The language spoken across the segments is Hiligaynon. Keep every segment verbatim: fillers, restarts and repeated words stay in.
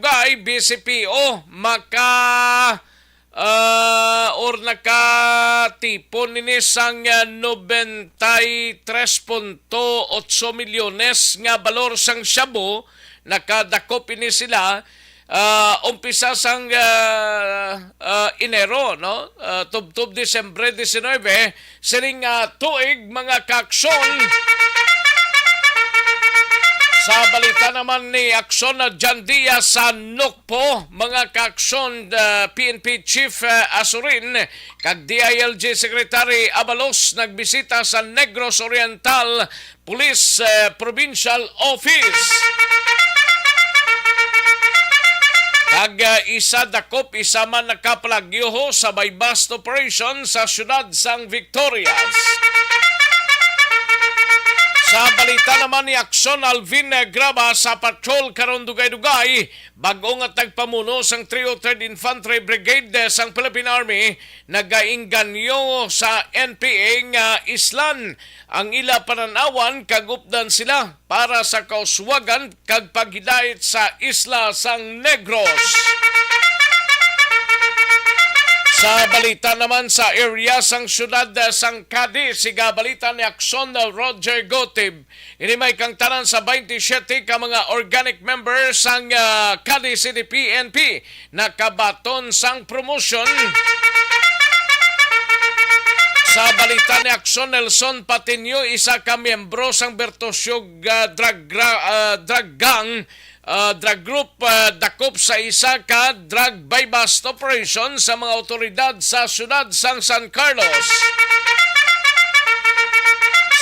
Dugay, B C P O, maka, ah, or nakatipon nini sang, ah, nobenta y tres punto otso milyones nga balor sang shabu. Nakadakop ini sila, ah, umpisa sang, ah, ah, Enero, no? Ah, tubtob Disyembre diecinuebe, sining, ah, tuig, mga kaaksyon. Sa balita naman ni Aksyon na Jandia sa Nokpo, mga kaaksyon, ah, P N P Chief, ah, Asurin kag D I L G Secretary Abalos nagbisita sa Negros Oriental Police, eh, Provincial Office. Kag, ah, isa dakop, isa man nakapalagyo sa buy-bust operation sa siyudad sang Victorias. Sa balita naman ni Aksyon Alvin, eh, Graba sa patrol karon dugay-dugay, bag-o nga tagpamuno sang Trio Third Infantry Brigade, eh, sang Philippine Army, nagaengganyo sa N P A nga islan ang ila panan-awan kag updan sila para sa kauswagan kag paghidait sa isla sang Negros. Sa balita naman sa area sang siyudad sang Cadiz, siga balita ni Aksyon Roger Gotib. Ini may kangtanan sa twenty-seven ka mga organic members sang, ah, Cadiz City P N P nakabaton sang promotion. Sa balita ni Aksyon, Nelson Patiño, isa ka miyembro sang Bertosyog, ah, drug gra-, ah, drug gang, ah, drug group, ah, dakop sa isa ka drug buy-bust operation sa mga awtoridad sa siyudad sang San Carlos.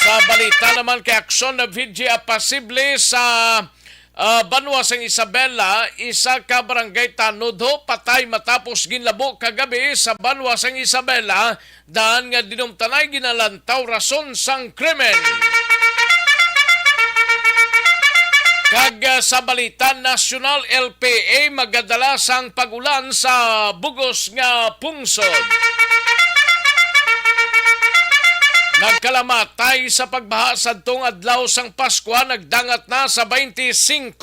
Sa balita naman kay Aksyon, na V G A pasible sa, ah, banwa sang Isabela, isa ka barangay tanod ho patay matapos ginlabo kagabi sa banwa sang Isabela, daan nga dinumtanay ginalantaw rason sang krimen. Kag, ah, sa balita nasyonal, L P A magadala sang pag-ulan sa bugos nga pungsod. Nagkalamatay sa pagbaha sadtong adlaw sang Paskwa, nagdangat na sa twenty-five.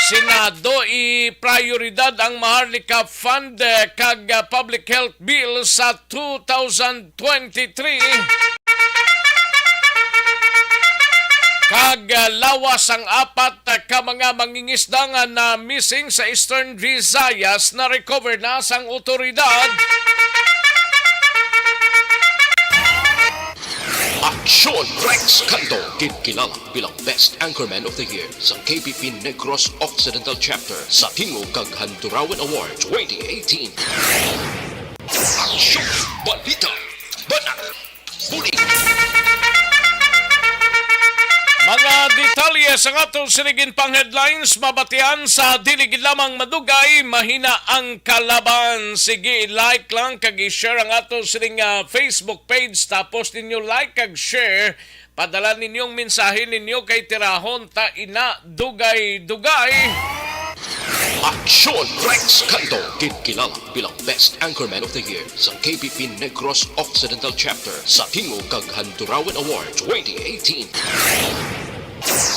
Senado, iprioridad ang Maharlika Fund, eh, kag, ah, Public Health Bill sa two thousand twenty-three. Kag, ah, lawas ang apat ka mga mangingisda nga na-missing sa Eastern Visayas, na-recover na sang otoridad. Aksyon Rex Canto, ginkilala bilang Best Anchorman of the Year sa K P P Negros Occidental Chapter sa Tingog kag Handurawan Award twenty eighteen. Aksyon, balita, banat, bulig. Mga detalye sang aton sining ginpang-headlines mabatian sa Dili Gid Lamang Madugay, Mahina ang Kalaban. Sige, i-like lang kag i-share ang aton sining, ah, Facebook page, tapos ninyo like kag share. Padala ninyong mensahe ninyo kay tirahon ta ina dugay-dugay. Aksyon Rex Canto, ginkilala bilang Best Anchorman of the Year sa K P P Negros Occidental Chapter sa Tingog kag Handurawan Award twenty eighteen.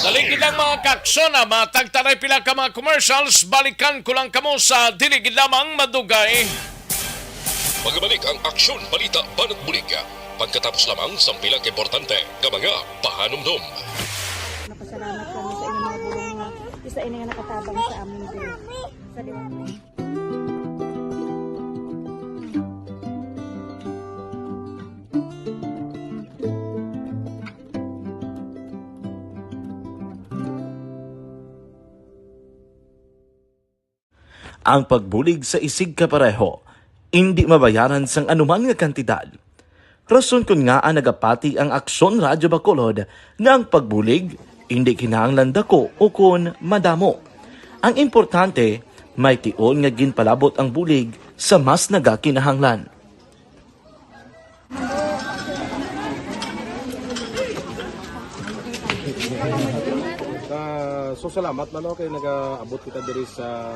Dali gid lang, mga kaaksyon, ah, matagtanay pila ka mga commercials, balikan ko lang kamo sa Dili Gid Lamang Madugay. Magbalik ang Aksyon, Balita, Banat, Bulig pagkatapos lamang sang pila ka importante nga mga pahanumdom. Napasalamat kami sa inyong mga bulong nga isa ini nga nakatabang sa amin diri. Sa liwanag. Ang pagbulig sa isigkapareho indi mabayaran sang anuman nga kantidad. Rason kon ngaa nagapati ang Aksyon Radyo Bacolod nga ang pagbulig indi kinahanglan dako ukon madamo. Ang importante, may tion nga ginpalabot ang bulig sa mas nagakinahanglan. Ah, so, salamat man, no, kay nagaabot kita diri sa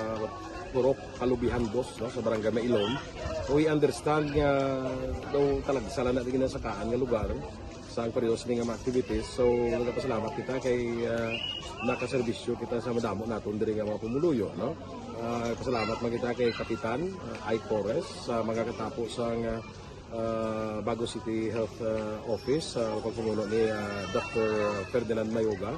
Purok Kalubihan, boss, no, sa Barangay Mailom. We understand nga daw talagsa lang na ginasakaan nga lugar. Ang pareho sini nga mga activities. So, nagapasalamat kita kay, ah, nakaserbisyo kita sa madamo naton diri nga mga pumuluyo, no? Ah, pasalamat man kita kay Kapitan, ah, Ike Torres, sa mga katapo sang, ah, ah, Bago City Health, ah, Office, sa pagpamuno ni, ah, Doctor Ferdinand Mayoga,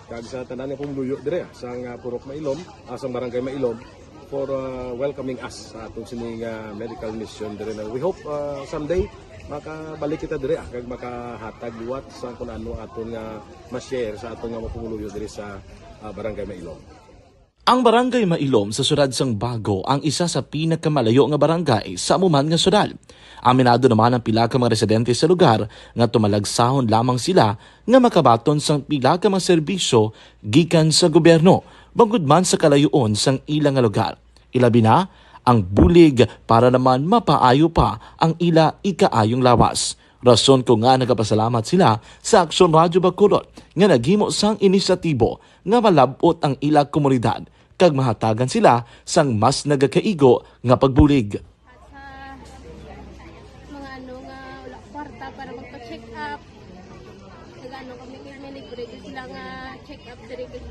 kag sa tanan nga pumuluyo diri, ah, sang, ah, Purok Mailom, ah, sang Barangay Mailom, for, ah, welcoming us sa aton sini nga medical mission diri na. We hope, ah, someday makabalik kita diri, ah, kag makahatag liwat sa kung ano aton nga ma-share sa aton nga mga pumuluyo diri sa, ah, Barangay Mailom. Ang Barangay Mailom sa siyudad sang Bago ang isa sa pinakamalayo nga barangay sa amo man nga siyudad. Aminado naman ang pila ka mga residente sa lugar nga tumalagsahon lamang sila nga makabaton sang pila ka mga serbisyo gikan sa gobyerno, bangod man sa kalayoon sang ila nga lugar. Ilabi na ang bulig para naman mapaayo pa ang ila ikaayong lawas. Rason ko nga nagapasalamat sila sa Aksyon Radyo Bacolod nga naghimo sang inisyatibo nga malab-ot ang ila komunidad kag mahatagan sila sang mas nagakaigo nga pagbulig. At sa mga ano nga wala kwarta para magpa-check up, nag-ano kami, may libre gyud sila nga check up diri kay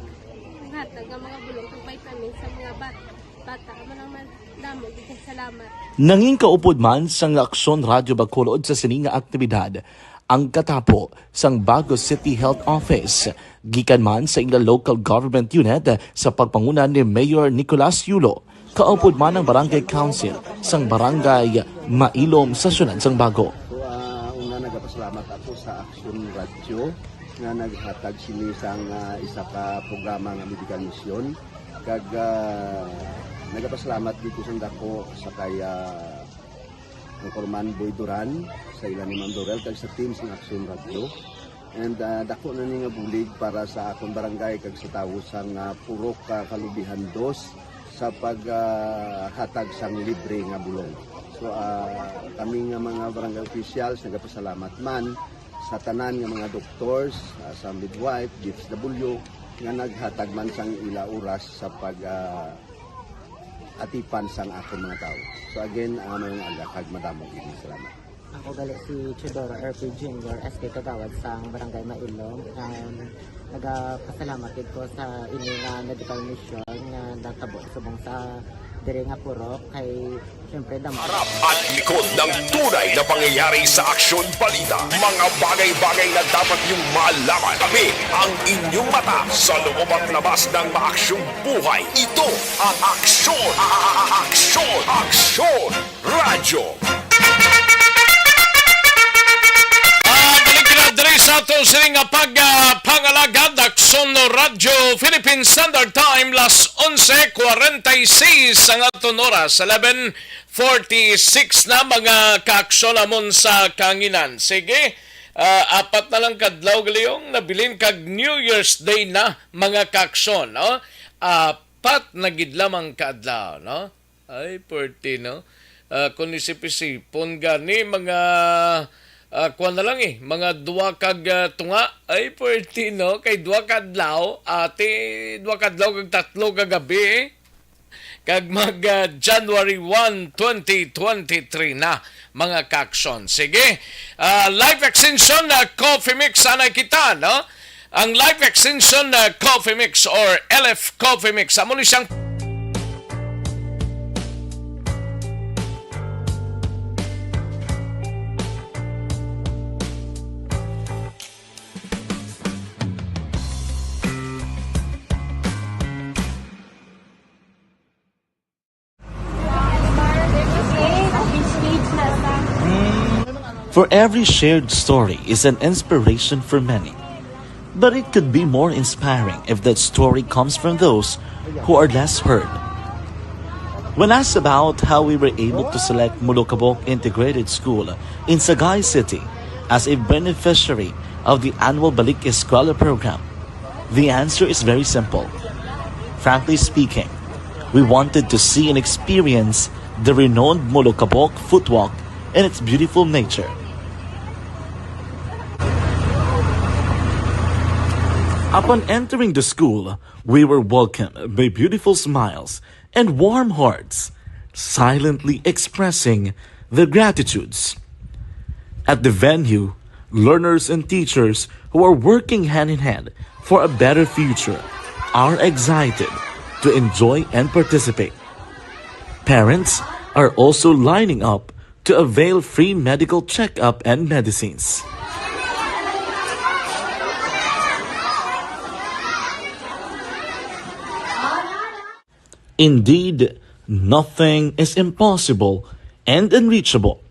hatag nga mga bulong kag vitamins sa mga bat bata. Amo lang man, damo gyud kay salamat. Nangin kaupod man sang Aksyon Radyo Bacolod sa sini nga aktibidad ang katapo sang Bago City Health Office, gikan man sa ila local government unit sa pagpanguna ni Mayor Nicolas Yulo, kaupod man ang Barangay Council sang Barangay Mailom sa siyudad sang Bago. So, ah, una, nagapasalamat ako sa Aksyon Radyo nga naghatag sini sang, ah, isa ka programa nga medical mission. Kag, ah, nagapasalamat dito sa dako sa kay, ah, Anchorman Boy Duran, sa ila ni Ma'am Dorel, kag sa team sang Aksyon Radyo. And, ah, dako na ni nga bulig para sa akon barangay kag sa tawo sang, ah, Purok, ah, Kalubihan Dos sa pag, ah, hatag sang libre nga bulong. So, ah, kami nga mga barangay officials nagapasalamat man sa tanan nga mga doctors, ah, sa midwife, D S W, nga naghatag man sang ila oras sa pag, ah, atipan sang akon mga tawo. So again, ah, mayong aga kag madamo gid nga salamat. Ako gali si Teodoro R P Junior, S K Kagawad sang Barangay Mailom. Um, nagapasalamat gid ko sa ini nga medical mission nga natabo subong sa diri nga purok kay siyempre damo. Harap at likod ng tunay na pangyayari sa Aksyon Balita. Mga bagay-bagay na dapat niyong malaman. Kami ang inyong mata sa loob at labas ng maaksyong buhay. Ito ang Aksyon, a-, a-, a-, Aksyon, Aksyon Radyo. Ah, balik na diri sa aton sini nga pag, ah, pangalagad, Aksyon Radyo, Philippine Standard Time, las onse cuarenta y seis ang aton oras, eleven forty-six na, mga kaaksyon, amon sa kanginan. Sige, ah, apat na lang kadlaw, galihon, nabilin kag New Year's Day na, mga kaaksyon, no? Apat na gid lamang ka adlaw, no? Ay, pwerte, no? Ah, kung isip-isipon gani, mga, ah, kuwan na lang eh, mga duwa kag, ah, tunga. Ay, pwerte, no? Kay duwa ka adlaw, ati, duwa ka adlaw kag tatlo ka gabi, eh. Kag mag, ah, January one, twenty twenty-three na, mga kaaksyon. Sige, ah, Life Extension, ah, Coffee Mix, anay kita, no? Ang Life Extension, ah, Coffee Mix or L F Coffee Mix, amo ni siyang For every shared story is an inspiration for many. But it could be more inspiring if that story comes from those who are less heard. When asked about how we were able to select Mulukabok Integrated School in Sagay City as a beneficiary of the annual Balik Eskwela program, the answer is very simple. Frankly speaking, we wanted to see and experience the renowned Mulukabok footwalk and its beautiful nature. Upon entering the school, we were welcomed by beautiful smiles and warm hearts, silently expressing their gratitudes. At the venue, Learners and teachers who are working hand in hand for a better future are excited to enjoy and participate. Parents are also lining up to avail free medical checkup and medicines. Indeed, nothing is impossible and unreachable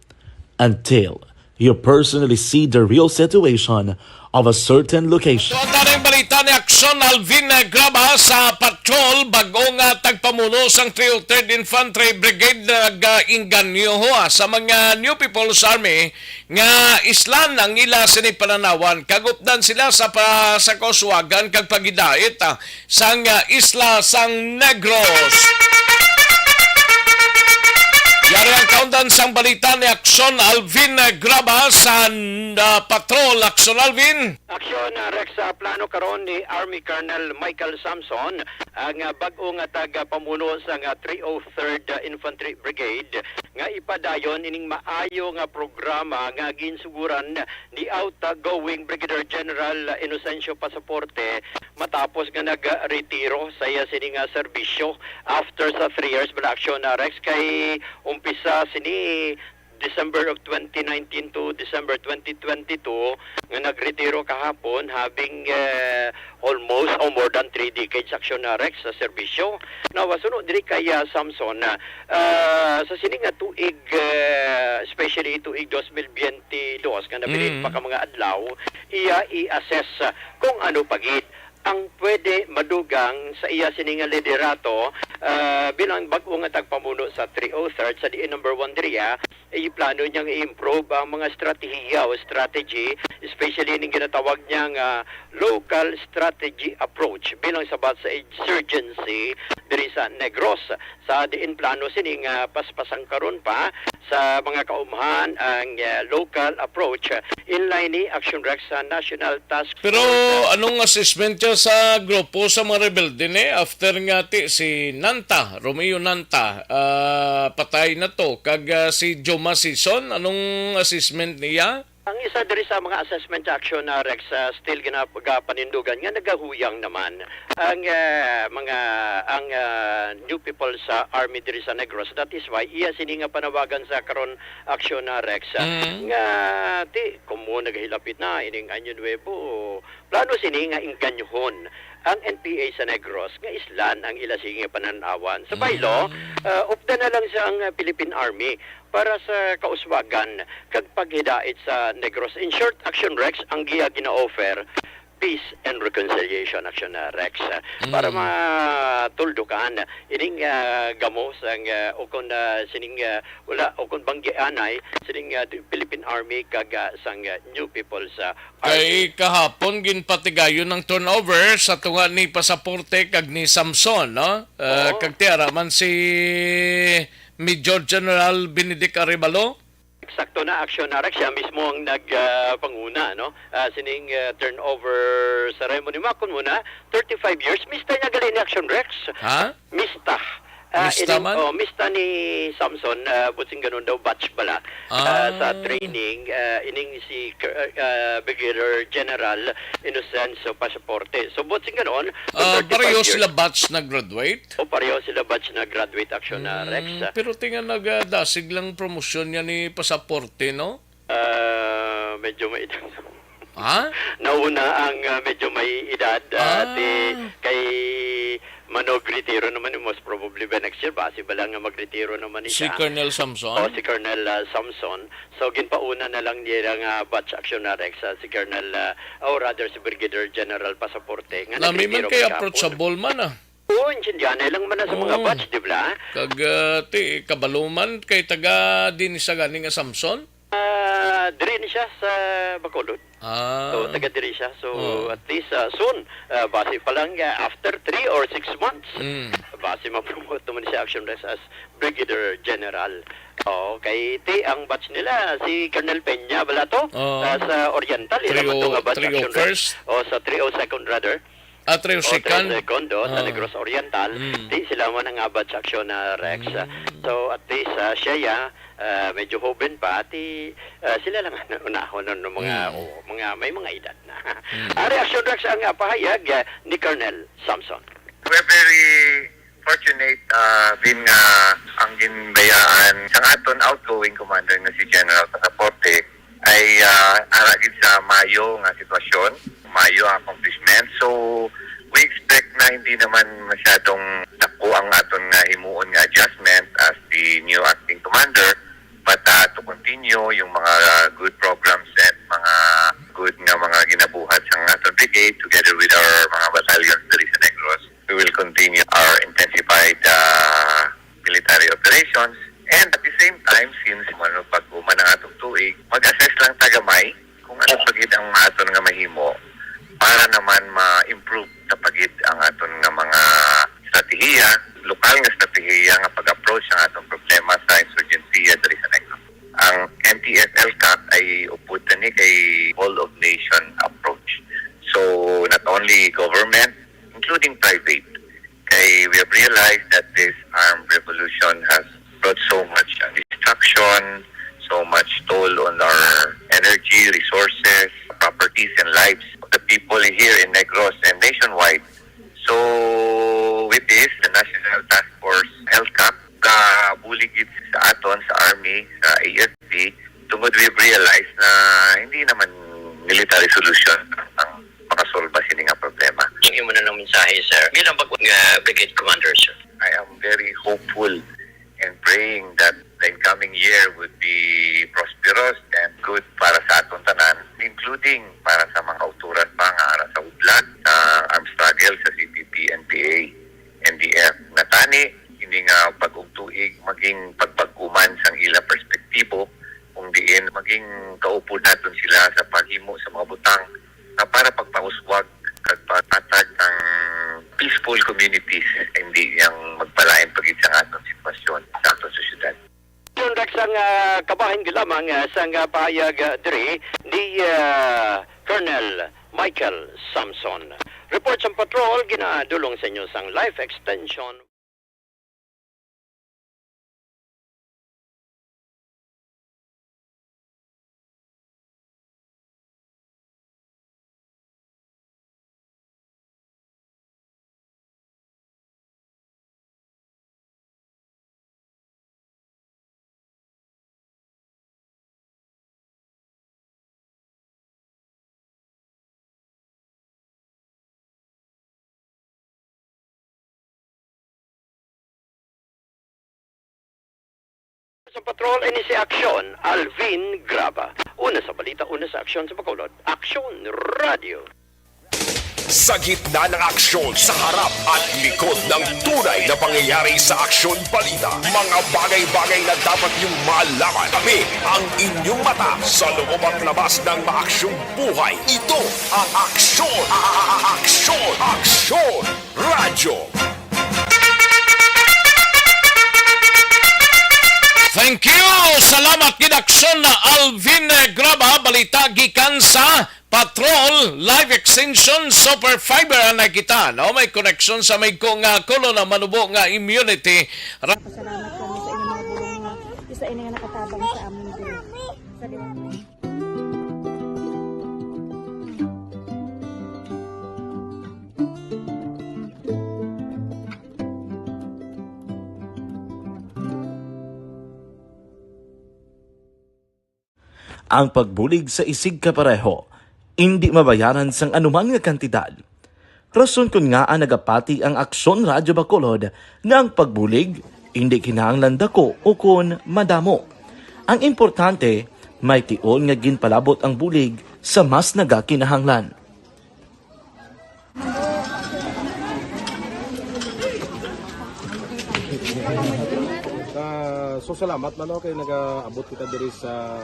until you personally see the real situation of a certain location. Tuwag na ang balita ni Action Alvin Graba sa patrol, bago nga tagpamuno sang three oh third Infantry Brigade nag-inganyo sa mga New People's Army nga islan ang ila sini pananawan, kagupdan sila sa pa, sa kauswagan kag pagidait, ah, sang, ah, isla sang Negros. Yari ang kaundan sang balita ni Action Alvin Graba sa, ah, Patrol. Action Alvin. Action, ah, Rex, sa plano karon ni Army Colonel Michael Samson, ang, ah, bag-o nga tagapamuno sang, ah, three oh third Infantry Brigade nga ipadayon ining maayo nga programa nga ginsuguran ni outgoing Brigadier General Inocencio Pasaporte matapos nga nagretiro sa iya sini nga serbisyo after sa three years bala, Action, ah, Rex, kay umpisa sini December of twenty nineteen to December twenty twenty-two, nga nagretiro kahapon, having, eh, almost or more than three decades, Action, ah, Rex, sa serbisyo. Now, ah, suno diri kay, ah, Samson, ah, ah, sa sini nga tuig, eh, especially tuig dos mil biyente dos nga nabilin Mm. pa ka mga adlaw, iya i-assess, ah, kung ano pa gid ang pwede madugang sa iya sini nga liderato, ah, bilang bag-o nga tagpamuno sa three oh third, sa diin number one diriya, iplano niyang i-improve ang mga estratehiya o strategy, especially ning ginatawag niya nga local strategy approach bilang sabat sa insurgency diri sa Negros, sa diin plano sini nga paspasang karon pa sa mga kaumhan ang, eh, local approach, in line ni Action Rex sa National Task Pero Force. Anong assessment niya sa grupo sa mga rebelde ni after nga ti si Nanta, Romeo Nanta, ah, patay na to, kag, ah, si Joma Sison, anong assessment niya? Ang isa diri sa mga assessment, Action, ah, Rex, ah, still gina-, gapanindugan nga nagahuyang naman ang, ah, mga, ang, ah, new people sa army diri sa Negros. That is why iya sini nga panawagan sa karon, Action, ah, Rex, ah, Mm. nga ti, kumo nagahilapit na ining Año Nuevo, plano sini nga inganyohon ang N P A sa Negros nga islan ang ila sini nga pananawan. Sa baylo, Mm. ah, upda na lang sa ang, ah, Philippine Army para sa kauswagan kag paghidait sa Negros. In short, Action Rex, ang giya gina-offer, peace and reconciliation, Action, ah, Rex, ah, para Mm. matuldukan ining, ah, gamo sang, ah, ukon, ah, sining, ah, wala, ukon banggianay sining, ah, Philippine Army kag, ah, sang, ah, New People's, ah, Kay Army. Kahapon ginpatigayon ang turnover sa tunga ni Pasaporte kag ni Samson, no? Ah, Oo. Kag tiara man si Major General Benedict Arevalo. Eksakto na, Action, Rex, siya mismo ang nag, ah, panguna, no? Ah, sining, ah, turnover ceremony. Makon mo na, thirty-five years. Mista niya gali ni, Action, Rex. Ha? Mista. Ah, Mista ining, man? Oh, mista ni Samson, ah, buot silingon daw batch bala. Ah, Ah. Sa training, ah, ining si, ah, Brigadier General Inocencio Pasaporte. So, buot silingon, Ah, thirty-five pareho years. Sila batch na graduate? O, pareho sila batch na graduate, Action, ah, Rex, Mm, ah. Pero tinga nagadasig lang promosyon niya ni Pasaporte, no? Ah, medyo may edad. Ha? Nauna ang, ah, medyo may edad, ah, Ah. ti-, kay manogretiro naman, most probably by next year, basi bala nga magretiro naman ni Si siya. Colonel Samson? O, si Colonel, ah, Samson. So, ginpauna na lang nila nga batch, Action, Rex, ah, si Colonel, ah, or rather, si Brigadier General Pasaporte, nga Nami man nagretiro kay man kahapon. Approachable man, ah. Oo, intindihanay lang man na sa mga Oo. Batch, di ba? Kag, ah, ti, kabalo man kay taga din sa gani nga Samson? Ah, diri ni siya sa Bacolod. Ah. So, taga diri siya. So, Oh. at least, ah, soon, ah, basi pa lang, ah, after three or six months, Mm. basi ma-promote naman siya, Action Rex, as Brigadier General. Oh, kay ti ang batch nila, si Colonel Peña bala to, Oh. ah, sa Oriental, ila man to nga batch, Action Rex. Three oh first? Oh, sa three oh second, rather. Atrio Second. Second, oh, sa Ah. Negros Oriental. Mm. Di sila mo nangabad sa aksyon na Rex. Mm. So, at least, ah, siya, ya, ah, medyo hoben pa. At, ah, sila lang ang unahon ng mga, Mm. oh, mga, may mga edad na. Mm. Ari, aksyon, Rex, ang, ah, pahayag, ah, ni Colonel Samson. We're very fortunate, ah, din nga ang ginbayaan sang aton outgoing commander nga si General Pasaporte ay, ah, ara gid sa maayo nga sitwasyon, maayo ang accomplishment. So, we expect na hindi naman masyadong dako ang aton nga himuon nga adjustment as the new acting commander, but, ah, to continue yung mga good programs and mga good nga mga ginabuhat sa aton brigade together with our mga battalions diri sa Negros. We will continue our intensified, ah, military operations. And at the same time, since manubag-o man ang atong tuig, mag-assess lang ta gamay kung ano pa gid ang aton nga mahimo para naman ma-improve ta pa gid ang aton nga mga estratehiya, lokal nga estratehiya nga pag-approach sa atong problema sa insurgensiya diri sa Negros. Ang N T F L CAC ay upod na ni kay whole of nation approach. So, not only government, including private, kay we have realized that this armed revolution has brought so much destruction, so much toll on our energy, resources, properties, and lives of the people here in Negros and nationwide. So, with this, the National Task Force, L CAC, gabulig gid sa aton, sa Army, sa A F P, tungod we realize na hindi naman military solution ang makasolba sini nga problema. Yung imo na ng mensahe, sir, bilang bag-o nga brigade commander, sir. I am very hopeful and praying that the incoming year would be prosperous and good para sa aton tanan, including para sa mga uturan pa nga ara sa hudlat sa armed struggle sa C P P, N P A, N D F. Natani, ini nga bag-ong tuig maging pagbag-uman sang ila perspektibo, kung diin maging kaupod naton sila sa paghimo sa mga butang nga para pagpauswag kag paghatag sang peaceful communities, hindi yang magpalain pa gid sang aton sitwasyon sa aton sosyedad. Yun, Rex, ang, ah, kabahin gid lamang, ah, sang, ah, pahayag, ah, diri ni, ah, Colonel Michael Samson. Report sang patrol, ginadulong sa inyo sang Life Extension. Sa patrol ini si Aksyon, Alvin Graba. Una sa balita, una sa aksyon sa Bacolod. Aksyon Radio. Sa gitna ng aksyon, sa harap at likod ng tunay na pangyayari sa Aksyon Balita, mga bagay-bagay na dapat niyong malaman. Kami ang inyong mata sa loob at labas ng maaksyong buhay. Ito ang Aksyon, a-, a-, a-, Aksyon, Aksyon Radyo. Thank you! Salamat gid, Aksyon na Alvin Graba. Balita gikan sa Patrol, Life Extension, Super Fiber ang nakita, no? May koneksyon sa may ko nga kulo na manubo nga immunity. Ra- Pasalamat kami sa inyong mga bulong nga isa ini nga nakatabang sa amin diri. Sa liwanag. Ang pagbulig sa isigkapareho indi mabayaran sang anuman nga kantidad. Rason kon ngaa nagapati ang Aksyon Radyo Bacolod nga ang pagbulig indi kinahanglan dako ukon madamo. Ang importante, may tion nga ginpalabot ang bulig sa mas nagakinahanglan. Ah, so salamat man, no, kay nagaabot kita diri sa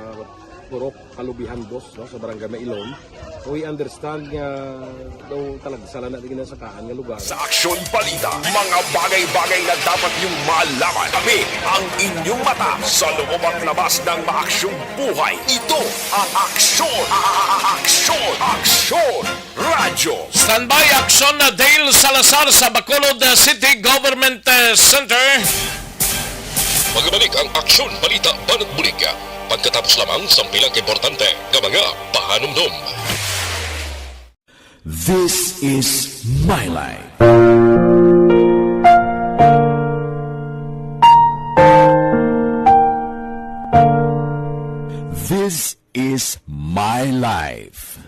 Purok Kalubihan, boss, no, sa Barangay Mailon. We understand nga daw talagsa lang na di ginasakaan nga lugar. Sa Aksyon Balita, mga bagay-bagay na dapat niyong malaman. Kami ang inyong mata sa loob at labas ng maaksyong buhay. Ito ang Aksyon, a-, a-, a-, Aksyon, Aksyon Radyo. Standby, Aksyon na Dale Salazar sa Bacolod, uh, City Government, uh, Center. Magbalik ang Aksyon Balita Banat Bulig pagkatapos lamang sang pila ka importante nga mga pahanumdom. This is my life. This is my life.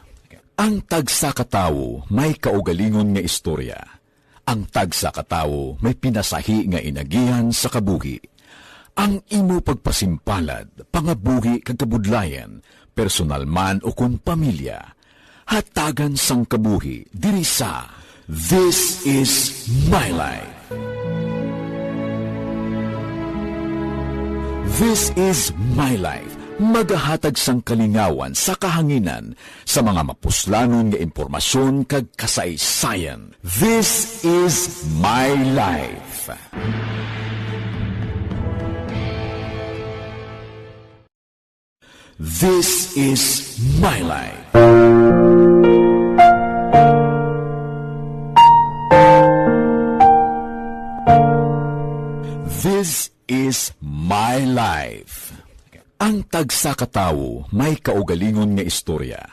Ang tagsa ka tawo may kaugalingon nga istorya. Ang tagsa ka tawo may pinasahi nga inagihan sa kabuhi. Ang imo pagpasimpalad, pangabuhi kag kabudlayan, personal man ukon pamilya, hatagan sang kabuhi diri sa This Is My Life. This Is My Life, magahatag sang kalingawan sa kahanginan sa mga mapuslanon nga impormasyon kag kasaysayan. This Is My Life. This Is My Life. This Is My Life. Ang tagsa ka tawo may kaugalingon nga istorya.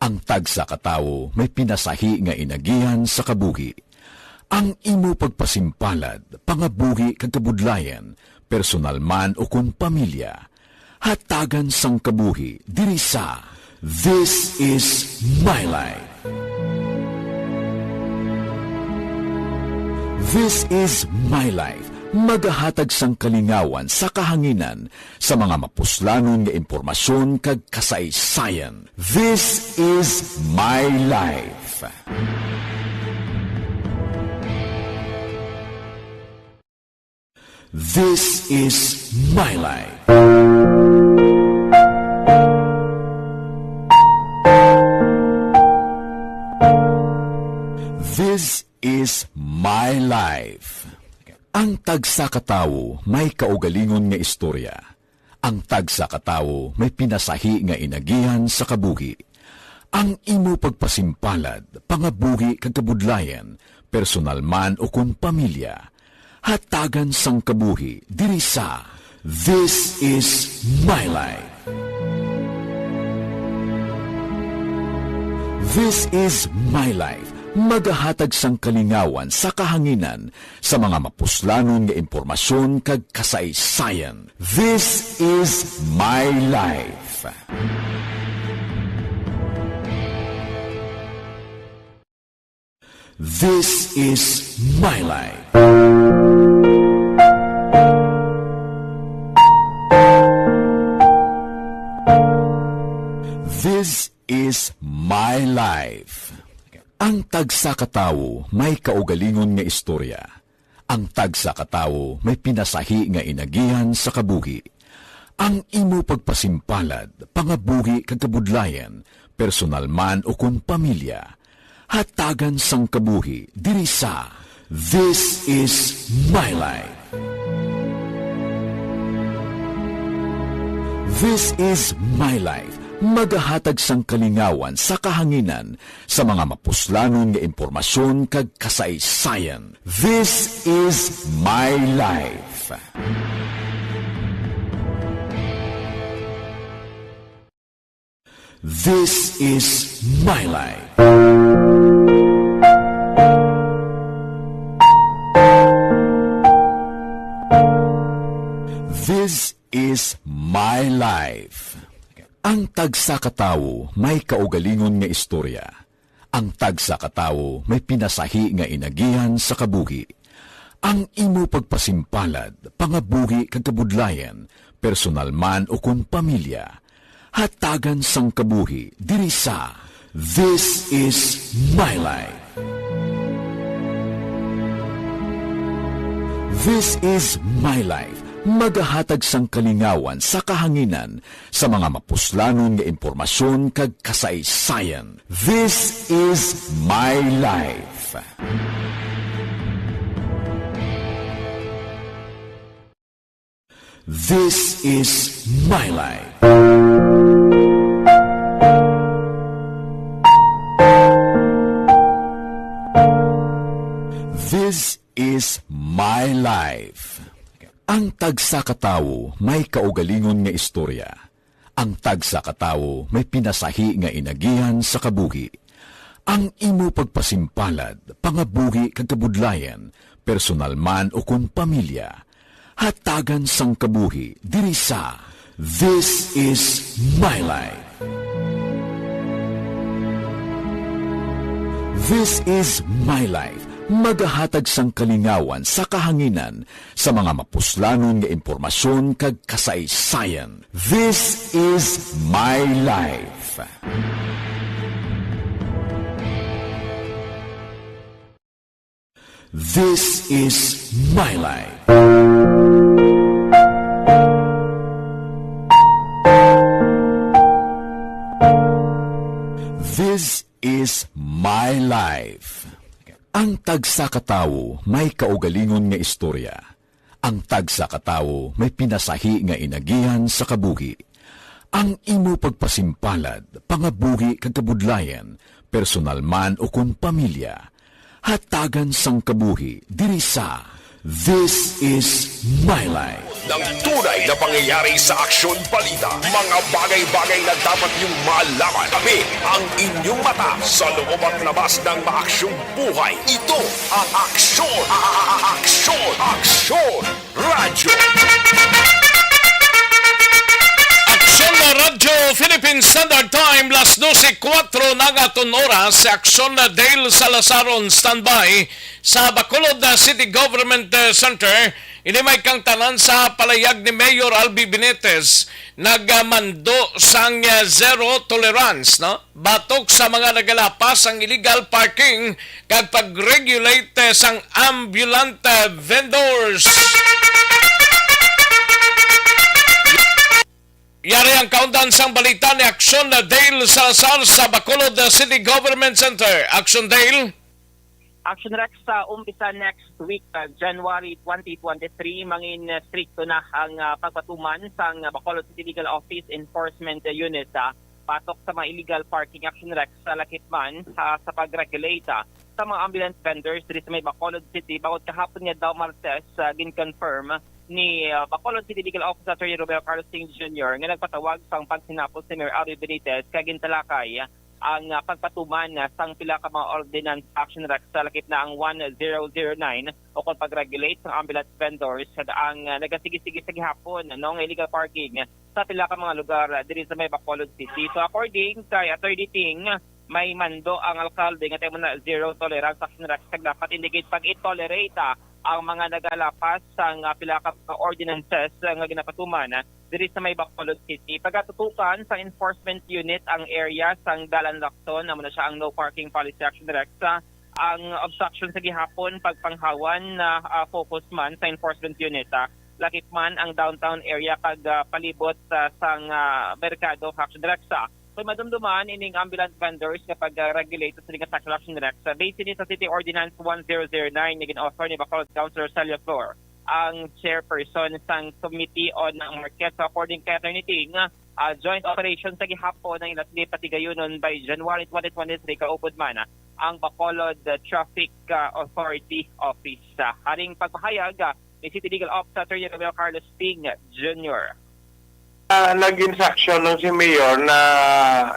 Ang tagsa ka tawo may pinasahi nga inagihan sa kabuhi. Ang imo pagpasimpalad, pangabuhi kag kabudlayan, personal man ukon pamilya, hatagan sang kabuhi diri sa This Is My Life. This Is My Life, magahatag sang kalingawan sa kahanginan sa mga mapuslanon nga impormasyon kag kasaysayan. This Is My Life. This Is My Life. This Is My Life. Ang tagsa ka tawo may kaugalingon nga istorya. Ang tagsa ka tawo may pinasahi nga inagihan sa kabuhi. Ang imo pagpasimpalad, pangabuhi kag kabudlayan, personal man ukon pamilya, hatagan sang kabuhi diri sa This Is My Life. This Is My Life, magahatag sang kalingawan sa kahanginan sa mga mapuslanon nga impormasyon kag kasaysayan. This Is My Life. This Is My Life. This Is My Life. Ang tagsa ka tawo may kaugalingon nga istorya. Ang tagsa ka tawo may pinasahi nga inagihan sa kabuhi. Ang imo pagpasimpalad, pangabuhi kag kabudlayan, personal man ukon pamilya, hatagan sang kabuhi diri sa This Is My Life. This Is My Life, magahatag sang kalingawan sa kahanginan sa mga mapuslanon nga impormasyon kag kasaysayan. This Is My Life. This Is My Life. This Is My Life. Ang tagsa ka tawo may kaugalingon nga istorya. Ang tagsa ka tawo may pinasahi nga inagihan sa kabuhi. Ang imo pagpasimpalad, pangabuhi kag kabudlayan, personal man ukon pamilya, hatagan sang kabuhi diri sa This Is My Life. This Is My Life, Magahatag sang kalingawan sa kahanginan sa mga mapuslanon nga impormasyon kag kasaysayan. This is My Life. This is My Life. This is My Life. Ang tagsa ka tawo may kaugalingon nga istorya. Ang tagsa ka tawo may pinasahi nga inagihan sa kabuhi. Ang imo pagpasimpalad, pangabuhi kag kabudlayan, personal man ukon pamilya, hatagan sang kabuhi diri sa This is My Life. This is My Life, magahatag sang kalingawan sa kahanginan sa mga mapuslanon nga impormasyon kag kasaysayan. This is My Life. This is My Life. This is My Life. Ang tagsa ka tawo may kaugalingon nga istorya. Ang tagsa ka tawo may pinasahi nga inagihan sa kabuhi. Ang imo pagpasimpalad, pangabuhi kag kabudlayan, personal man ukon pamilya, hatagan sang kabuhi diri sa This is My Life. Ng tunay na pangyayari sa aksyon balita, mga bagay-bagay na dapat niyong malaman. Kami ang inyong mata sa loob at labas ng maaksyong buhay. Ito ang Aksyon, a- a- a- Aksyon, Aksyon Radyo. Aksyon na Radyo Philippine Standard Time, las dose kuwatro na nga aton oras. Si Aksyon na Dale Salazar on standby sa Bacolod, uh, City Government, uh, Center. Ini may kangtanan sa palayag ni Mayor Albi Benitez, nagmando sang, uh, zero tolerance, no? Batok sa mga nagalapas ang illegal parking kag pag-regulate, uh, sang ambulant, uh, vendors. Yari ang kaundan sang balita ni Aksyon Dale Salazar sa Bacolod City Government Center. Aksyon Dale. Action Rex, sa umpisa next week, ah, January twenty twenty-three, mangin, ah, strikto na ang, ah, pagpatuman sang Bacolod City Legal Office Enforcement Unit, ah, batok sa mga illegal parking. Action Rex, sa lakip man, ah, sa pag-regulate, ah, sa mga ambulance vendors diri sa may Bacolod City, bangod kahapon nga daw Martes, ah, gin-confirm ni, ah, Bacolod City Legal Office Attorney Romeo Carlos Singh Junior nga nagpatawag sang pagsinapol si Mayor Albi Benitez kag gintalakay ang, ah, pagpatuman, ah, sang pila ka mga ordinance. Action Rex, sa lakip na ang one zero zero nine ukon pag-regulate sa ambulance vendors, ang, ah, nagasigi-sige sa gihapon, no, nga illegal parking sa pila ka mga lugar, ah, diri sa may Bacolod City. So, according kay Attorney Ting, may mando ang alkalde nga timo na zero tolerance. Action Rex, kag dapat hindi gid pag-tolerate, ah, ang mga nagalapas sang, ah, pila ka mga ordinances, ah, nga ginapatuman, ah, diri sa may Bacolod City. Pagatutukan sang enforcement unit ang area sang Dalan Lacson, amo na siya ang no parking policy. Action Rex, ah, ang obstruction sa gihapon, pagpanghawan na, ah, focus man sa enforcement unit, ah, lakip man ang downtown area kag, ah, palibot, ah, sang, ah, merkado. Action Rex, ah, kung madumduman ining ambulance vendors nga pag-regulate sa liga sa Action Rex, ah, base ini sa City Ordinance one zero zero nine nga gin-author ni Bacolod Councilor Celio Flor, ang chairperson sang Committee on Market. So, according kay Attorney Ting, ah, joint operation sa gihapon ang ila sini patigayunon by January twenty twenty-three, kaupod man, ah, ang Bacolod, ah, Traffic, ah, Authority Office. Ah, haring pagpahayag, ah, ni City Legal Officer Attorney Romeo Carlos Ting Junior. Ah, nag-instruction lang si Mayor na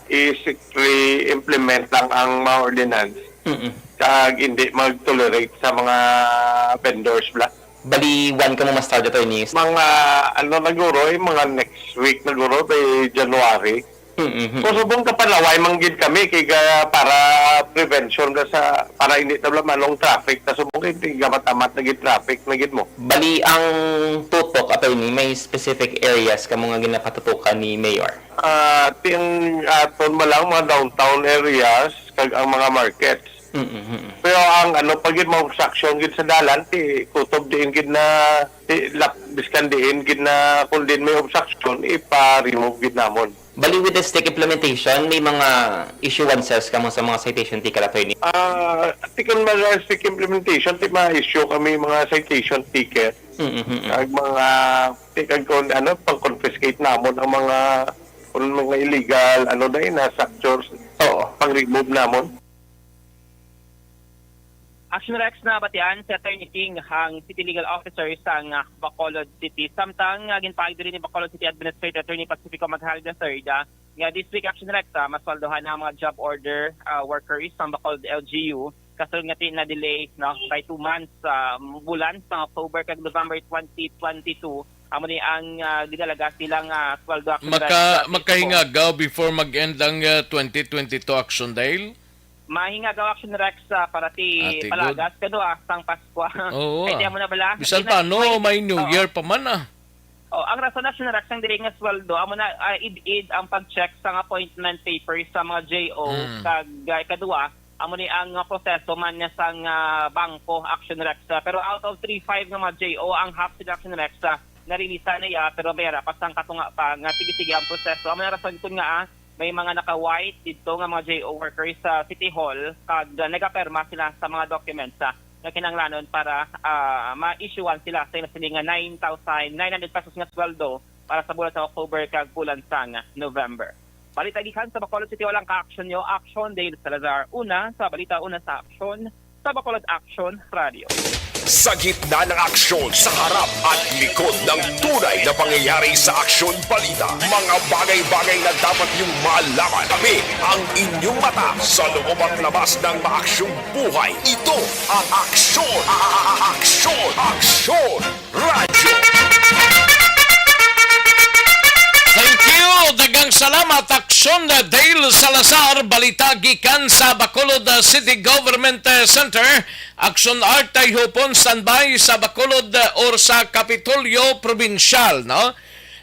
i-strictly implement lang ang mga ordinance. Mm-mm. Kag hindi mag-tolerate sa mga vendors bla. Bali, one ka mo ma-start, Attorney. Mga, ano na guro, eh, mga next week na guro, by January. Mm-hmm. Kung subong kapanaway man gid kami kay ga-, para prevention ka sa, para hindi ta bla manong traffic ta subong kay gamat-amat na gid traffic na gid mo. Bali, ang tutok, Attorney, may specific areas kamo nga ginapatutukan ni Mayor? Ah, ting aton ba lang mga downtown areas kag ang mga markets. Mm, mm, mm. Pero ang ano, pag yun, mga obstruction gid sa dalan, ti kutob diin gid na, ti lap-, biskan diin gid na, kung diin may obstruction, ipa-remove gid namon. Bali, with the strict implementation, may mga issuances kamo sa mga citation ticket, attorney? Ah, ti kun mga strict implementation, ti ma-issue kami mga citation ticket. Mm, mm, mm. Kag mga, ti kag kung ano, pang-confiscate namon ang mga, kung mga illegal, ano na yun, na structures, Oo. pang-remove namon. Action Rex, nabatian si Attorney King, ang City Legal Officer sang, ah, Bacolod City. Samtang, ah, ginpaayog diri ni Bacolod City Administrator Attorney Pacifico Maghalga the third, ah, nga this week, Action Rex, ah, masweldohan ang mga job order, ah, workers sang Bacolod L G U. Kasulod nga ti na-delay, no, by two months, ah, bulan sang October kag November twenty twenty-two. Amo ni ang, ah, gidalaga silang, ah, sweldo, Action Rex, Maka-, sa City Hall. Makahingagaw before mag-end ang, ah, twenty twenty-two, Action Dale? Mahingagaw, Action Rex, ah, para ti Ah, ti good. palagas, kano, ah, sang Paskwa. Oo, Ay, di ah. amo na bala. Bisan Di na, pa, no, may may New Oo. Year pa man, ah. Oh, ang rason, Action Rex, ang diri nga sweldo, amo na, ah, id-id ang pag-check sang appointment papers sa mga J O, Mm. kag, ah, ikadua, amo ni ang, ah, proseso man niya sang, ah, bangko, Action Rex. Ah, pero out of three five nga mga J O, ang half sila, Action Rex, ah, narilisan na iya, pero may ara pa sang katunga pa nga sige-sige ang proseso. Amo na rason kun nga, ah, may mga naka-white didto nga mga J O workers sa City Hall kag, ah, nagapirma sila sa mga documents, ah, nga kinahanglanon para, ah, ma-issuean sila sa ila sini nga nine thousand nine hundred pesos nga sweldo para sa bulan sa October kag bulan sang November. Balita gikan sa Bacolod City Hall, ang ka-aksyon nyo, Action Dale Salazar. Una sa balita, una sa aksyon, sa Bacolod Action Radio. Sa gitna ng aksyon, sa harap at likod ng tunay na pangyayari sa Aksyon Balita, mga bagay-bagay na dapat niyong malaman. Kami ang inyong mata sa loob at labas ng maaksyong buhay. Ito ang Aksyon, a-, a-, a-, Aksyon, Aksyon Radio. Thank you. Daghang salamat, Aksyon Dale Salazar. Balita gikan sa Bacolod, uh, City Government, uh, Center. Aksyon Art Tayhupon, standby sa Bacolod, uh, or sa Kapitolyo Probinsyal, no?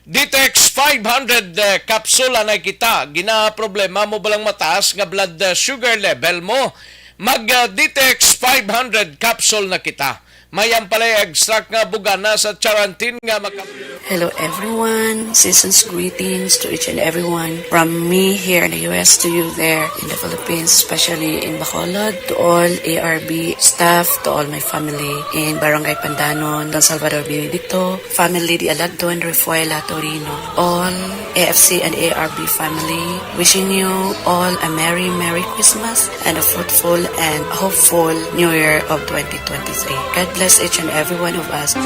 Ditex five hundred, uh, kapsula na kita. Ginaproblema mo balang mataas nga blood, uh, sugar level mo? Mag, uh, Ditex five hundred capsule na kita. May ampalaya extract nga bugana sa charantin nga maka- Hello everyone. Season's greetings to each and everyone. From me here in the U S to you there in the Philippines, especially in Bacolod, to all A R B staff, to all my family in Barangay Pandanon, Don Salvador Benedicto, family, the Aladon, Refuela, Torino, all A F C and A R B family, wishing you all a merry, merry Christmas and a fruitful and hopeful New Year of twenty twenty-three. God bless each and every one of us.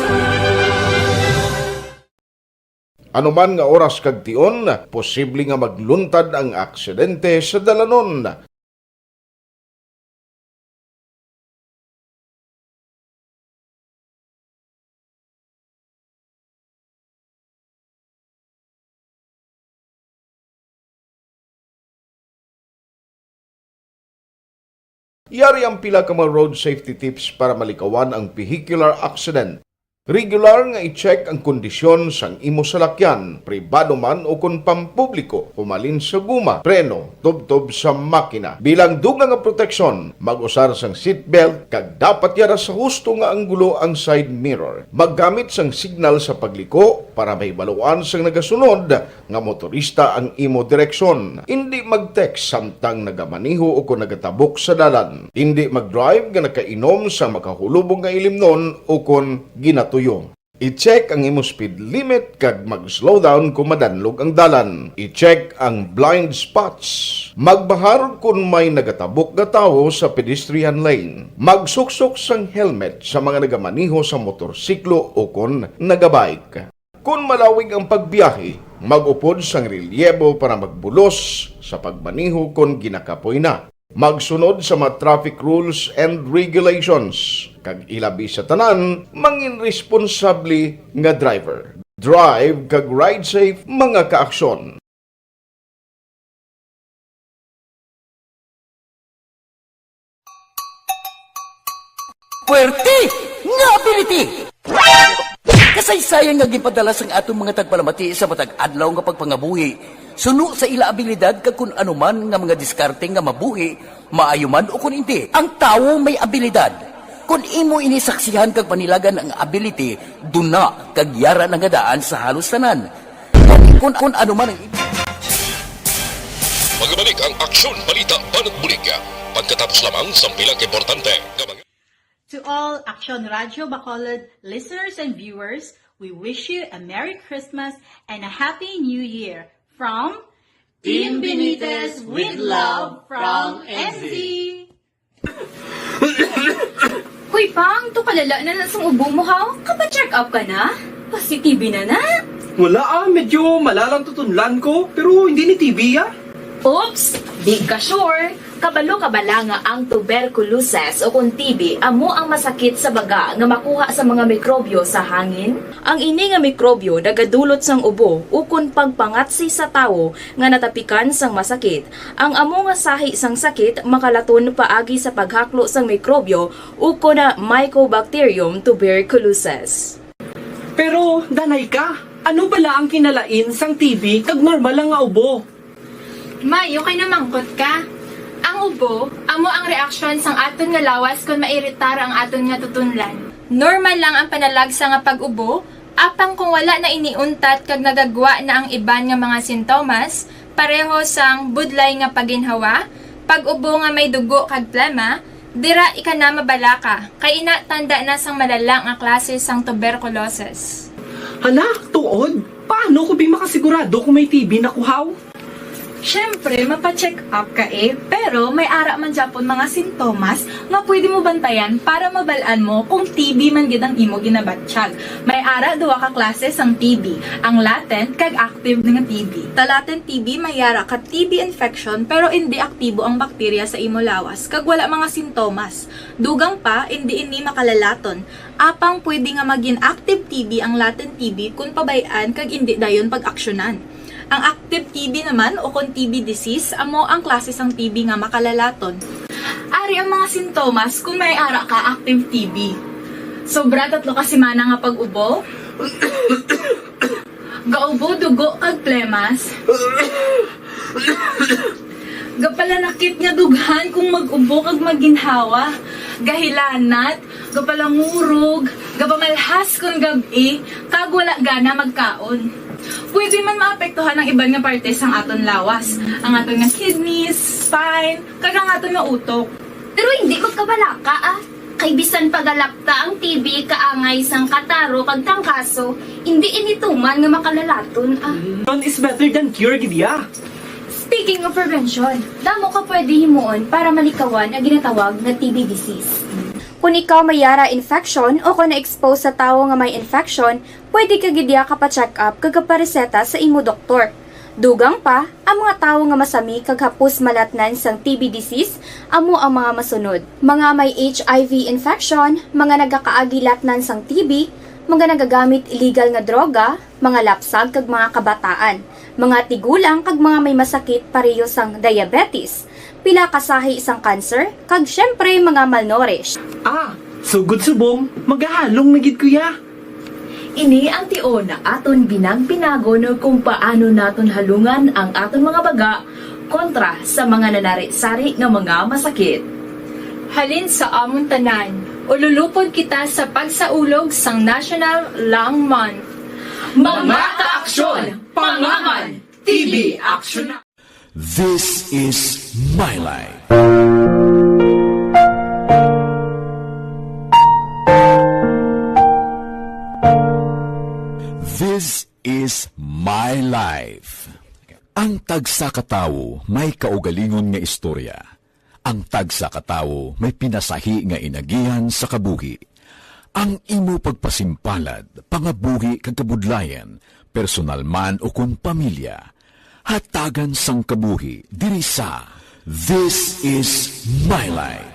Anuman nga oras kag tion, posible nga magluntad ang aksidente sa dalanon. Yari ang pila ka mga road safety tips para malikawan ang vehicular accident. Regular nga i-check ang kondisyon sang imo salakyan, pribado man o kon pampubliko, humalin sa guma, preno, tubtob sa makina. Bilang dugang nga proteksyon, mag-usar sang seatbelt kag dapat yara sa husto nga anggulo ang side mirror. Maggamit sang signal sa pagliko para mahibaluan sang nagasunod nga motorista ang imo direksyon. Indi mag-text samtang nagamaneho o kon nagatabok sa dalan. Indi mag-drive nga nakainom sa makahulubong nga ilimnon o kon ginatuyo. I-check ang imo speed limit kag mag-slow down kon madanlog ang dalan. I-check ang blind spots. Magbahar kon may nagatabok nga tawo sa pedestrian lane. Magsuksok sang helmet sa mga nagamaneho sa motorsiklo o kon nagabike. Kon malawig ang pagbiyahe, mag-upod sang relyebo para magbulos sa pagmaneho kon ginakapoy na. Magsunod sa mga traffic rules and regulations, kag ilabi sa tanan, mangin responsable nga driver. Drive kag ride safe, mga kaaksyon. Puwerte nga ability! Ka Kasaysayan nga ginpadala sang aton mga tagpalamati sa matag adlaw nga pagpangabuhi, suno sa ila abilidad kag kun ano man nga mga diskarte nga mabuhi, maayo man o kun indi. Ang tawo may abilidad. Kun imo ini saksihan kag panilagan ang ability, duna kag yara na nga daan sa halos tanan. Kun, kun, kun ano man ang Magbalik ang Aksyon Balita Banat Bulig pagkatapos lamang sang pila ka importante nga mga To all Action Radio Bacolod listeners and viewers, we wish you a Merry Christmas and a Happy New Year from Team Benitez with love from M Z. Hoy, Pang, to kalala na na sang ubo mo, haw? Kapa-check up ka na? Positive na na. Wala ah, medyo malalang tutunlan ko, pero hindi ni T B ah. Oops! Di ka sure? Kabalo ka bala nga ang tuberculosis o kon T B amo ang masakit sa baga nga makuha sa mga mikrobyo sa hangin? Ang ini nga mikrobyo nagadulot sang ubo ukon pagpangatsi sa tawo nga natapikan sang masakit. Ang amo nga sahi sang sakit makalaton paagi sa paghaklo sang mikrobyo ukon na Mycobacterium tuberculosis. Pero, danay ka, ano bala ang kinalain sang T B kag normal lang nga ubo? May, okay na mangkot ka. Ang ubo, amo ang reaksyon sang aton nga lawas kon mairitar ang aton nga tutunlan. Normal lang ang panalagsa nga pag-ubo, apang kung wala na ini untat kag nagagwa na ang iban nga mga sintomas, pareho sang budlay nga paginhawa, pag-ubo nga may dugo kag plema, dira ika na mabalaka, kay ina tanda na sang malala nga klase sang tuberculosis. Hala, tuod? Paano ko bi makasigurado kung may T B na ko, haw? Siyempre, mapa-check up ka eh, pero may ara man gyapon mga sintomas nga pwede mo bantayan para mabal-an mo kung T B man gid ang imo ginabatyag. May ara duha ka klase sang T B, ang latent kag active nga T B. Sa latent T B may ara ka T B infection pero indi aktibo ang bakterya sa imo lawas kag wala mga sintomas. Dugang pa, indi ini makalalaton. Apang pwede nga magin active T B ang latent T B kon pabay-an kag indi dayon pag-aksyonan. Ang active T B naman o kon T B disease amo ang klase sang T B nga makalalaton. Ari ang mga sintomas kon may ara ka active T B. Sobra tatlo ka semana nga pag-ubo. Gaubo dugo kag plemas. Gapalanakit nga dughan kung mag-ubo kag maginhawa. Gahilanat, gapalangurog, gapamalhas kon gab-i, kag wala gana magkaon. Pwede man maapektuhan ang iban nga parte sang aton lawas, ang aton nga kidneys, spine, kag ang aton nga utok. Pero hindi magkabalaka, ah. Kay bisan pa galakta ang T B kaangay sang kataro kag tangkaso, hindi ini tuman nga makalalaton, ah. Prevention is better than cure, gid ya. Speaking of prevention, damo ka pwede himuon para malikawan ang ginatawag nga T B disease. Kung ikaw may yara infection o kung na-expose sa tawo nga may infection, pwede ka gid ya kapa-check up kag kapareseta sa imo doktor. Dugang pa, ang mga tawo nga masami kag hapos malatnan sang T B disease amo ang mga masunod: mga may H I V infection, mga nagakaagi latnan sang T B, mga nagagamit illegal nga droga, mga lapsag kag mga kabataan, mga tigulang kag mga may masakit pareho sang diabetes, pila ka sahi sang cancer, kag siyempre mga malnourished. Ah, sugod subong, magahalong na gid ko ya. Ini ang tion nga aton binag-binagon kung paano naton halungan ang aton mga baga kontra sa mga nanari-sari nga mga masakit. Halin sa amon tanan, ululupod kita sa pagsaulog sang National Lung Month. Mga kaaksyon, pangaman, T B aksyon na! This is My Life. This is My Life. Ang tagsa ka tawo may kaugalingon nga istorya. Ang tagsa ka tawo may pinasahi nga inagihan sa kabuhi. Ang imo pagpasimpalad, pangabuhi kag kabudlayan, personal man o kon pamilya, hatagan sang kabuhi diri sa This Is My Life.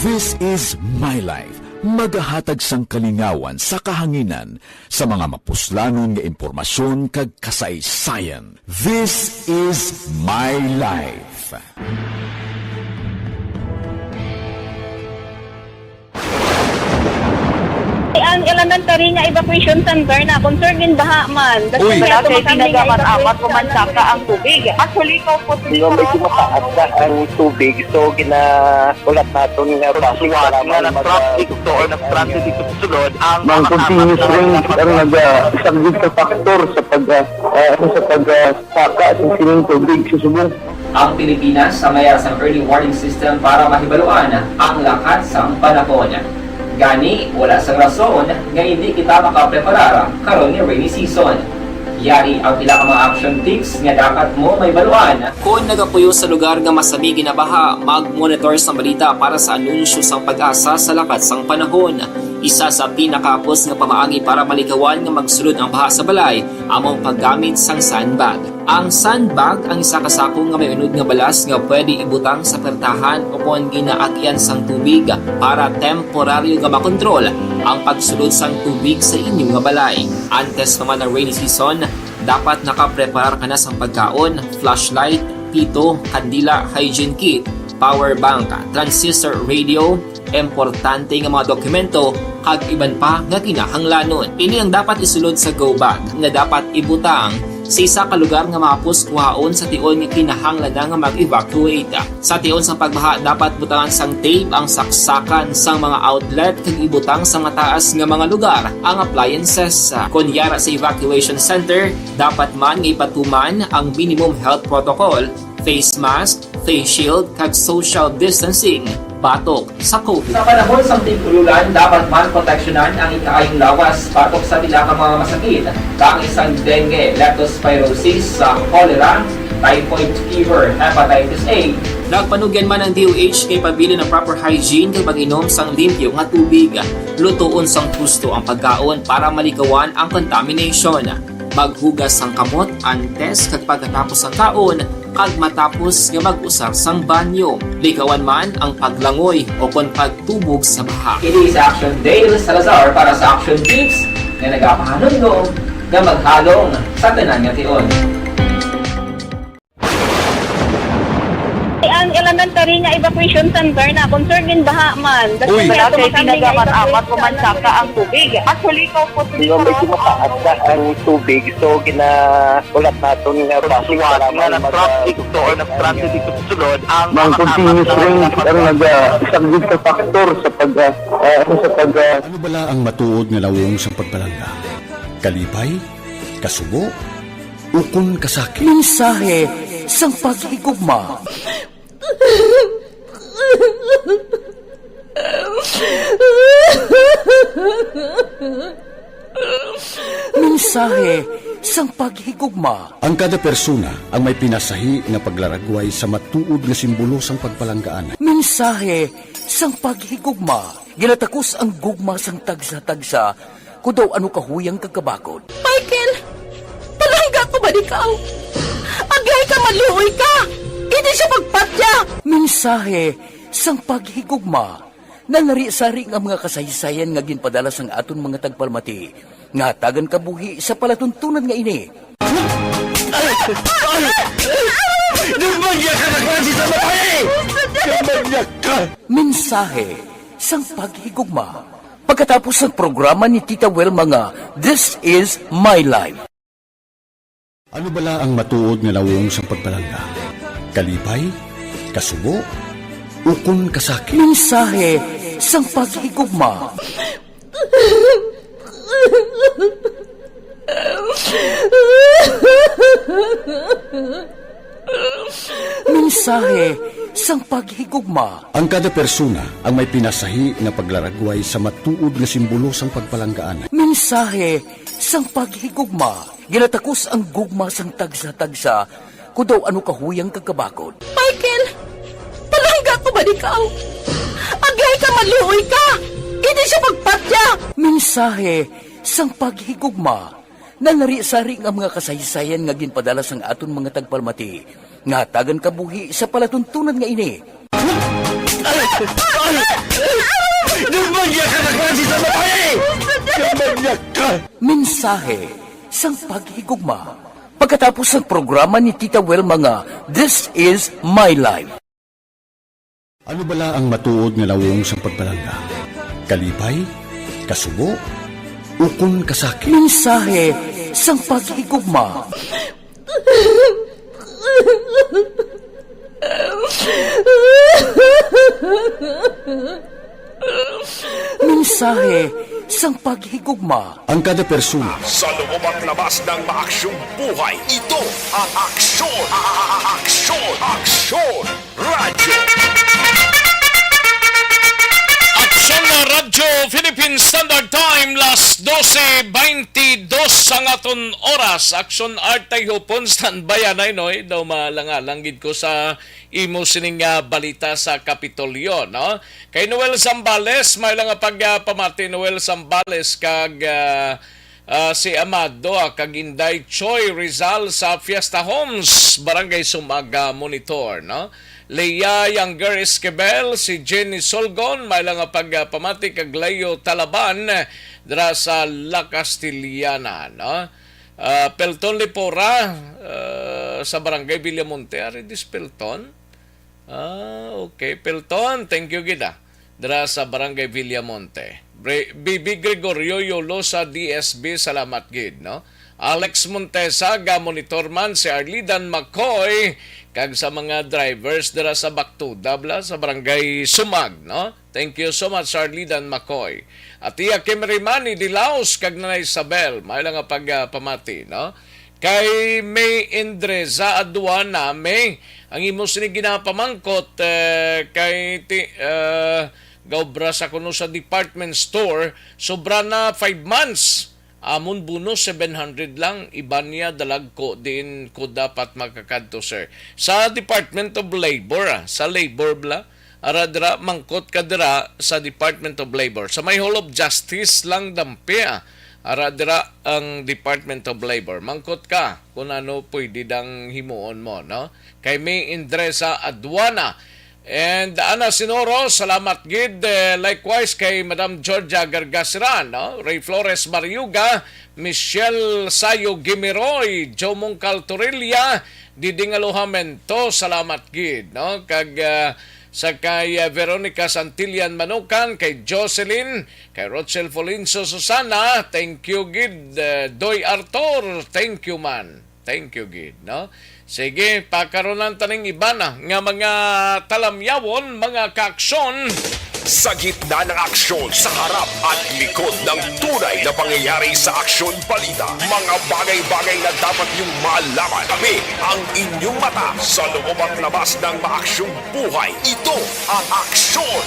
This Is My Life, magahatag sang kalingawan sa kahanginan sa mga mapuslanon nga impormasyon kag kasaysayan. This Is My Life. Ang elementary nga evacuation center na, concern din baha man. Uy. Wala kay tinaga man amat o mansaka ang tubig. Actually, ko po. Di ba, medyo mataas na ang tubig, so ginaulat naton nga basi nga nag-traffic to or nag-transit dito sa sulod ang mga continuous rains ang nag-, ah, isang big factor sa pag, ah, ah, sa pag, ah, saka sa sining tubig sa subong. Ang Pilipinas ang may sang early warning system para mahibaluan ang lakat sang panahon. Gani, wala sang rason nga hindi kita makapreparar karon nga rainy season. Yari ang pila ka mga action tips nga dapat mo mahibaluan. Kon nagapuyo sa lugar nga masami ginabaha, mag-monitor sang balita para sa anunsyo sang PAGASA sa lakat sang panahon. Isa sa pinakahapos nga pamaagi para malikawan nga magsulod ang baha sa balay amo ang paggamit sang sandbag. Ang sandbag ang isa ka sako nga may unod nga balas nga pwede ibutang sa pertahan o kon ginaagyan sang tubig para temporaryo nga makontrol ang pagsulod sang tubig sa inyo nga balay. Antes pa man ang rainy season, dapat nakapreparar ka na sang pagkaon, flashlight, pito, kandila, hygiene kit, power bank, transistor radio, importante nga mga dokumento, kag iban pa nga kinahanglanon. Ini ang dapat isulod sa go bag nga dapat ibutang sa isa ka lugar nga mahapos kuhaon sa tion nga kinahanglan na nga mag-evacuate. Sa tion sang pagbaha, dapat butangan sang tape ang saksakan sang mga outlet kag ibutang sa mataas nga mga lugar ang appliances. Kon yara sa evacuation center, dapat man nga ipatuman ang minimum health protocol, face mask, face shield, kag social distancing batok sa COVID. Sa panahon sang tig-ulan, dapat man proteksyonan ang ikaayong lawas batok sa pila ka mga masakit, kaangay sang dengue, leptospirosis, sa cholera, typhoid fever, hepatitis A. Nagpanugyan man ang D O H kay pabilin ang proper hygiene kag pag-inom sang limpyo nga tubig. Lutoon sang husto ang pagkaon para malikawan ang contamination. Maghugas sang kamot antes kag pagkatapos sang kaon, kag matapos nga mag-usar sang banyo. Likawan man ang paglangoy o kon pagtubog sa baha. Ini si Action Dale Salazar para sa Action Tips nga nagapahanumdom nga maghalong sa tanan nga tion. Ang elementary nga evacuation center na, concern din baha man. Uy. Wala kay tinaga man amat o mansaka ang tubig. Actually, ko po. Di ba, medyo mataas na ang tubig, so ginaulat naton nga basi nga nag-traffic to or nag-transit dito sa sulod ang mga continuous rains ang nag-, ah, isang big factor sa pag, ah, ah, sa pag, ah, Ano bala ang matuod nga nawong sang pagpalangga? Kalipay? Kasubo? Ukon kasakit? Mensahe sang paghigugma. Mensahe sang paghigugma. Ang kada persona ang may pinasahi nga paglaragway sa matuod nga simbolo sang pagpalanggaan. Mensahe sang paghigugma. Ginatakos ang gugma sang tagsa-tagsa, kon daw ano kahuyang kag kabakod. Michael, palangga ko ba ikaw? Aglay ka, maluoy ka! Hindi siya pagpatya! Mensahe sang paghigugma. Nalari-sari nga mga kasaysayan nga ginpadala sang aton mga tagpalamati nga hatagan kabuhi sa palatuntunan nga ini. Ay! Ay! Ay! Demonyakal ka, klase sa babae! Demonyakal! Mensahe sang paghigugma. Pagkatapos sang programa ni Tita Wilma nga This Is My Life. Ano bala ang matuod nga nawong sang pagpalangga? Kalipay? Kasubo? Ukon kasakit? Mensahe sang paghigugma. Mensahe sang paghigugma. Ang kada persona ang may pinasahi nga paglaragway sa matuod nga simbolo sang pagpalanggaan. Mensahe sang paghigugma. Ginatakos ang gugma sang tagsa-tagsa, kon daw ano kahuyang kag kabakod. Michael, palangga ko ba ikaw? Aglay ka, maluoy ka! Hindi siya pagpatya! Mensahe sang paghigugma. Nalari-sari nga mga kasaysayan nga ginpadala sang aton mga tagpalamati nga hatagan kabuhi sa palatuntunan nga ini. Ay! Ay! Demonyakal ka, klase sa babae! Demonyakal! Mensahe sang paghigugma. Pagkatapos sang programa ni Tita Wilma nga This Is My Life. Ano bala ang matuod nga nawong sang pagpalangga? Kalipay? Kasubo? Ukon kasakit. Mensahe sang paghigugma. Mensahe sang paghigugma. Ang kada persona. Sa loob at labas ng maaksyong buhay, ito ang Aksyon, Aksyon, Aksyon Radyo. Aksyon na Radyo Philippine Standard Time, las dose beintidos ang aton oras. Aksyon Art Tayhupon, standby anay, no? Eh, daw malangalang gid ko sa imo sining, ah, balita sa Kapitolyo, no? Kay Noel Zambales, may lang nga pag, ah, pamati, Noel Zambales, kag, ah, ah, si Amado, ah, kag Inday Choi Rizal sa Fiesta Homes, Barangay Sumaga, Monitor, no? Leia Younger Esquivel, si Jenny Solgon, may lang nga pag, ah, pamati, kag Leo Talaban, dira sa La Castellana, no? Ah, Pelton Lipora, ah, sa Barangay Villamonte. Ari dis Pelton? Ah, okay. Pelton, thank you gid, ah. Dira sa Barangay Villamonte. Bre-, B B Gregorio Yolo sa D S B, salamat gid, no? Alex Montesa, ga monitor man si Arlidan Macoy, kag sa mga drivers dira sa Baktuda, bla, sa Barangay Sumag, no? Thank you so much, Arlidan Macoy. At iya Kimrimani Dilaos kag Nanay Isabel, may lang nga pag, ah, pamati, no? Kay May Indre sa aduana, May, ang imo sini ginapamangkot, eh, kay ti, eh, gaobra sa kuno sa department store, sobra na five months. Amon bonus seven hundred lang, iban niya dalag ko diin ko dapat makakadto, sir. Sa Department of Labor, ah, sa Labor bla, ara dira, mangkot ka dira sa Department of Labor. Sa may Hall of Justice lang dampi, ah. Ara dira ang Department of Labor. Mangkot ka kung ano pwede dang himuon mo, no? Kay May Indre sa aduana. And Ana Sinoro, salamat gid. Eh, likewise kay Madam Georgia Gargasiran, no? Ray Flores Mariuga, Michelle Sayo Gimiroy, Joe Mongcal Torilla, Diding Alojamento, salamat gid, no? Kag, ah, sa kay, ah, Veronica Santillan Manukan, kay Jocelyn, kay Rochelle Folinso Susana, thank you gid. Eh, Doy Arthur, thank you man. Thank you gid, no? Sige, pakaronan taning iban na nga mga talamyawon, mga kaaksyon. Sa gitna ng aksyon, sa harap at likod ng tunay na pangyayari sa Aksyon Balita, mga bagay-bagay na dapat niyong malaman. Kami ang inyong mata sa loob at labas ng maaksyong buhay. Ito ang Aksyon,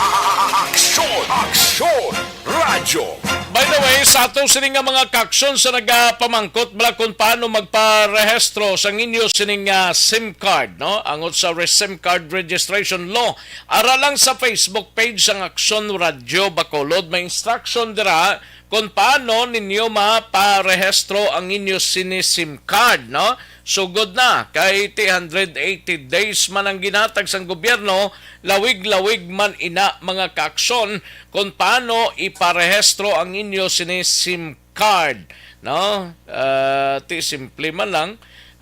Aksyon, Aksyon Radyo. By the way, sa ato sini nga mga kaaksyon sa nagapamangkot bala kung paano magparehistro sa inyo sining, ah, SIM card, no? Angot sa re-, SIM card registration law, ara lang sa Facebook page sang Aksyon Radyo Bacolod, may instruction dira kung paano ninyo maparehistro ang inyo sini SIM card, no? Sugod na, kay three hundred eighty days man ang ginatag sang gobyerno, lawig-lawig man ina, mga kaaksyon, kung paano iparehistro ang inyo sini SIM card, no? Ah, ti simple man lang.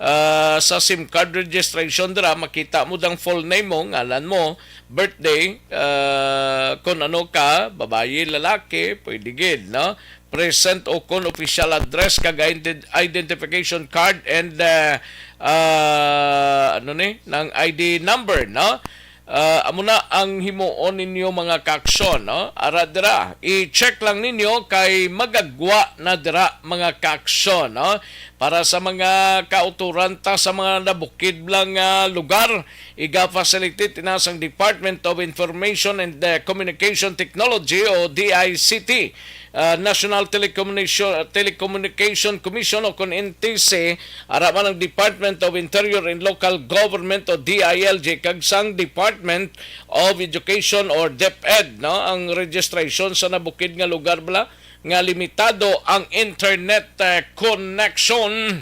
Ah, sa SIM card registration dira, makita mo dang full name mo, ngalan mo, birthday, ah, kung ano ka, babayi, lalaki, pwede gid, no? Present o kon official address kag ident-, identification card and, ah, ah, ano ni, nang I D number, no? Ah, amo na ang himuon ninyo, mga kaaksyon, no? Ara dira, i-check lang ninyo kay magagwa na dira, mga kaaksyon, no? Para sa mga kauturan ta sa mga nabukid lang nga lugar, iga-facilitate na sang Department of Information and, eh, Communication Technology o D I C T, ah, National Telecommunication, Telecommunication Commission o kon N T C, ara man ang Department of Interior and Local Government o D I L G kag sang Department of Education or DepEd, no? Ang registration sa nabukid nga lugar bala nga limitado ang internet, eh, connection.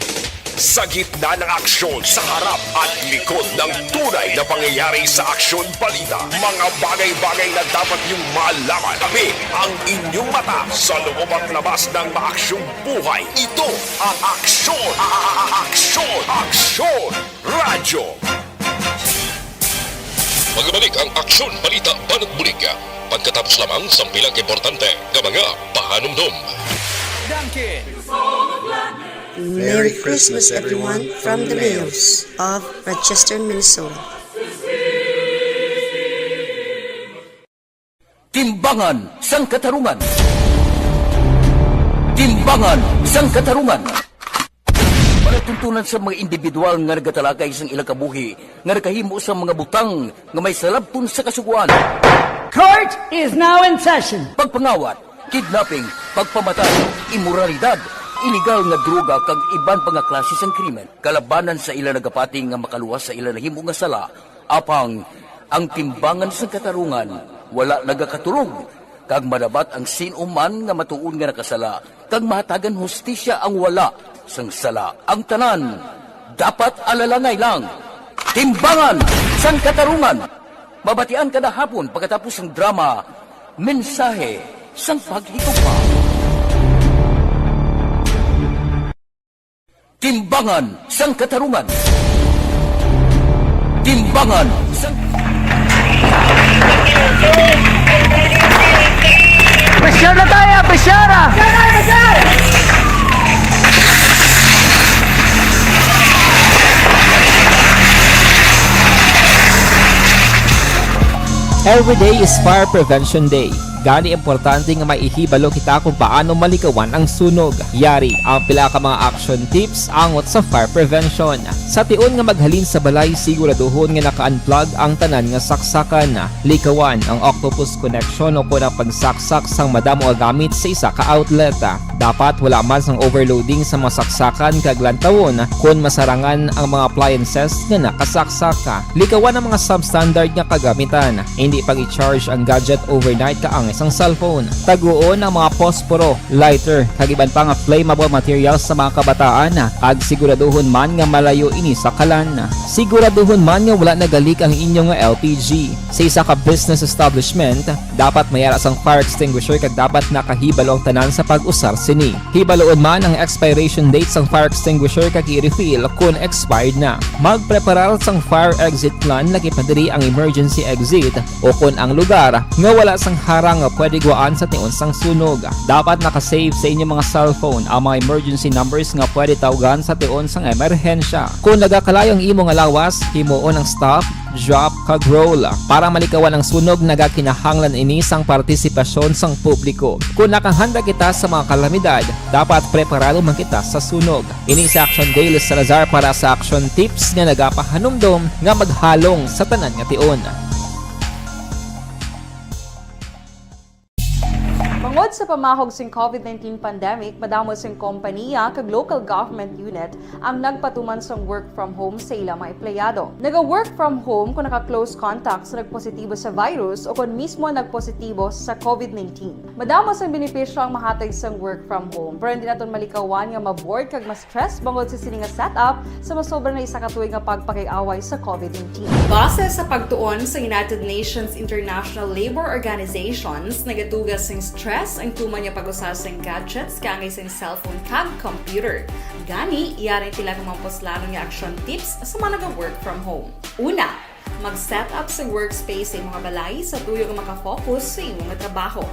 Sa gitna ng aksyon, sa harap at likod ng tunay na pangyayari sa Aksyon Balita, mga bagay-bagay na dapat niyong malaman. Kami ang inyong mata sa loob at labas ng maaksyong buhay. Ito ang Aksyon, Aksyon, Aksyon Radyo. Magabalik ang Aksyon Balita Banat Bulig pagkatapos lamang sang pila ka importante nga mga pahanumdom. Duncan. Merry Christmas, everyone, from the Mayors of Rochester, Minnesota. Timbangan sang Katarungan. Timbangan sang Katarungan. Palatuntunan sa mga individual nga nagatalakay sang ilang kabuhi nga nakahimo sang mga butang nga may salabton sa Kasugoan. Court is now in session. Pagpangawat, kidnapping, pagpamatay, imoralidad, iligal nga droga kag iban pa nga klase sang krimen kalabanan sa ila nagapati nga makaluwas sa ila nahimo nga sala. Apang ang timbangan sang Katarungan wala nagakatulog, kag madapat ang sin-o man nga matuod nga nakasala, kag mahatagan hustisya ang wala sang sala. Ang tanan dapat alalangay lang. Timbangan sang Katarungan. Mabatian kada hapon pagkatapos sang drama, Mensahe sang Paghigugma. Timbangan sang Katarungan. Timbangan sang Presyar na tayo! Presyar na! Every day is Fire Prevention Day. Gani, importante nga may ihibalo kita kung paano malikawan ang sunog. Yari ang pila ka mga action tips angot sa fire prevention. Sa tion nga maghalin sa balay, siguraduhon nga naka-unplug ang tanan nga saksakan. Likawan ang octopus connection o kon ang pagsaksak sang madamo nga gamit sa isa ka outlet. Dapat wala man sang overloading sa mga saksakan kag lantawon kon masarangan ang mga appliances nga nakasaksak. Likawan ang mga substandard nga kagamitan. Hindi pag-i-charge ang gadget overnight kaangay sang cellphone. Taguon ang mga posporo, lighter, kag iban pa nga flammable materials sa mga kabataan, kag siguraduhon man nga malayo ini sa kalan. Siguraduhon man nga wala nagalik ang inyo nga L P G. Sa isa ka business establishment, dapat may ara sang fire extinguisher kag dapat nakahibalo ang tanan sa pag-usar sini. Hibaloon man ang expiration date sang fire extinguisher kag i-refill kon expired na. Magpreparar sang fire exit plan, laki pa diri ang emergency exit o kon ang lugar nga wala sang harang nga pwede guwaan sa tion sang sunog. Dapat naka-save sa inyo mga cellphone ang mga emergency numbers nga pwede tawgan sa tion sang emerhensya. Kon nagakalayo ang imo nga lawas, himuon ang stop, drop, kag roll. Para malikawan ang sunog, nagakinahanglan ini sang partisipasyon sang publiko. Kon nakahanda kita sa mga kalamidad, dapat preparado man kita sa sunog. Ini si Action Dale Salazar para sa Action Tips nga nagapahanumdom nga maghalong sa tanan nga tion. Bangod sa pamahog sing COVID nineteen pandemic, madamo sing kompaniya kag local government unit ang nagpatuman sang work from home sa ila mga empleyado. Naga-work from home kung naka-close contact sa nagpositibo sa virus o kon mismo nagpositibo sa COVID nineteen. Madamo sang benepisyo ang mahatag sang work from home, pero hindi naton malikawan nga ma-bored kag ma-stress bangod sa sini nga setup sa masobra na isa ka tuig nga pagpakig-away sa COVID nineteen. Base sa pagtuon sa United Nations International Labour Organizations, nagatuga sing stress ang tuman nga pag-usa sing gadgets kaangay sing cellphone kag computer. Gani, yari ang pila ka mga puslanon nga action tips sa mga naga-work from home. Una, mag-set up sa workspace sa imong balay sa tuyo nga makafocus sa imong trabaho.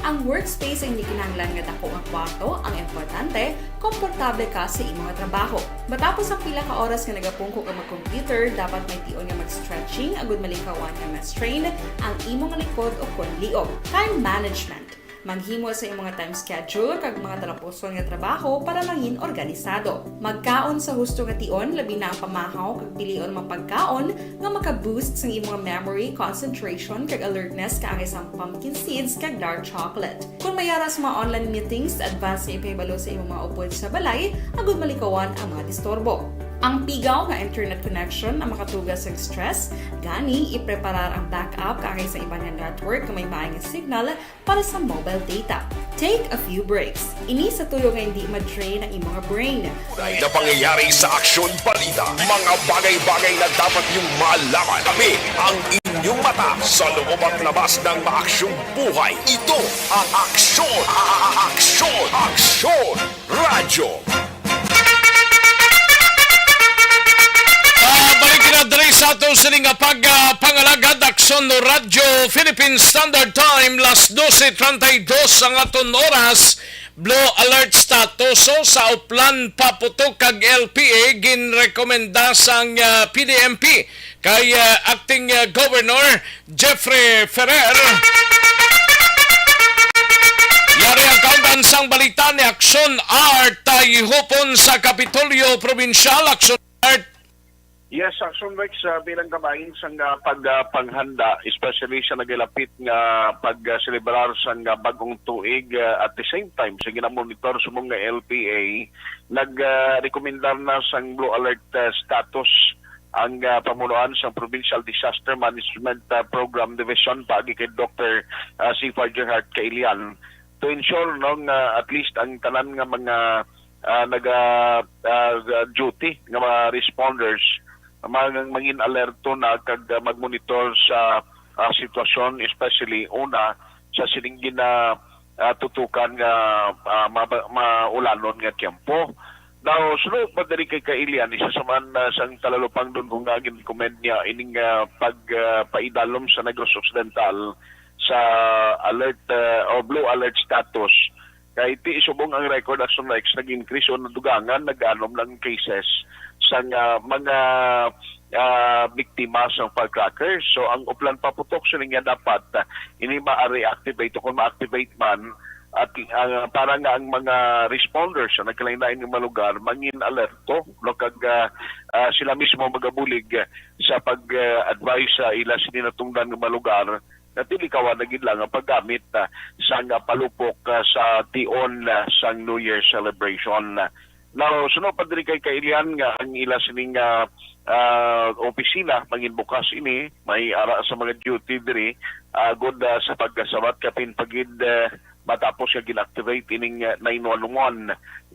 Ang workspace ang hindi kinahanglan nga dako nga kwarto, ang importante, komportable ka sa imong trabaho. Matapos ang pila ka oras nga nagapungko ka mag-computer, dapat may tion nga mag-stretching agud malikawan nga ma-strain ang imong likod o kon liog. Time management. Maghimo sa imong time schedule kag mga talapuson nga trabaho para mangin organisado. Magkaon sa husto nga tion, labi na ang pamahaw kag pilion mga pagkaon nga maka-boost sang imong memory, concentration, kag alertness kaangay sang pumpkin seeds kag dark chocolate. Kon may ara sa mga online meetings, advance nga ipahibalo sa imong mga upod sa balay agud malikawan ang mga disturbo. Ang pigaw nga internet connection ang makatuga sang stress, gani ipreparar ang backup kaangay sa iban nga network nga may maayo nga signal para sa mobile data. Take a few breaks. Ini sa tuyo nga hindi ma-drain ang imong brain. Tunay na pangyayari sa Aksyon Balita. Mga bagay-bagay na dapat niyong malaman. Kami ang inyong mata sa loob at labas ng maaksyong buhay. Ito ang Aksyon, a-, a-, a-, Aksyon, Aksyon Radyo. Ah, balik na diri sa aton sini nga pag, ah, pangalagad, Aksyon Radyo Philippine Standard Time, las doce treinta y dos ang aton oras. Blue alert status, so, sa Oplan, Paputok kag L P A ginrekomenda sang, ah, P D M P kay, ah, Acting, ah, Governor Jeffrey Ferrer. Yari ang kaundan sang balita ni Action Art, ah, ihupon sa Kapitolyo Probinsyal. Action Art. Yes, Action Rex, ah, bilang kabahin sang, ah, pag, ah, panghanda, especially sa nagalapit nga pag, ah, selebrar sang, ah, bagong tuig, ah, at the same time sa ginamonitor sa mga L P A, nag, ah, rekomendar na sang blue alert, ah, status ang, ah, pamunuan sang Provincial Disaster Management, ah, Program Division paagi kay Doctor, ah, Sifar Gerhart Kailian to ensure, no, nga at least ang tanan nga mga, ah, naga, ah, duty nga mga responders mang-, mangin alerto na kag, ah, magmonitor sa, ah, sitwasyon, especially una sa sining gina, ah, tutukan nga, ah, maba-, maulanon nga tiyempo. Now, suno pa diri kay Kailian, isa sa man, ah, sang talalupangdon ko nga gin-recommend niya ining, ah, pag, ah, paidalom sa Negros Occidental sa alert, ah, o blue alert status. Kay ti subong ang record, Action Rex, nag-increase o nadugangan, nag-anom lang cases sang, ah, mga, ah, biktima sang firecrackers. So, ang Oplan, Paputok, sining nga dapat, ah, ini ma-reactivate o kung ma-activate man, at, ah, para nga ang mga responders sa nagkalain-lain nga mga lugar mangin alerto, no, kag, ah, ah, sila mismo magabulig sa pag, ah, advise sa ila sini natungdan nga mga lugar nga tilikawan na gid lang ang paggamit, ah, sang, ah, palupok, ah, sa tion, ah, sang New Year celebration. Now, suno pa diri kay Kailian nga ang ila sining, ah, ah, opisina mangin bukas ini, may ara sa mga duty diri, agod, ah, sa pagkasabat kapin pagid, ah, matapos nga gin-activate ining, ah, nine one one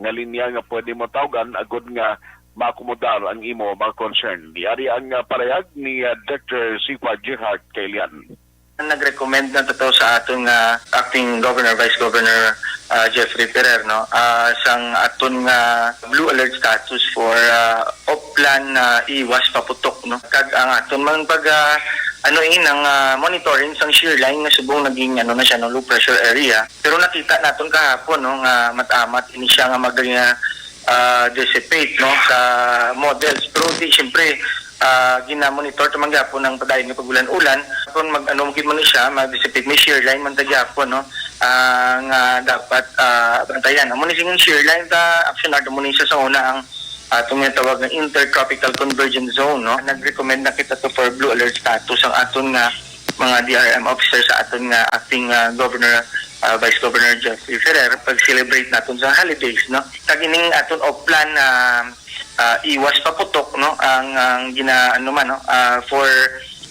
nga linya nga pwede mo tawgan agod nga maakomodar ang imo mga concern. Yari ang, ah, parayag ni, ah, Doctor Sifa Gerhart Kailian. Nag-recommend na to sa aton nga acting governor, vice governor, ah, Jeffrey Ferrer, no? Ah, sang aton nga blue alert status for, ah, Oplan, ah, Iwas, Paputok, no? Kag ang aton man pag, ah, ano, eh, nang, ah, monitoring sang shear line nga subong naging, ano na siya, no, low pressure area. Pero nakita naton kahapon, no, nga mat-amat ini siya nga mag, ah, ah, dissipate, no, sa models. Pero di, siyempre, ah, ginamonitor to man gyapon ang padayon nga pag-ulan-ulan. Kung mag-, ano, gid man ni siya, mag-dissipate, may shear line man ta gyapon, no, ah, nga dapat, ah, bantayan. Amo ni sing shear line ta, Action Art, amo ni siya sa una ang atong ginatawag nga Intertropical Convergence Zone, no? Nag-recommend na kita to for blue alert status ang aton nga mga D R M officer sa aton nga acting, ah, governor, ah, Vice Governor Jeffrey Ferrer pag-celebrate naton sa holidays, no? Kag ining aton Oplan, ah, ah, Iwas, Paputok, no, ang, ang gina-, ano man, no, ah, for,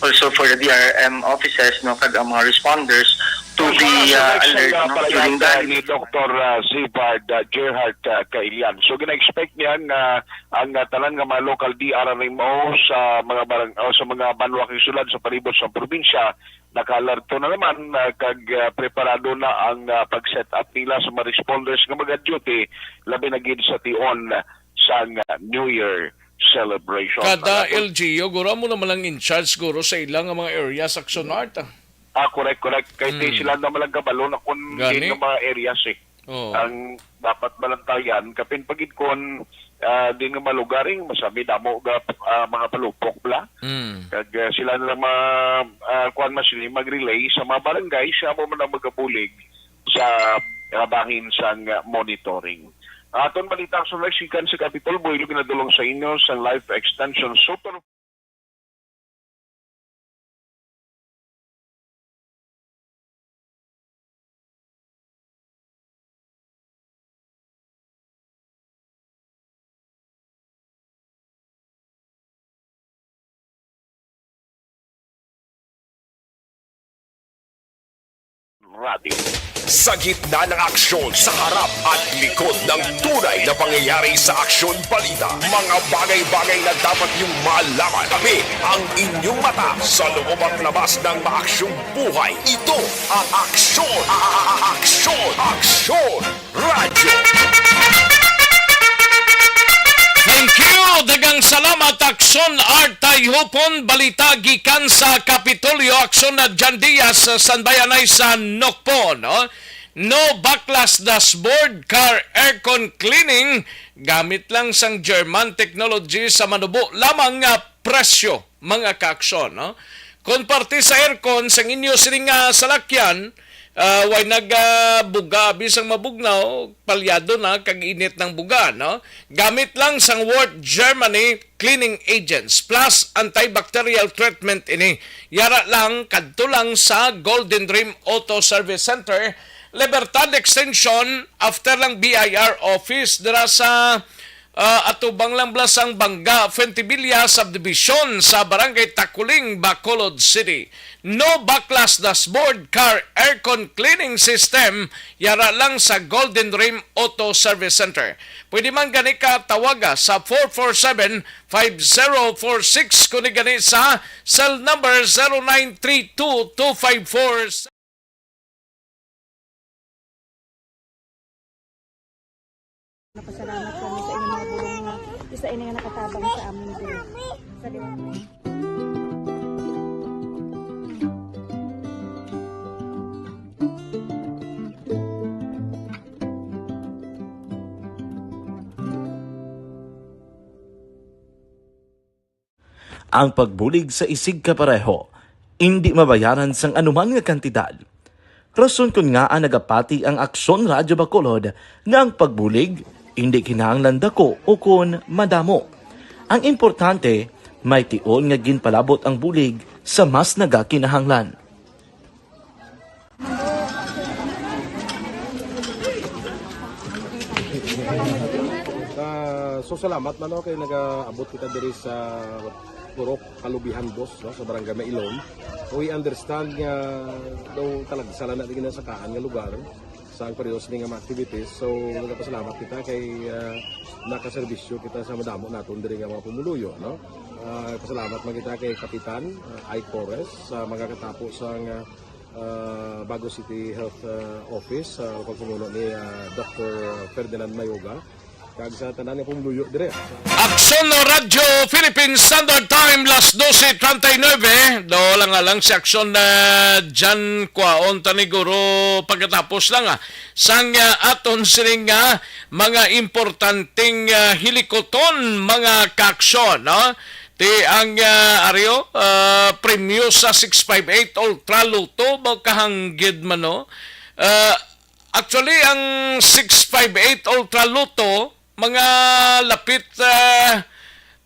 also for the D R M offices, no, kag ang mga responders to be, ah, alert, no, during the holidays. Ni Doctor, ah, Sivard, ah, Gerhart, ah, Kailian. So, gina-expect niya nga ang, ah, tanan nga mga local D R M O sa mga barang-, o sa mga banwa kag syudad sa palibot sa probinsya, naka-alerto na naman, ah, kag, ah, preparado na ang, ah, pag-set up nila sa mga responders nga mag-duty, labi na gid sa tion sang, ah, New Year celebration. Kada Ang L G U, guro, amo naman lang in charge, guro, sa ilang nga mga areas, Action Art, ah. Ah, correct, correct. Kay ti Hmm. sila naman lang kabalo na kung Gani. din nga mga areas, eh. Oo. Ang dapat malantayan, kapin pagid kon, ah, din nga malugaring, masami damo ga, ah, mga palupok bla. Mm. Kag, ah, sila na lang ma-, ah, kuwan man sila, mag-relay sa mga barangay, siya mo man ang magabulig sa, ah, bahin sang, ah, monitoring. Aton balita sa Mexican sa Capitol, buhilog ginadulong sa inyo sa Life Extension Super Radio. Sa gitna ng aksyon, sa harap at likod ng tunay na pangyayari sa Aksyon Balita, mga bagay-bagay na dapat niyong malaman. Tabi ang inyong mata sa loob at labas ng maaksyong buhay. Ito ang Aksyon, a-, a-, a-, Aksyon, Aksyon Radyo. Thank you! Daghang salamat, Aksyon Art Tayhupon. Balita gikan sa Kapitolyo, Aksyon na Jan Diaz, sa Sandayanay sa Nokpo, no? No baklas dashboard, car aircon cleaning, gamit lang sang German technology sa manubo lamang nga presyo, mga kaaksyon, no? Kon parte sa aircon sang inyo sini nga salakyan, ah, way nagabuga, bisang mabugnaw, palyado na kag init ng buga, no? Gamit lang sang Worth Germany cleaning agents plus antibacterial treatment ini. Yara lang, kadto lang sa Golden Dream Auto Service Center, Libertad Extension, after lang B I R office, dira sa, ah, atubang lang bala sang Bangga, Fuentebilla Subdivision sa Barangay Taculing, Bacolod City. No baklas dashboard, car aircon cleaning system, yara lang sa Golden Dream Auto Service Center. Pwede man gani ka tawaga sa four four seven, five zero four six, kundi gani sa cell number zero nine three two two five four. Napasalamat kami sa inyong mga bulong nga isa ini nga nakatabang sa amin diri. Sa liwanag. Ang pagbulig sa isigkapareho indi mabayaran sang anuman nga kantidad. Rason kon ngaa nagapati ang Aksyon Radyo Bacolod nga ang pagbulig indi kinahanglan dako ukon madamo. Ang importante, may tion nga ginpalabot ang bulig sa mas nagakinahanglan. Ah, so salamat man, no, kay nagaabot kita diri sa Purok Kalubihan, boss, no, sa Barangay Mailon. We understand nga daw talagsa lang na di ginasakaan nga lugar sa ang pareho sini nga mga activities. So, nagapasalamat kita kay, ah, nakaserbisyo kita sa madamo naton diri nga mga pumuluyo, no? Ah, pasalamat man kita kay Kapitan, ah, Ike Torres sa magakatapo sa nga, ah, Bago City Health, ah, Office, sa pagpamuno ni, ah, Doctor Ferdinand Mayoga, kag sa tanan nga pumuluyo dire. Aksyon Radyo Philippine Standard Time, las doce treinta y nueve. Do lang nga lang si Aksyon na dyan, kwaon ta ni guro pagkatapos lang, ah, sang, ah, aton sining, ah, mga importanteng, ah, hilikoton, mga kaaksyon, no? Ti ang, ah, aryo, ah, premyo sa six five eight Ultra Lotto, ba kahanggid man, no? Ah, actually, ang six five eight Ultra Lotto, mga lapit, ah,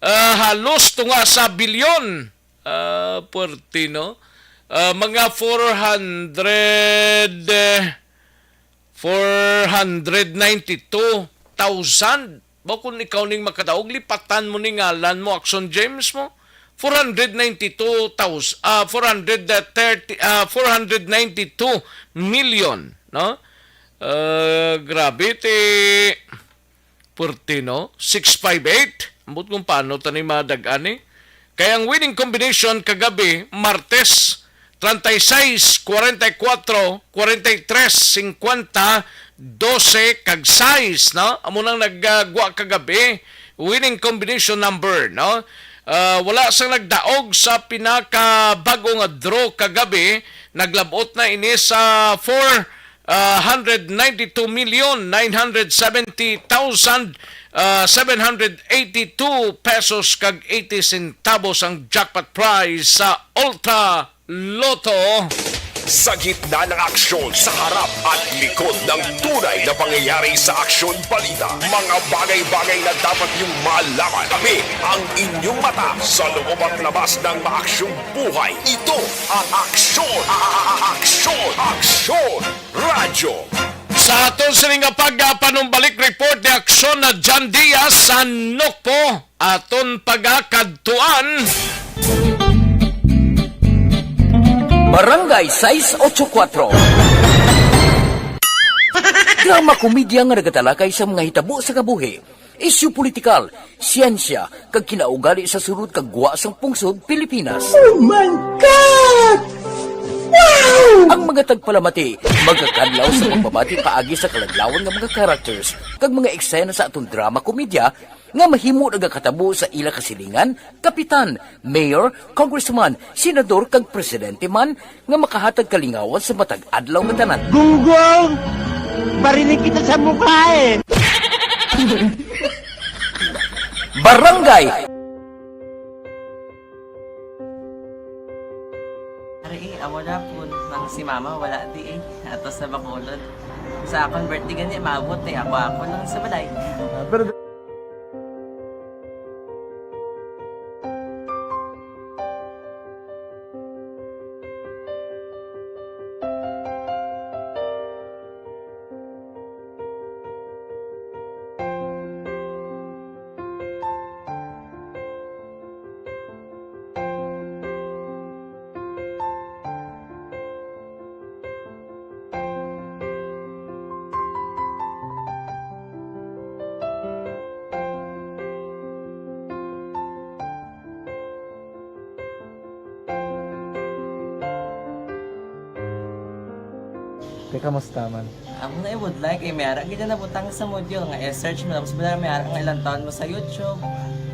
ah, halos tunga sa bilyon. Ah, puwerte, no? Ah, mga four hundred, eh, four hundred ninety-two thousand. Ba, kung ikaw ning makadaog, lipatan mo ni ngalan mo, Action James mo. Four hundred ninety-two thousand, ah, four hundred thirty, ah, four hundred ninety-two million, no? Ah, grabe, ti, puwerte, no? Six five eight. Ambot kung paano tani madag-an, eh. Kay ang winning combination kagabi, Martes, treinta y seis, cuarenta y cuatro, cuarenta y tres, cincuenta, doce, kag sais, no? Amo nang nagagwa kagabi, winning combination number, no? Ah, wala sang nagdaog sa pinakabag-o nga draw kagabi. Naglabot na ini sa four, ah, hundred ninety-two million nine hundred seventy thousand, ah, seven hundred eighty-two pesos kag eighty centavos ang jackpot prize sa Ultra Lotto. Sa gitna ng aksyon, sa harap at likod ng tunay na pangyayari sa Aksyon Balita, mga bagay-bagay na dapat niyong malaman. Kami ang inyong mata sa loob at labas ng maaksyong buhay. Ito ang Aksyon, a-, a-, a-, Aksyon, Aksyon Radyo. Sa aton sini nga pagpanumbalik, report ni Aksyon na John Diaz sa Nokpo. Aton pagakadtuan. Barangay sais ocho kuatro. Drama komedya nga nagatalakay sa mga hitabo sa kabuhi, isyu politikal, siyensya, kag kinaugali sa sulod kag gwa sang pungsod Pilipinas. Oh my God! Wow! Ang mga tagpalamati magakadlaw sa pagbabati paagi sa kaladlawan nga mga characters kag mga eksena sa aton drama komedya nga mahimo nagakatabo sa ila kasilingan, kapitan, mayor, congressman, senador, kag presidente man nga makahatag kalingawan sa matag adlaw nga tanan. Gunggong! Barinig kita sa mukha eh. Barangay. Ari, eh, amo na po. Nang si mama, wala di eh. Ato sa Bacolod. Sa akon birthday gani, maabot eh. Ako, ako lang sa balay. Ah, pero Te, kamusta man? Amo na, eh, would like, eh, may ara gid na nabutang sa module nga i-search mo, tapos wala, may ara nga ilang taon mo sa YouTube.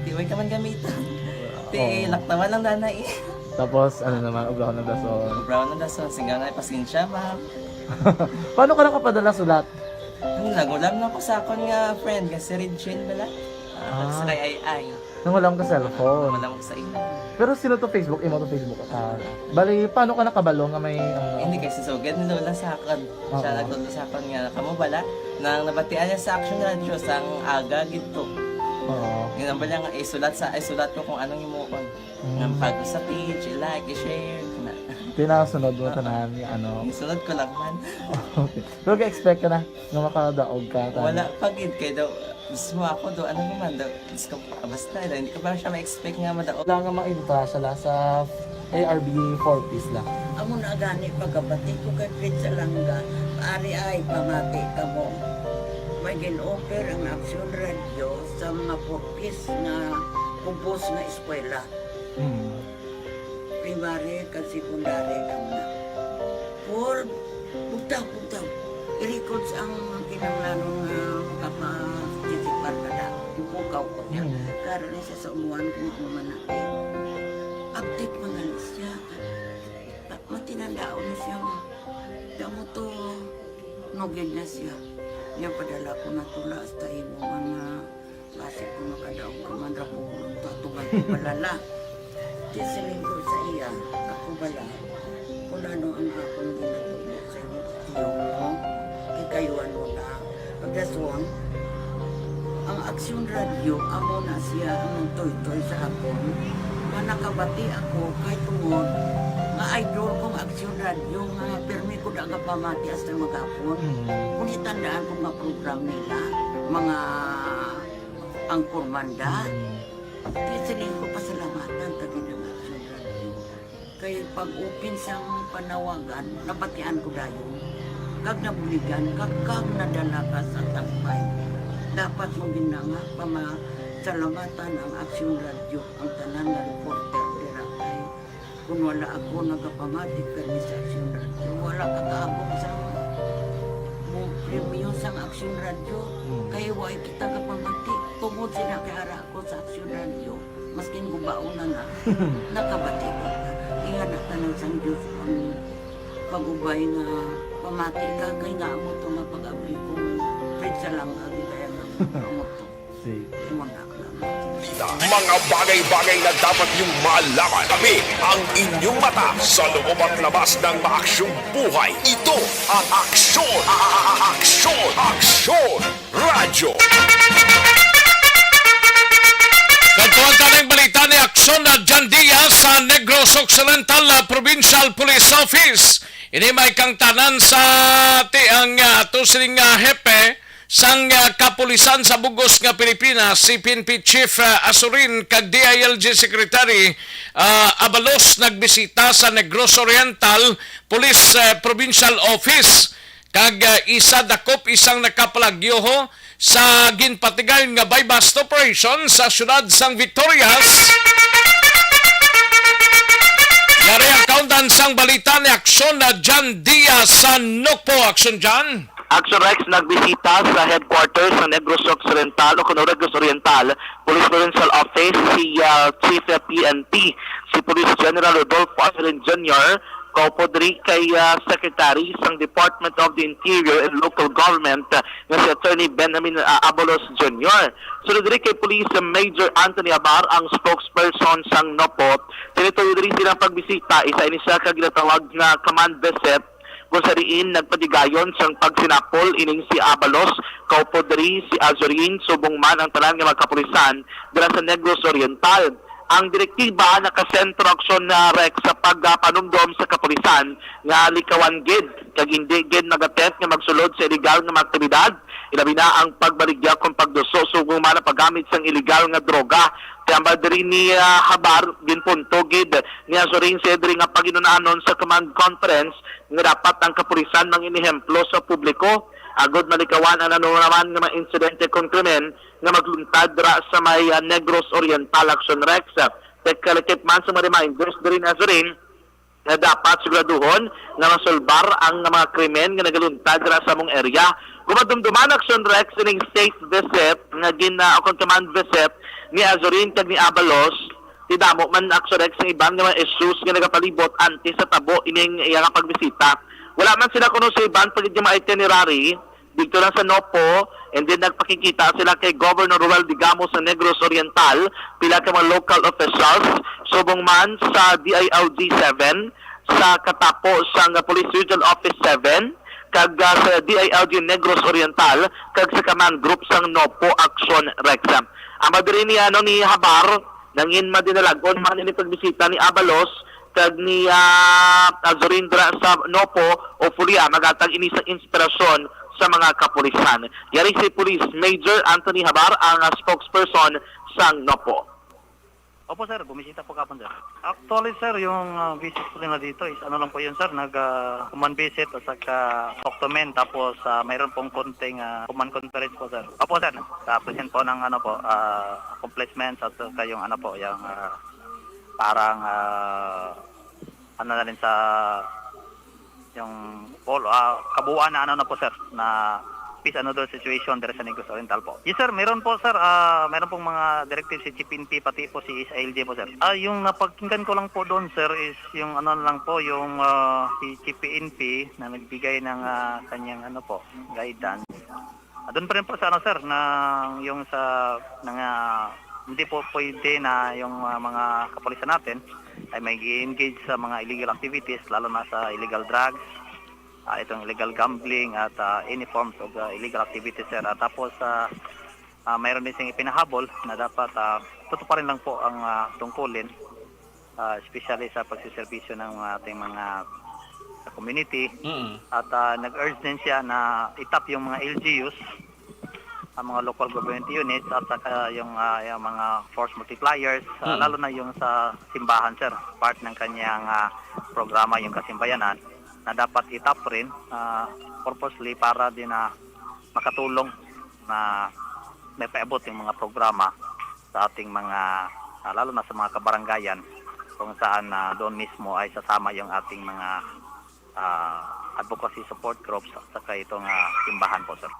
Di, way ka man gamiton. Ti, oo, laktawan lang dana, eh. Tapos, ano naman, obrahon ng dason. Obrahon ng dason, singga nga, pasensya, ma'am. Paano ka nakapadala sulat? Ano, nagulam na ko sa akon nga friend, nga si Regine bala. Ah, ah, sa kay Ai Ai. Nang wala akong ka-cellphone. Wala akong sa imo. Pero sino to Facebook? Imo to Facebook account? Bali, paano ka nakabalo nga may, ano? Hindi, kay si Sugad ni Lola sa akon. Siya, oo, nagtudlo sa akon nga, kamo bala, nang nabatian niya sa Action Radio, sang aga gid to. Oo. Yun ang bala nga, isulat sa, isulat ko kung anong himuon. Mm. Nga pag sa page, i-like, i-share, na. Pinasunod mo, oo, tanan, nga ano. Isunod ko lang man. Okay. Pero ga-expect ka na nga makadaog ka, tanan? Wala pa gid, kay daw, mismo ako daw, ano naman daw, Diyos ko, basta, hindi ko pa siya ma-expect nga madaog. Wala nga maibutang sila sa A R B four Ps lang. Amo na gani pagkabati ko kay Fred Salanga, ari ay pamati kamo. May gin-offer ang Action Radio sa mga four Ps nga kubos nga eskwela. Hmm. Primary kag secondary kamo na. Paul, bugtaw, bugtaw. I-records ang kinahanglanon nga makapa-, sisipar ka na. Ipukaw ko niya. Hmm. Karon ni sa umuan kung ano man na, eh, update man na siya. Ta-, matinandaon na siya nga. Damo to, nugid na siya. Niya padala ko na tula hasta imo man nga basi ko makadaog ka man ra ko, tatubay ko balala. Di siling ko sa iya, ako bala. Kung ano ang akong ginatubo sa iyo, iyo mo, ikayuan mo na. Pagdason, ang Aksyon Radyo, amo na siya ang nagtuytoy sa akon. Nga nakabati ako kay tungod nga idol kong Aksyon Radyo nga pirmi ko da gapamati hasta maghapon. Mm. Kung itandaan ko nga program nila, mga angkor manda, mm, di sila ko pasalamatan ta gid ang Aksyon Radyo. Kay pag-open sang panawagan, nabatian ko dayon. Kag nabuligan, kag, kag nadala ka sa tampay. Dapat mo gid na nga pamasalamatan ang Aksyon Radyo, ang tanan nga reporter dira kay kun wala ako nagapamati kani sa Aksyon Radyo, wala ka kaabot sa mo premyo sang Aksyon Radyo. Hmm. Kay way kita gapamati tungod sila kay ara ko sa Aksyon Radyo, maskin gubaon na na, nakabati ko. Inga na tanan sang Diyos ang pag-ubay nga pamati ka, kay nga amo to nga pag-abli ko, Fred Salanga, gid kaya nga amo to. Sige. Imo na lang. Mga bagay-bagay na dapat niyong malaman. Kami ang inyong mata sa loob at labas ng maaksyong buhay. Ito ang Aksyon, a-, a-, a-, Aksyon, Aksyon Radyo. Kadto ang tanang balita ni Aksyon na John Diaz sa Negros Occidental, ah, Provincial Police Office. Ini may kangtanan sa ti ang, ah, ato sining, ah, hepe sang, ah, kapulisan sa bugos nga Pilipinas, si P N P Chief, ah, Azurin kag D I L G Secretary, ah, Abalos nagbisita sa Negros Oriental Police, ah, Provincial Office. Kag, ah, isa dakop isang nakapalagyo ho sa ginpatigayon nga buy-bust operation sa siyudad sang Victorias. Yari ang kaundan sang balita ni Aksyon na John Diaz sa Nokpo. Aksyon, John. Aksyon Rex nagbisita sa headquarters sa Negros Occidental o kuno Negros Oriental Police Provincial Office si, ah, Chief P N P, si Police General Rodolfo Azurin Junior, Kaupo diri kay ah, Secretary sang Department of the Interior and Local Government ah, nga si Attorney Benjamin ah, Abalos Junior. Sunod diri kay Police Major Anthony Abar ang spokesperson sang NOPO. Tinutoyo diri silang pagbisita, isa ini siya ka ginatawag nga command visit, kung sa diin nagpatigayon sang pagsinapol ining si Abalos, kaupo diri si Azurin, subong man ang tanan nga mga kapulisan dira sa Negros Oriental. Ang direktiba nakasentro, Aksyon, ah, Rex, sa pagpanumdom sa kapulisan nga likawan gid kag hindi gid mag-attempt nga magsulod sa illegal nga mga aktibidad, ilabi na ang pagbaligya kon pagduso subong man ang paggamit sang illegal nga droga. Kay ambal diri ni ah, Habar, ginpunto gid ni Azurin sa diri nga paginunanon sa command conference nga dapat ang kapulisan manginehemplo sa publiko agod malikawan ang nanunaman nga mga insidente kon krimen nga magluntad dira sa may ah, Negros Oriental, Aksyon, Rex. Nagkalakip man sa mga reminders diri ni Azurin nga dapat siguraduhon nga masulbar ang mga krimen nga nagaluntad dira sa among area. Gumadumduman, Aksyon, Rex, ining state visit nga gina o kon command visit ni Azurin kag ni Abalos. Ti damo man, Aksyon, Rex, ang iban nga mga issues nga nagapalibot antes sa tabo ining iya nga pagbisita. Wala man sila kuno sa iban pa gid nga mga itinerary didto lang sa NOPO, and then nagpakikita sila kay Governor Roel Digamo sa Negros Oriental, pila ka mga local officials, subong man sa D I L G seven, sa katapo sang Police Regional Office seven, kag ah, sa D I L G Negros Oriental, kag sa command group sang NOPO Aksyon, Rex. Ang madiri ni ano ni Habar, nangin madinalagon man ini pagbisita ni Abalos kag ni ah, Azurin dira sa NOPO, hopefully ah, magatag ini sa inspirasyon sa mga kapulisan. Yari si Police Major Anthony Habar ang ah, spokesperson sang NOPO. Opo, sir, bumisita po kapon, sir. Actually, sir, yung ah, visit po nila dito is ano lang po yun, sir, nag ah, command visit at saka talk to men, tapos ah, mayroon pong konting ah, command conference po, sir. Opo, sir, sa present po ng ano po, ah, accomplishments at saka yung ano po, yung ah, parang ah, ano na rin sa yung all, ah, kabuuan na ano na po, sir, na peace and order situation diri sa Negros Oriental po. Yes, sir, meron po, sir. Ah, meron pong mga directives si Chief N P pati po si S I L G po, sir. Ah, yung napakinggan ko lang po doon, sir, is yung ano lang po, yung ah, si Chief N P na nagbigay ng ah, kanyang ano po, guidance. Ah, doon pa rin po sa ano, sir, na yung sa mga hindi po pwede na yung ah, mga kapulisan natin ay may engage sa mga illegal activities, lalo na sa illegal drugs, ah, itong illegal gambling at ah, any forms of ah, illegal activities, sir. At tapos ah, ah, mayroon din siyang ipinahabol na dapat ah, tutuparin lang po ang ah, tungkulin, ah, especially sa pagsiservisyo ng ating mga sa community. Mm. At ah, nag-urge din siya na itap yung mga L G Us, ang mga local government units at saka yung, ah, yung mga force multipliers, ah, Mm. lalo na yung sa simbahan, sir, part ng kanyang ah, programa yung kasimbayanan na dapat itap rin ah, purposely para din na makatulong na may paabot yung mga programa sa ating mga, ah, lalo na sa mga kabarangayan kung saan na doon mismo ay sasama yung ating mga ah, advocacy support groups at saka itong ah, simbahan po, sir.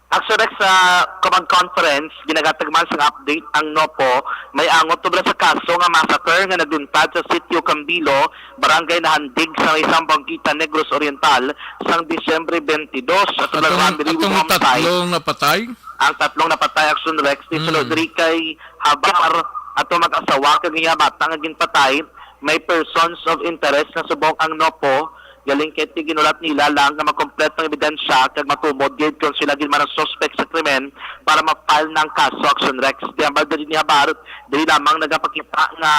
Actually, sa command conference, ginagatag man sang update ang NOPO, may angot tubra sa kaso nga massacre nga nagluntad sa Sitio Cambilo, Barangay Nahandig, sa may Sambangkita, Negros Oriental, sang Disyembre twenty-two. At Atong, Rambi Lee atong Homicide. Tatlong napatay? Ang tatlong napatay, Action Rex, ni Mm. Sunod diri kay Habar, ato mag-asawa kag iya bata nga ginpatay, may persons of interest na subong ang NOPO, galing kay ti ginulat nila lang nga makompleto ang ebidensya kag matumod gid kung sila gid man ang suspect sa krimen para ma-file na ang kaso, Action Rex. Di ang balda ni Habar, dili lamang nagapakita nga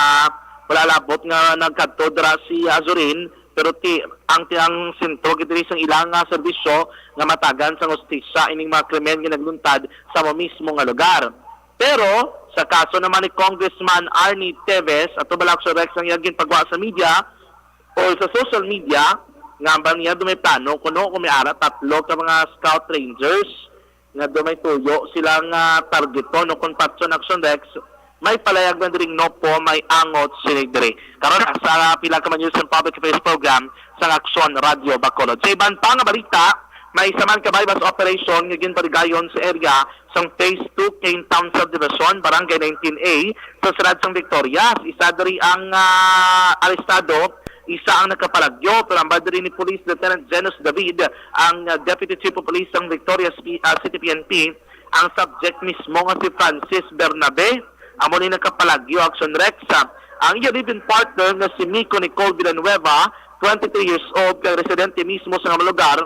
wala labot nga nagkadto dira si Azurin, pero ti ang ti ang sentro gid diri sang ilang ah, serbisyo nga matagan sang hustisya ining mga krimen nga nagluntad sa amo mismo nga lugar. Pero sa kaso naman ni Congressman Arnie Teves, ato bala, Action Rex, ang iyang ginpagwa sa media o sa social media, nga ambal niya do may plano kuno kung may ara tatlo ka mga scout rangers nga do may tuyo sila nga targeton o kung patyon, Action Rex, may palayag man diring NOPO, may angot sinig diri. Karon sa pila ka man news and public affairs program sa Action Radio Bacolod. Sa iban pa nga balita, may isa man ka buy-bust operation nga ginpaligayon sa area sang Phase two Cane Town Subdivision, Barangay nineteen A, sa siyudad sang Victorias. Isa diri ang ah, arestado isa ang nakapalagyo, pero ang diri ni Police Lieutenant Genus David, ang, ah, Deputy Chief of Police sang Victorias P-, ah, City P N P, ang subject mismo nga si Francis Bernabe, amo ni nakapalagyo, Action Rex. Ah, ang iya live-in partner nga si Miko Nicole Villanueva, twenty-three years old, kag residente mismo sa nga lugar,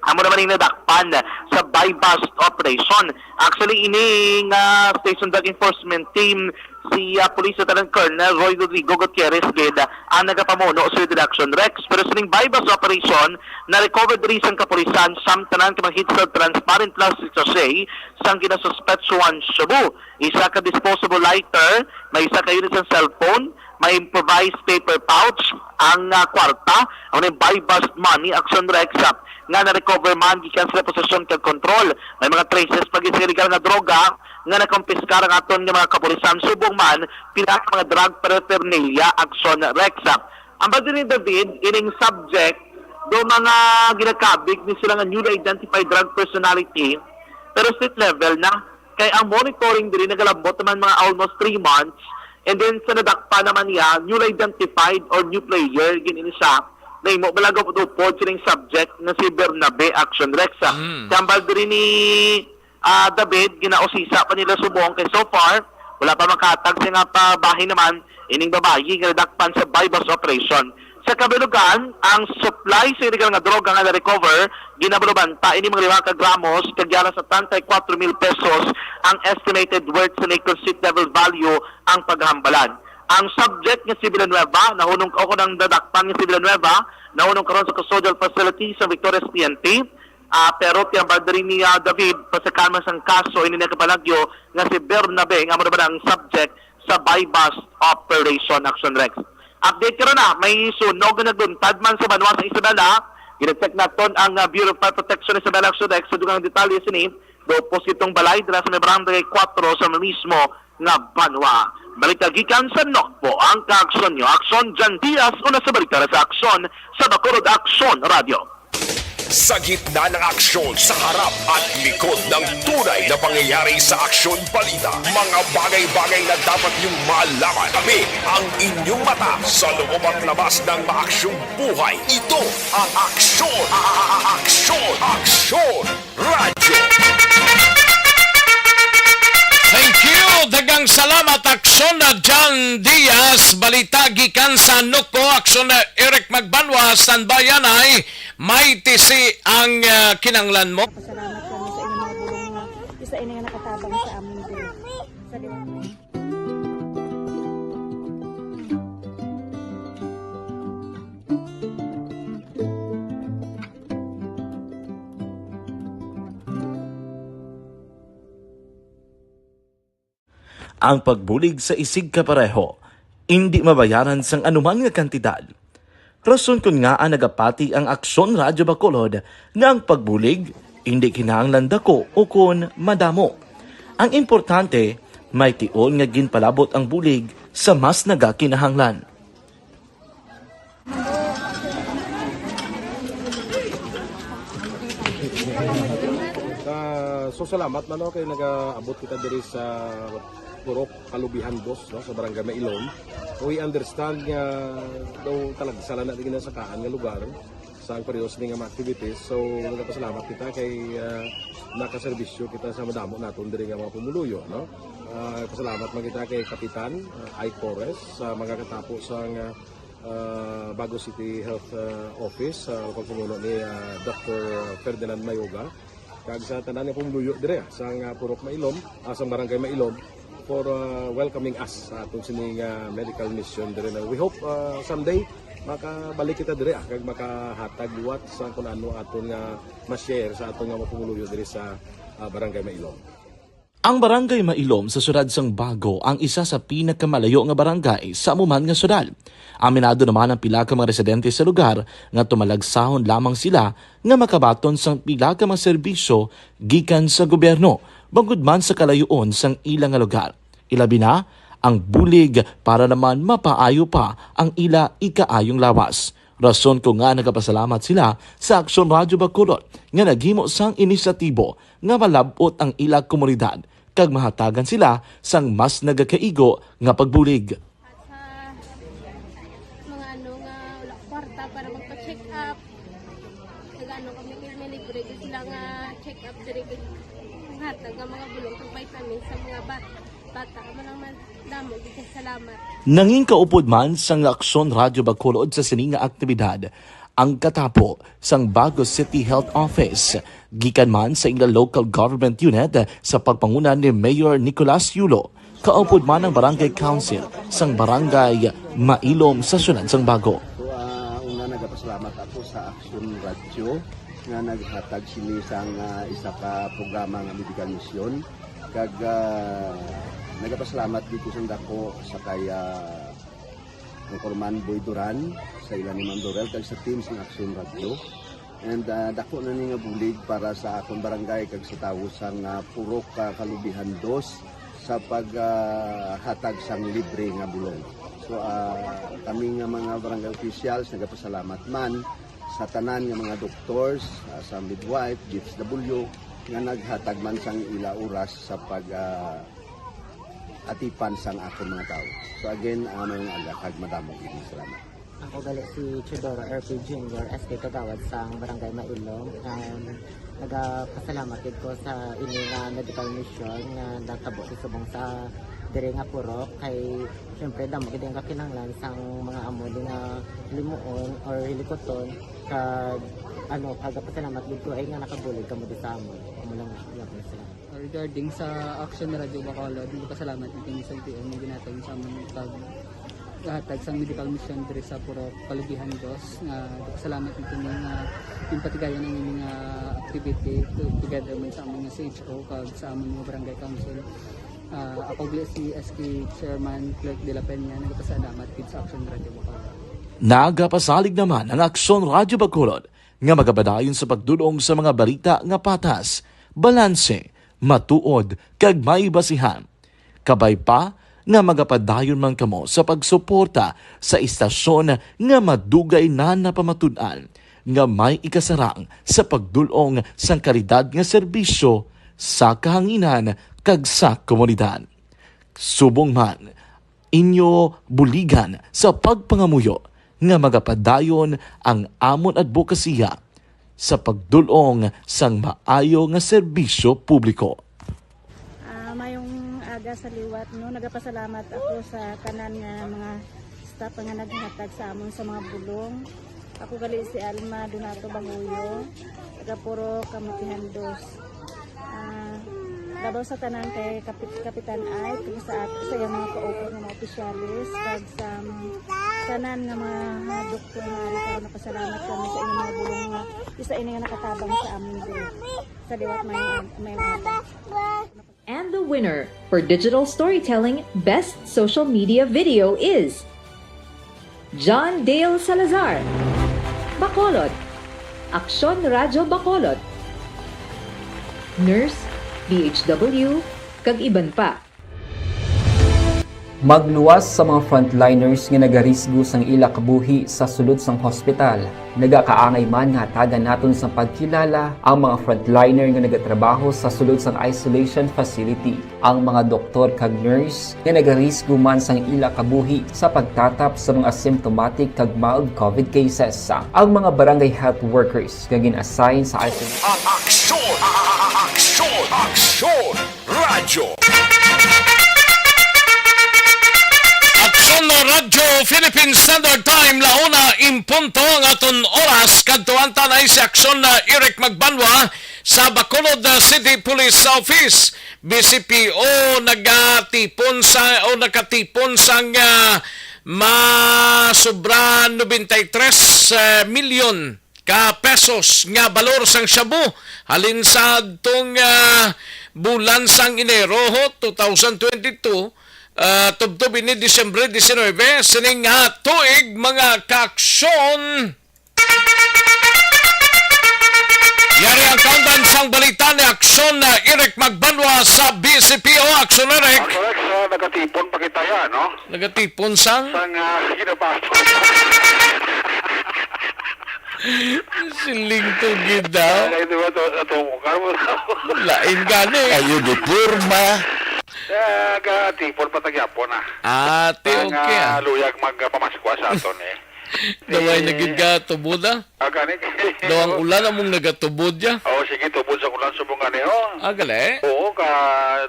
amo naman ning nadakpan sa buy-bust operation. Actually, ini nga Station Drug Enforcement Team, si, ah, Police Lieutenant Colonel Roy Rodrigo Gutierrez gid, ah, ang nagapamuno sa Action Rex. Pero sining buy-bust operation, na-recover diri sang kapulisan samtanan ka mga heat-sealed transparent plastic sachet sang ginasuspetsuhan shabu, isa ka disposable lighter, may isa ka unit sang cellphone, may improvised paper pouch, ang, ah, kwarta, ang buy-bust money, Action Rex, ah, nga na-recover man gikan sa posesyon kag kontrol. May mga traces pa gid sa illegal nga droga nga nakumpiskar ang aton nga mga kapulisan, subong man pila ka mga drug paraphernalia, Action Rex. Ang bala ni David, ining subject, do mga ginakabig ni sila nga newly identified drug personality, pero street level na. Kay ang monitoring diri nagalambot naman mga almost three months, and then sa nadakpan naman niya, newly identified or new player, gid ini siya, na imo balagaw upod sining subject nga si Bernabe, Action Rex. Mm. Kambal diri ni, ah, David, ginausisa pa nila subong kay so far, wala pa makahatag sa nga pabahin naman ining babayi nga nadakpan sa buy-bust operation. Sa kabilugan, ang supply sa illegal nga droga nga na-recover, ginabalubanta ini mga lima ka gramos, kag yara sa treinta y cuatro mil pesos ang estimated worth sa nakon street level value ang paghambalan. Ang subject nga si Villanueva, nahunong, o kung ang nadakpan nga si Villanueva, nahunong karon sa custodial facility sa Victorias P N P. Ah, pero tiyambal diri ni, ah, David, pasakan man sang kaso ini nakapalagyo nga si Bernabe, nga amo naman ang subject sa buy-bust operation, Action Rex. Update karon na, may sunog nga nagluntad man sa banwa sa Isabela. Gina-check naton ang, ah, Bureau of Fire Protection Isabela, Action Rex, sa dugang detalye sini. Daw post itong balay dira sa may barangay four sa mismo nga banwa. Balita gikan sa Nokpo, ang kaaksyon nyo. Aksyon Jan Diaz, una sa balita sa Aksyon, sa Bacolod Aksyon Radio. Sa gitna ng aksyon, sa harap at likod ng tunay na pangyayari sa Aksyon Balita, mga bagay-bagay na dapat niyong malaman, kami ang inyong mata sa loob at labas ng maaksyong buhay. Ito ang Aksyon, a-, a-, a-, Aksyon, Aksyon Radyo. Thank you! Daghang salamat, Aksyon na John Diaz. Balita gikan sa Nokpo, Aksyon na Eric Magbanwa, standby anay. May tisi ang, ah, kinahanglan mo. Pasalamat kami sa inyong mga bulong nga isa ini nga nakatabang sa amon din. Sa liwanag. Ang pagbulig sa isigkapareho indi mabayaran sang anuman nga kantidad. Rason kon ngaa nagapati ang Aksyon Radyo Bacolod nga ang pagbulig indi kinahanglan dako ukon madamo. Ang importante, may tion nga ginpalabot ang bulig sa mas nagakinahanglan. Ah, so salamat man, no, kay nagaabot kita diri sa Purok Kalubihan Dos, no, sa Barangay Mailom. We understand nga daw talagsa lang na di ginasakaan nga lugar sa ang periodo sini nga mga activities. So, nagapasalamat kita kay, ah, nakaserbisyo kita sa madamo naton diri nga mga pumuluyo, no? Ah, pasalamat man kita kay Kapitan, ah, Ike Torres, sa mga katapo sa nga, ah, Bago City Health, ah, Office, sa pagpamuno ni, ah, Doctor Ferdinand Mayoga. Kag sa tanan nga pumuluyo dire, ah, sa nga Purok Mailom, ah, sa Barangay Mailom, for, ah, welcoming us sa aton sini nga medical mission dire na we hope, ah, someday makabalik kita dire, ah, kag makahatag liwat sa kun ano aton nga ma-share sa aton nga mga pumuluyo dire sa, ah, Barangay Mailom. Ang Barangay Mailom sa siyudad sang Bago ang isa sa pinakamalayo nga barangay sa amo man nga siyudad. Aminado naman ang pila ka mga residente sa lugar nga tumalagsahon lamang sila nga makabaton sang pila ka mga serbisyo gikan sa gobyerno, bangod man sa kalayoon sang ila nga lugar. Ilabi na, ang bulig para naman mapaayo pa ang ila ikaayong lawas. Rason kon ngaa nagapasalamat sila sa Aksyon Radyo Bacolod nga naghimo sang inisyatibo nga malab-ot ang ila komunidad kag mahatagan sila sang mas nagakaigo nga pagbulig. At sa mga ano nga Ah, check up diri gid. Hatag ang mga bulong kag vitamins sa mga bat-, bata. Amo lang man, damo gid kay salamat. Nangin kaupod man sang Aksyon Radyo Bacolod sa sini nga aktibidad ang katapo sang Bago City Health Office, gikan man sa ila local government unit sa pagpanguna ni Mayor Nicolas Yulo, kaupod man ang Barangay Council sang Barangay Mailom sa siyudad sang Bago. So, ah, una, nagapasalamat ako sa Aksyon Radyo nga naghatag sini sang, ah, isa ka programa nga medical mission. Kag, ah, nagapasalamat gid ko sang dako sa kay, ah, Anchorman Boy Duran, sa ila ni Ma'am Dorel, kag sa team sang Aksyon Radyo. And, ah, dako na ni nga bulig para sa akon barangay kag sa tawo sang, ah, Purok, ah, Kalubihan Dos sa pag, ah, hatag sang libre nga bulong. So, ah, kami nga mga barangay officials nagapasalamat man sa tanan nga mga doctors, ah, sa midwife, D S W, nga naghatag man sang ila oras sa pag, ah, atipan sang akon mga tawo. So again, ah, maayong aga kag madamo gid nga salamat. Ako gali si Teodoro R P Junior, S K Kagawad sang Barangay Mailom. Um, nagapasalamat gid ko sa ini nga medical mission nga natabo sa subong sa diri nga purok. Kay siyempre, damo gid ang kakinahanglan sang mga amo di nga limuon or hilikuton. Kag, ano, nagapasalamat gid ko ay nga nakabulig kamo di sa amon. Amo lang, iya ko salamat. Regarding sa Action Radio Bacolod, nagpasalamat ni King Santiago nga ginatag sa amon pag hatag sang medical mission diri sa Purok Kalubihan Dos, nga nagpasalamat ni kini nga ginpatigayon ang ini nga activity to-, together man sa amon nga C H O kag sa amon nga barangay council. Ah, ako gali si S K Chairman Clerk de la Peña, nagpasalamat gid sa Action Radio Bacolod. Nagapasalig naman ang Aksyon Radyo Bacolod nga magapadayon sa pagdul-ong sa mga balita nga patas, balanse, matuod, kag may basihan. Kabay pa nga magapadayon man kamo sa pagsuporta sa istasyon nga madugay na napamatud-an nga may ikasarang sa pagdul-ong sang kalidad nga serbisyo sa kahanginan kag sa komunidad. Subong man, inyo buligan sa pagpangamuyo nga magapadayon ang amon adbokasiya sa pagdul-ong sang maayo nga serbisyo publiko. Ah, mayong aga sa liwat, no? Nagapasalamat ako sa tanan nga mga staff nga naghatag sa amon sa mga bulong. Ako gali si Alma Donato Bahuyo, taga Purok Kamutihan Dos. Ah, labaw sa tanan kay Kapit-, Kapitan Ike, kag sa at-, sa iyang mga kaupod nga mga opisyales, kag sa, um, tanan nga mga, ah, doktor nga ari karon, nagapasalamat kami sa inyong mga bulong nga isa ini nga nakatabang sa amin diri. Sa liwat, mayong, mayong aga. And the winner for digital storytelling best social media video is John Dale Salazar, Bacolod, Aksyon Radyo Bacolod, nurse, D H W, kag iban pa. Magluwas sa mga frontliners nga nagarisgo sang ila kabuhi sa sulod sang hospital. Nagakaangay man nga hatagan naton sang pagkilala ang mga frontliner nga nagatrabaho sa sulod sang isolation facility, ang mga doktor kag nurse nga nagarisgo man sang ila kabuhi sa pagtatap sa mga symptomatic kag mild COVID cases, ang mga barangay health workers nga gin-assign sa isolation. Aksyon! Aksyon! Aksyon! Radyo. Aksyon na Radyo Philippine Standard Time, la una en punto ang aton oras. Kadtuan ta na si Aksyon na Eric Magbanwa sa Bacolod, ah, City Police Office. B C P O nagatipon sa, o nakatipon sang, ah, masobra nobenta y tres, ah, milyon ka pesos nga balor sang shabu halin sa adtong, ah, bulan sang Enero, ho, two thousand twenty-two, ah, tubtob ini Disyembre diecinuebe, sining, ah, tuig, mga kaaksyon. Yari ang kaundan sang balita ni Aksyon na Eric Magbanwa sa B C P O. Aksyon, Eric. Aksyon, Eric, sa nagatipon pa kita yan, no? Nagatipon sang? Sang, ah, ginabato. Siling to gid, ah. Ay, di ba, to, to, kamo na. Lain gani. Ayo, di porma. Eh, gatipon pa ta gyapon, ah. Ah, ti, okay, ah. Luyag magpamaskwa sa aton, eh. Daway na gid ka tubod, ah. Ah, gani. Daw ang ulan among nagatubod, ya. Oh, sige, tubod sa ulan subong gani, oh. Ah, gali? Oo, ka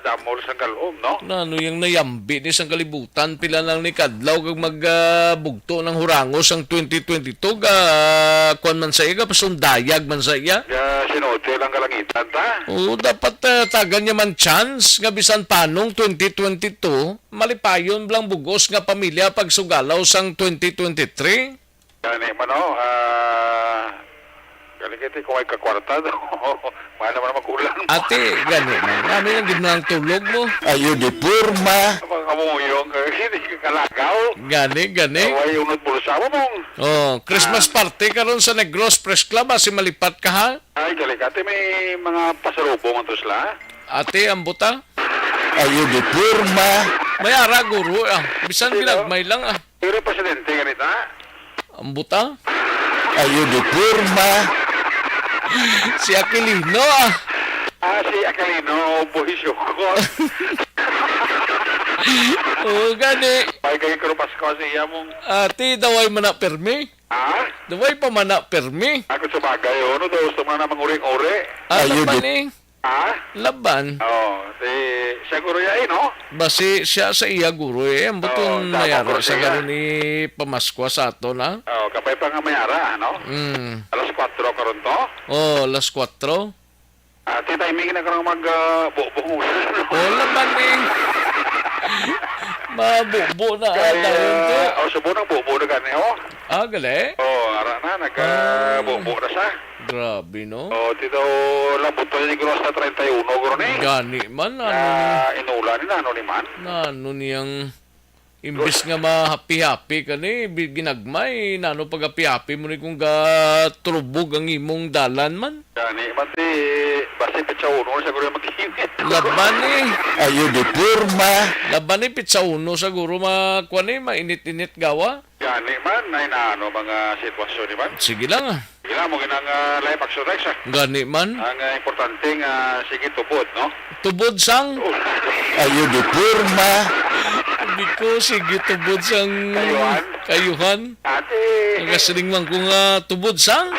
damol sa galom, no? Nano yung nayambi ni sang kalibutan, pila lang ni kadlaw kag mag, ah, bugto ng hurangos ang twenty twenty-two, ga, kuwan man sa iya, ga pasundayag man sa iya. Ga sinote lang kalangitan ta. Oo, dapat, ah, tagan niya man chance nga bisan panong twenty twenty-two, malipayon lang bugos nga pamilya pagsugalaw sang twenty twenty-three. Gani man, oh, ah, gani kay ti kung ay kakwarta daw. Mahal naman ang magulang mo. Ate, gani man. Ano yung gid ang tulog mo? Ayo di porma. Mga kamuyong, hindi ka kalagaw. Gani, gani. Away, unod bulsa mo, mong. Oh, Christmas Ah. party karon sa Negros Press Club, ah, si malipat ka, ha? Ay, gali ka. Ate, may mga pasalubong ang to sila. Ate, ang buta? Ayo di porma. May ara, guro, ah. Bisan Sino? ginagmay lang, ah. Pero presidente ganito, ha? Ang buta? Ayo di porma. Si Aquilino, ah. Ah, si Aquilino, boy, sukot. Oo, gani. Ay, kayo kuro Pasko sa iya mong Ate, daway man na permi. Ha? Daway pa man na permi. Ako sa bagay, oh, ano daw, gusto mo na manguri-uri? Ah, Ayo laban di- eh. Ha? Laban. Oh, si, siya guro ya, eh, no? Basi siya sa iya guro, eh. Ang Oo, buton tama mayaro ko sa siya. Garo ni pamaskwa sa ato na. Oh, kapay pa nga may ara, no? Mm. Alas kwatro karon to? Oh, alas kwatro. Ah, ti timing na karang mag, ah, bubong. Oh, laban eh. Mabubo na Kaya, ata yun to. Oh, subo ng bubo na gani, oh. Ah, gali? Oh, ara na, nag, ah, Ah. bubo na siya. Grabe, no? Oh, ti daw labot pa siguro sa treinta y uno, guro ni. Gani man, ano Ah, ni? Inula ni, ano ni man? Na ano niyang, imbis nga ma-happy-happy ka ni, bi-, ginagmay, nano pag-happy-happy mo ni kung gatrubog ang imong dalan man? Gani, man ti, basi petsa uno, siguro yung mag-init. Laban eh. Ayo di porma. Laban eh, petsa uno, siguro ma-, kwan eh, mainit-init gawa. Gani man, ay na ano, mga sitwasyon ni man. Sige lang, ah. Sige lang, mo ginang, ah, live action, Rex, ah. Gani man. Ang, ah, importante nga, sige, tubod, no? Tubod sang? Ayo di porma. Hindi ko, sige, tubod sang Kayuhan? Kayuhan. Ate. Ang kasiling man ko nga tubod sang?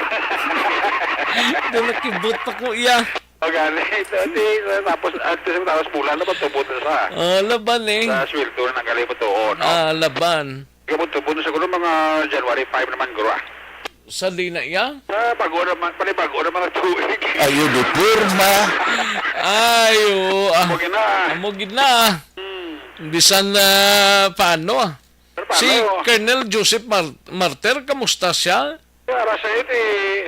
Doon nakibot pa ko iya. O, gani. Ito, ate, tapos, at tapos bulan na ba, tubod na sa? Ah, laban eh. Sa sweldo na nanggalay mo to, no? Ah, laban. Gabot-tubon na siguro mga January five naman, guro, ah. Sa di na iya? Sa bago naman, panibago naman ang tuig. Ayo di porma. Ay, oo, ah. Amo gid na. Amo gid na, ah. Hmm. Bisan, ah, paano, ah. Pero Si paano? Colonel Joseph Mar-, Martir, kamusta siya? Para sa iti,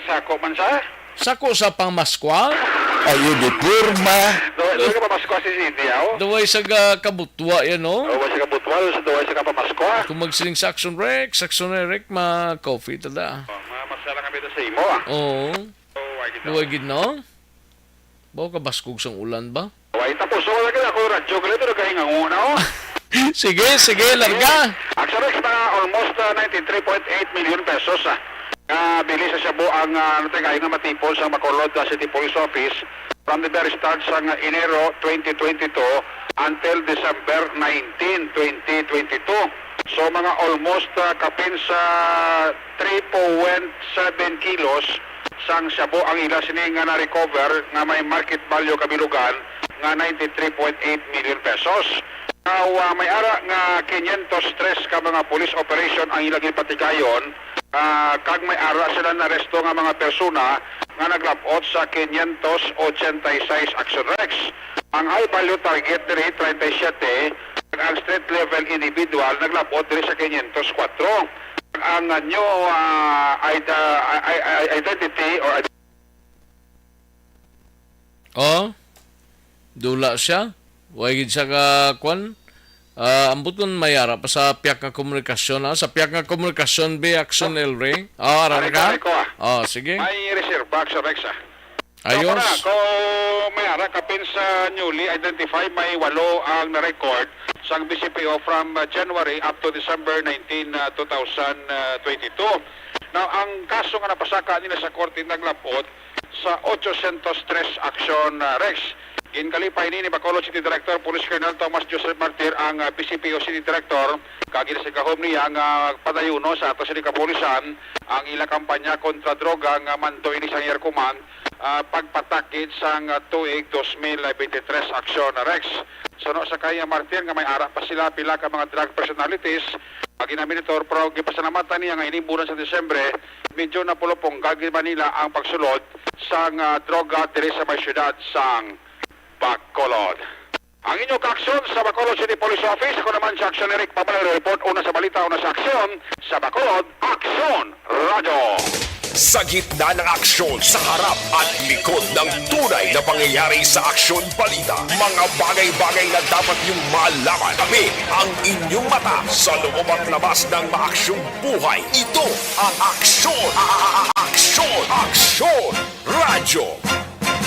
sako man sa? Sako sa pamaskwa? Ayo di porma. Do, do ka pamaskwa si Cindy, aw? Duway sa ga-, kabutwa yan, no? Duway sa kabutwa, sa duway sa kapamaskwa. Kung magsiling sa Action Rec, sa Action Rec, ma-coffee tada. Oh, ma-, masala kami ito sa imo, ah. Oo. Oh, why gid, Duway gid, no? Baw kabaskog sang ulan ba? Way tapos. So, wala ka na ako radyo, gali, pero kahingango na, oh. Sige, sige, larga. Ang sabi sa mga almost, uh, ninety-three point eight million pesos, ah, nga bili sa shabu ang, ah, natagayan nga matipon sa Bacolod, ah, City Police Office from the very start sa nga Enero twenty twenty-two until December nineteen, twenty twenty-two. So, mga almost, ah, kapin sa three point seven kilos sang shabu ang ila sini nga na-recover nga may market value kabilugan nga ninety-three point eight million pesos. Now, ah, may ara nga quinientos tres ka mga police operation ang ila ginpatigayon, ah, kag may ara sila naresto nga mga persona nga naglab-ot sa quinientos ochenta y seis action rex. Ang high value target diri, treinta y siete, kag ang street level individual naglab-ot diri sa quinientos cuatro. Ang new, ah, id-, ah, i-, i-, identity or id-, Oh, dula siya. Way gid siya ka, kwan. Ah, ambot kun may ara pa sa piyak nga komunikasyon, ha? Sa piyak nga komunikasyon, be, Action El Rey. Oh, ara Ari ka? Ko, ari ko, ah. Oh, sige. May reserva sa Rex, ah. Ayos. So, para, kung may ara kapin sa newly identified, may walo ang na-record sang B C P O from, uh, January up to December nineteen, uh, two thousand twenty-two. Now, ang kaso nga napasaka nila sa korte naglab-ot sa ochocientos tres action, uh, rex. Ginkalipay ini ni Bacolod City Director Police Colonel Thomas Joseph Martir, ang, ah, Vice P O City Director, kag ginasigahom niya nga padayunon sa ato sini kapulisan ang ila kampanya kontra droga nga manto ini sang Air Command, ah, pagpatakid sang, ah, tuig dos mil bente tres, Aksyon Rex. Suno sa kay, ah, Martir nga may ara pa sila pila ka mga drug personalities nga ginamonitor, pero gipasalamatan niya nga ining bulan sa Disyembre medyo napulupong kag gid nila ang pagsulod sang, ah, droga diri sa may siyudad sang Bacolod. Ang inyo kaaksyon sa Bacolod City Police Office, ako naman si Aksyon Eric Pamalay, report una sa balita, una sa aksyon, sa Bacolod, Aksyon Radyo. Sa gitna ng aksyon, sa harap at likod ng tunay na pangyayari sa Aksyon Balita, mga bagay-bagay na dapat niyong malaman. Kami ang inyong mata sa loob at labas ng maaksyong buhay. Ito ang Aksyon, a- a- a- Aksyon, Aksyon Radyo.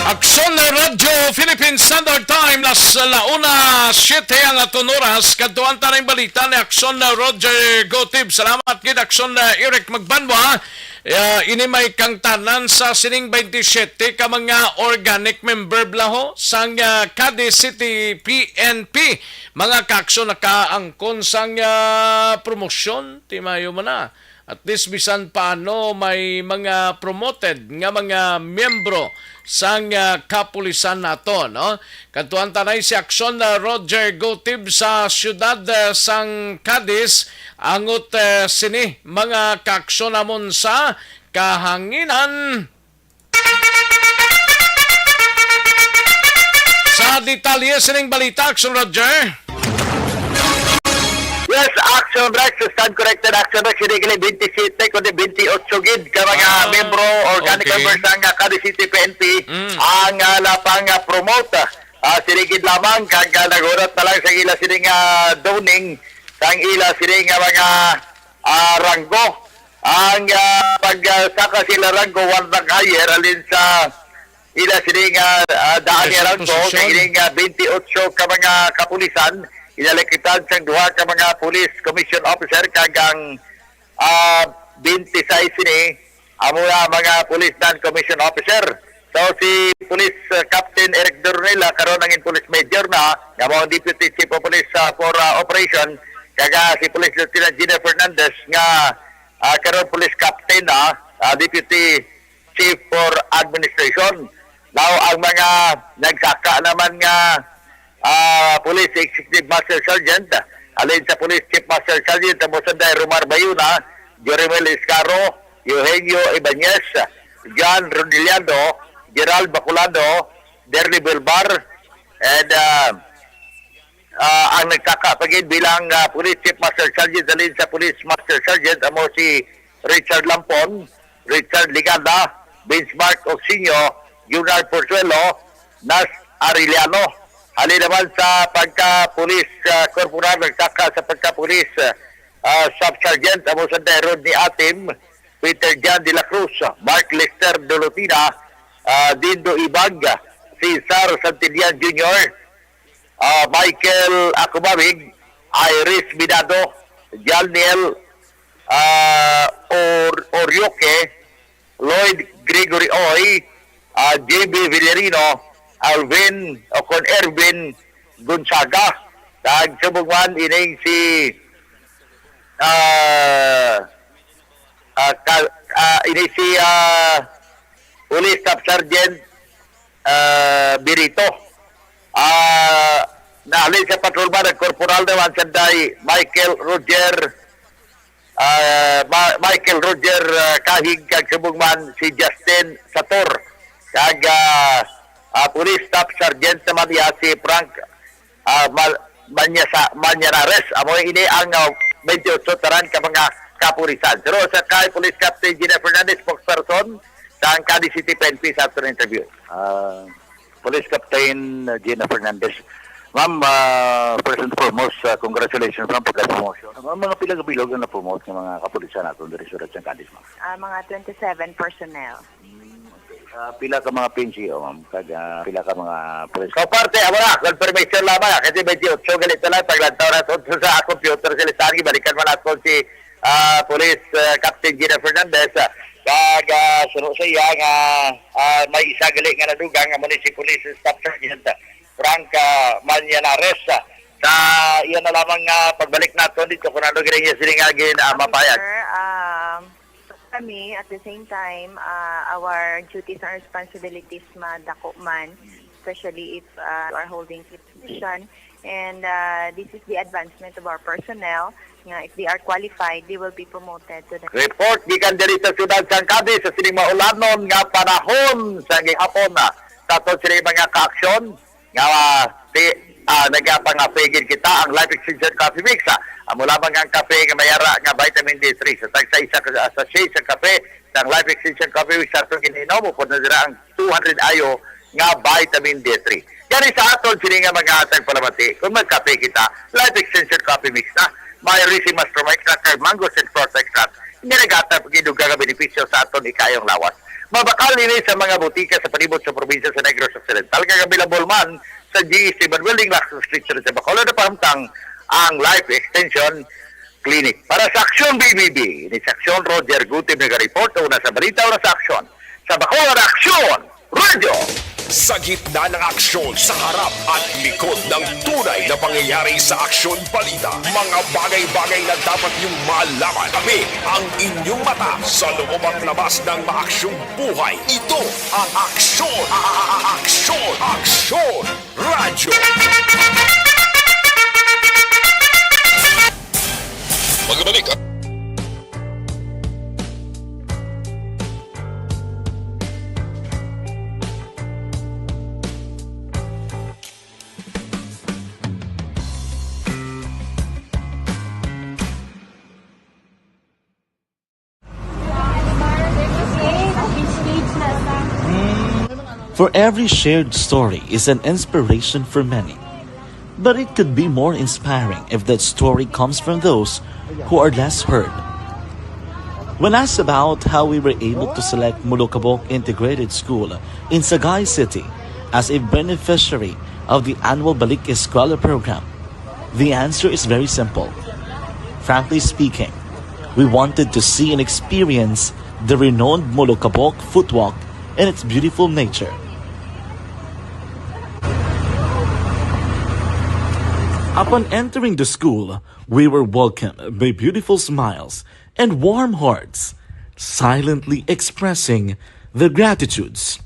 Aksyon na Radyo Philippine Standard Time, las la una siete ang aton oras. Kadtuan ta ning balita ni Aksyon na Roger Gotib. Salamat gid, Aksyon na Eric Magbanwa. Ah, ini may kangtanan sa sining twenty-seven ka mga organic member bala ho sang, ah, Cadiz City P N P. Mga kaaksyon, nakaangkon sang, ah, promosyon, timayo man na. At least bisan paano may mga promoted nga mga miyembro sang, ah, kapulisan nato, no? Kadtuan ta nay si Aksyon, ah, Roger Gotib sa siyudad, ah, sang Cadiz, angot, ah, sini mga kaaksyon namon sa kahanginan. Sa detalye sining balita, Aksyon Roger. Yes, Action Rex, stand corrected, Action Rex, hindi gali twenty-seven, kundi twenty-eight gid ka mga Ah, membro, organic okay. members sang, ah, Cadiz City P N P, Mm. ang, ah, lapang, ah, promote. Ah, sini gid lamang, kag, ah, naghulat na lang sa ila sini nga donning, sang ila sini nga mga, ah, ranggo. Ang, ah, pag, ah, saka sila ranggo, one rank higher, alin sa ila sini nga, ah, daan Yes, nga ranggo, posisyon. Kay ini nga twenty-eight ka mga kapulisan, inalakitan sang duha ka mga police commission officer, kag ang, ah, twenty-six sini, amo na mga police non-commission officer. So, si Police, ah, Captain Eric Dornella, karon ang police major na, nga mao ang deputy chief of police, ah, for, ah, operation, kag, ah, si Police Lieutenant Gina Fernandez nga, ah, karon police captain na, ah, deputy chief for administration. Now, ang mga nagsaka naman nga, ah, Police Executive Master Sergeant, alin sa Police Chief Master Sergeant, amo sanday Romar Bayuna, Jorimel Iscaro, Eugenio Ibanez, John Rodiliano, Gerald Bacolano, Derly Belbar, and, ah, ah, ang nagsaka pa gid bilang, ah, Police Chief Master Sergeant, alin sa Police Master Sergeant, amo si Richard Lampon, Richard Ligada, Benchmark Oxinio, Junard Porzuelo, Nas Arellano. Halin naman sa pagka-police, ah, corporal, nagsaka sa pagka-police, ah, Staff Sergeant, amo sanday Rodney Atim, Peter John de la Cruz, Mark Lester Dolotina, ah, Dindo Ibag, Cesar Santillan Junior, ah, Michael Acumabig, Iris Bidado, Jalniel, ah, Or-, Orioke, Lloyd Gregory Oy, ah, J B Villarino, Alvin, o kon Ervin Gonzaga, kag subong man ining si, ah, ah, ka-, ah, ini si, ah, Police Staff Sergeant, ah, Birito. Ah, nahalin sa patrolman, nag-corporal naman sanday Michael Roger, ah, Ma-, Michael Roger, ah, Kahig, kag subong man si Justin Sator. Kag, ah, ah, Police Staff Sergeant naman iya si Frank, ah, Ma-, Manyasa-, Manyanares. Amo ini ang, ah, twenty-eight tanan ka mga kapulisan. Pero sa kay Police Captain Gina Fernandez, spokesperson sang Cadiz City P N P sa aton interview. Ah, Police Captain, uh, Gina Fernandez. Ma'am, uh, first and foremost, uh, congratulations, ma'am, pagka-promotion. Ma'am, mga pila ka bilog ang na-promote nga mga kapulisan naton diri sa Cadiz, ma'am? Ah, mga twenty-seven personnel. Hmm, okay. Ah, pila ka mga P N C O, ma'am? Kag, ah, pila ka mga police? Sa parte, amo na, confirmation lamang, ah, kasi medyo so galit na lang, paglantaw na to sa computer sa listahan, ibalikan man nato si ah, Police, ah, Captain Gina Fernandez, ah, kag, ah, suno sa iya nga, ah, may isa gali nga nadugang, amo ni si Police Staff Sergeant, ah, Bank, ah, Manzanares. Sa iya na lamang nga pagbalik naton dito, kung ano gid ang iya siling nga gin-, ah, mapahayag. Sir, um, kami, at the same time, ah, our duties and responsibilities madako man, especially if, ah, you are holding key position. And, ah, this is the advancement of our personnel, nga if they are qualified, they will be promoted to the Report gikan diri sa siyudad sang Cadiz sa sining maulanon nga panahon sa gihapon na sa aton sini mga kaaksyon nga, ah, ti-, ah, nagapangapigil kita ang Life Extension Coffee Mix, ah. Amo lamang ang kape nga mayara nga vitamin D three. Sa tagsa isa ka sachet sa kape, ang Life Extension Coffee Mix, sa atong ginainom, upod na dira ang two hundred I O nga vitamin D three. Gani sa aton sini nga mga tagpalamati, kung magkape kita, Life Extension Coffee Mix na. May racing mastermind extract kag mango and fruit extract nga naghatag og dugang nga benepisyo sa aton ikayong lawas. Mabakal ini sa mga butika sa palibot sa probinsya sa Negros Occidental, kag available man sa G E C Manuel Inglac Street sa Bacolod, na pahamtang ang Life Extension Clinic. Para sa Aksyon B B B, ni sa Aksyon Roger Gutib nagareport, una sa balita, una sa aksyon. Sa Bacolod Aksyon Radyo. Sa gitna ng aksyon, sa harap at likod ng tunay na pangyayari sa Aksyon Balita, mga bagay-bagay na dapat niyong malaman. Kami ang inyong mata sa loob at labas ng maaksyong buhay. Ito ang Aksyon, a-, a-, a-, Aksyon, Aksyon Radyo. Magbalik ang For every shared story is an inspiration for many. But it could be more inspiring if that story comes from those who are less heard. When asked about how we were able to select Molokabok Integrated School in Sagay City as a beneficiary of the annual Balik Eskwela program, the answer is very simple. Frankly speaking, we wanted to see and experience the renowned Molokabok Footwalk and its beautiful nature. Upon entering the school, we were welcomed by beautiful smiles and warm hearts, silently expressing their gratitudes.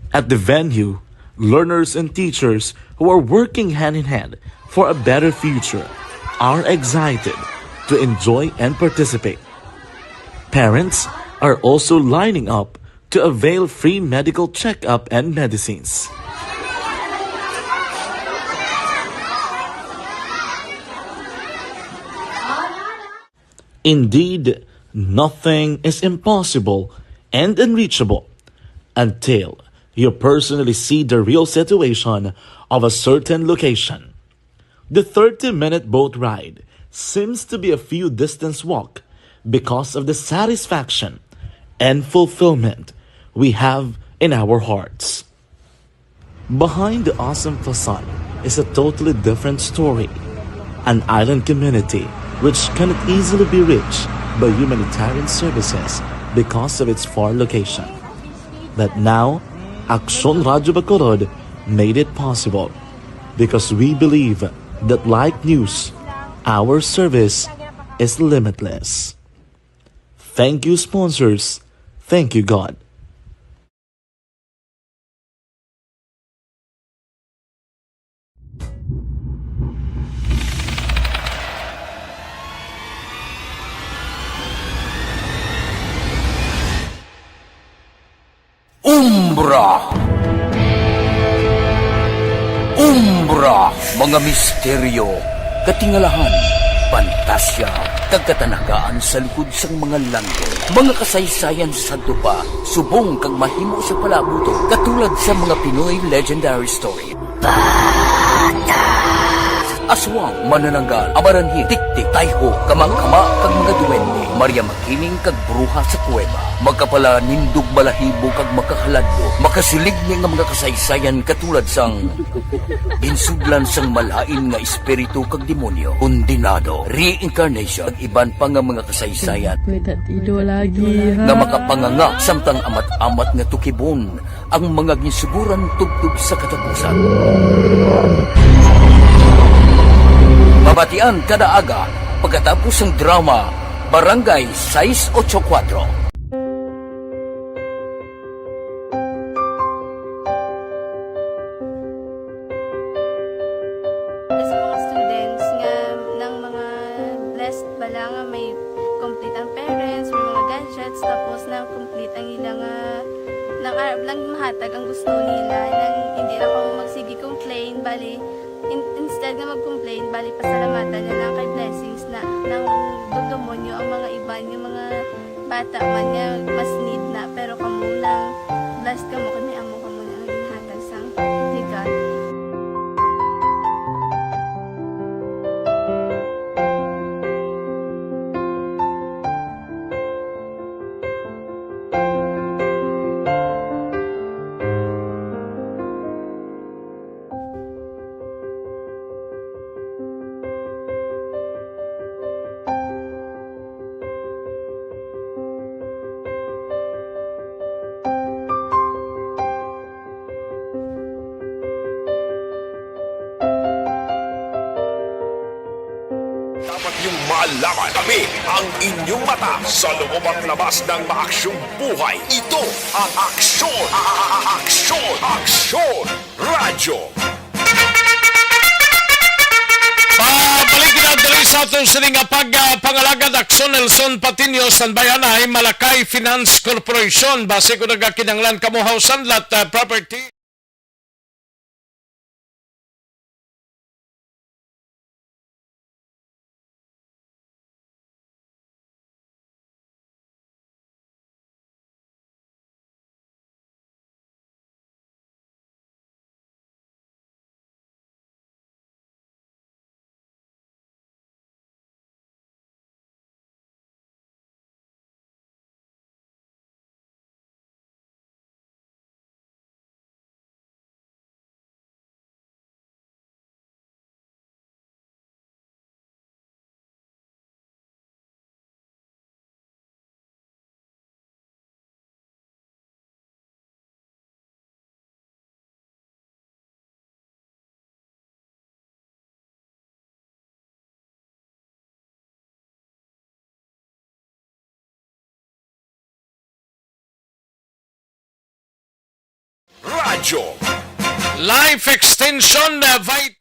At the venue, learners and teachers who are working hand in hand for a better future are excited to enjoy and participate. Parents are also lining up to avail free medical checkup and medicines. Indeed, nothing is impossible and unreachable until you personally see the real situation of a certain location. The thirty-minute boat ride seems to be a few distance walk because of the satisfaction and fulfillment we have in our hearts. Behind the awesome facade is a totally different story. An island community which cannot easily be reached by humanitarian services because of its far location. But now, Aksyon Radyo Bacolod made it possible because we believe that like news, our service is limitless. Thank you, sponsors. Thank you, God. Umbra. Umbra, mga misteryo, katingalahan, pantasya, kag katanagaan sa likod sang mga landong. Mga kasaysayan sa sadto pa, subong kag mahimo sa palaabuton, katulad sa mga Pinoy legendary story. Aswang, manananggal, amaranhit, tiktik, tayho, kamangkama, kag mga duwende, Maria Makiling, kag bruha sa kuweba. Magkapalanindog, balahibo, kag makahaladlok. Makasiling ni nga mga kasaysayan katulad sang ginsudlan sang malain nga espiritu kag demonyo, kondenado, reincarnation, kag iban pa nga mga kasaysayan May tatido lagi, ha? nga makapanganga samtang amat-amat nga tukibon Ang mga ginsuguran tubtob sa katapusan. Mabatian kada aga pagkatapos sang drama, Barangay sais ocho kuwatro. Sa mga students nga nang mga blessed bala nga may complete ang parents, may mga gadgets, tapos na complete ang ila nga nang arab lang mahatag ang gusto nila, nang hindi na kamo magsige complain, bali, in-, instead nga mag-complain, bali, pasalamatan na lang kay blessings na nang dumdumon nyo ang mga iban nga mga bata man nga mas need na, pero kamo nang blessed kamo kay may amo kamo na nga ginhatag sang legal. Dapat niyong malaman, kami ang inyong mata sa loob at labas ng maaksyong buhay. Ito ang Aksyon, Aksyon, Aksyon Radyo. Pabalik kita diri sa aton sini nga pag, ah, pangalagad, Aksyon Nelson Patinio, Sanbayanay, Malakay Finance Corporation. Basi kung nagakinahanglan kamo house and lot, ah, property. Radyo. Life Extension, uh, Vit-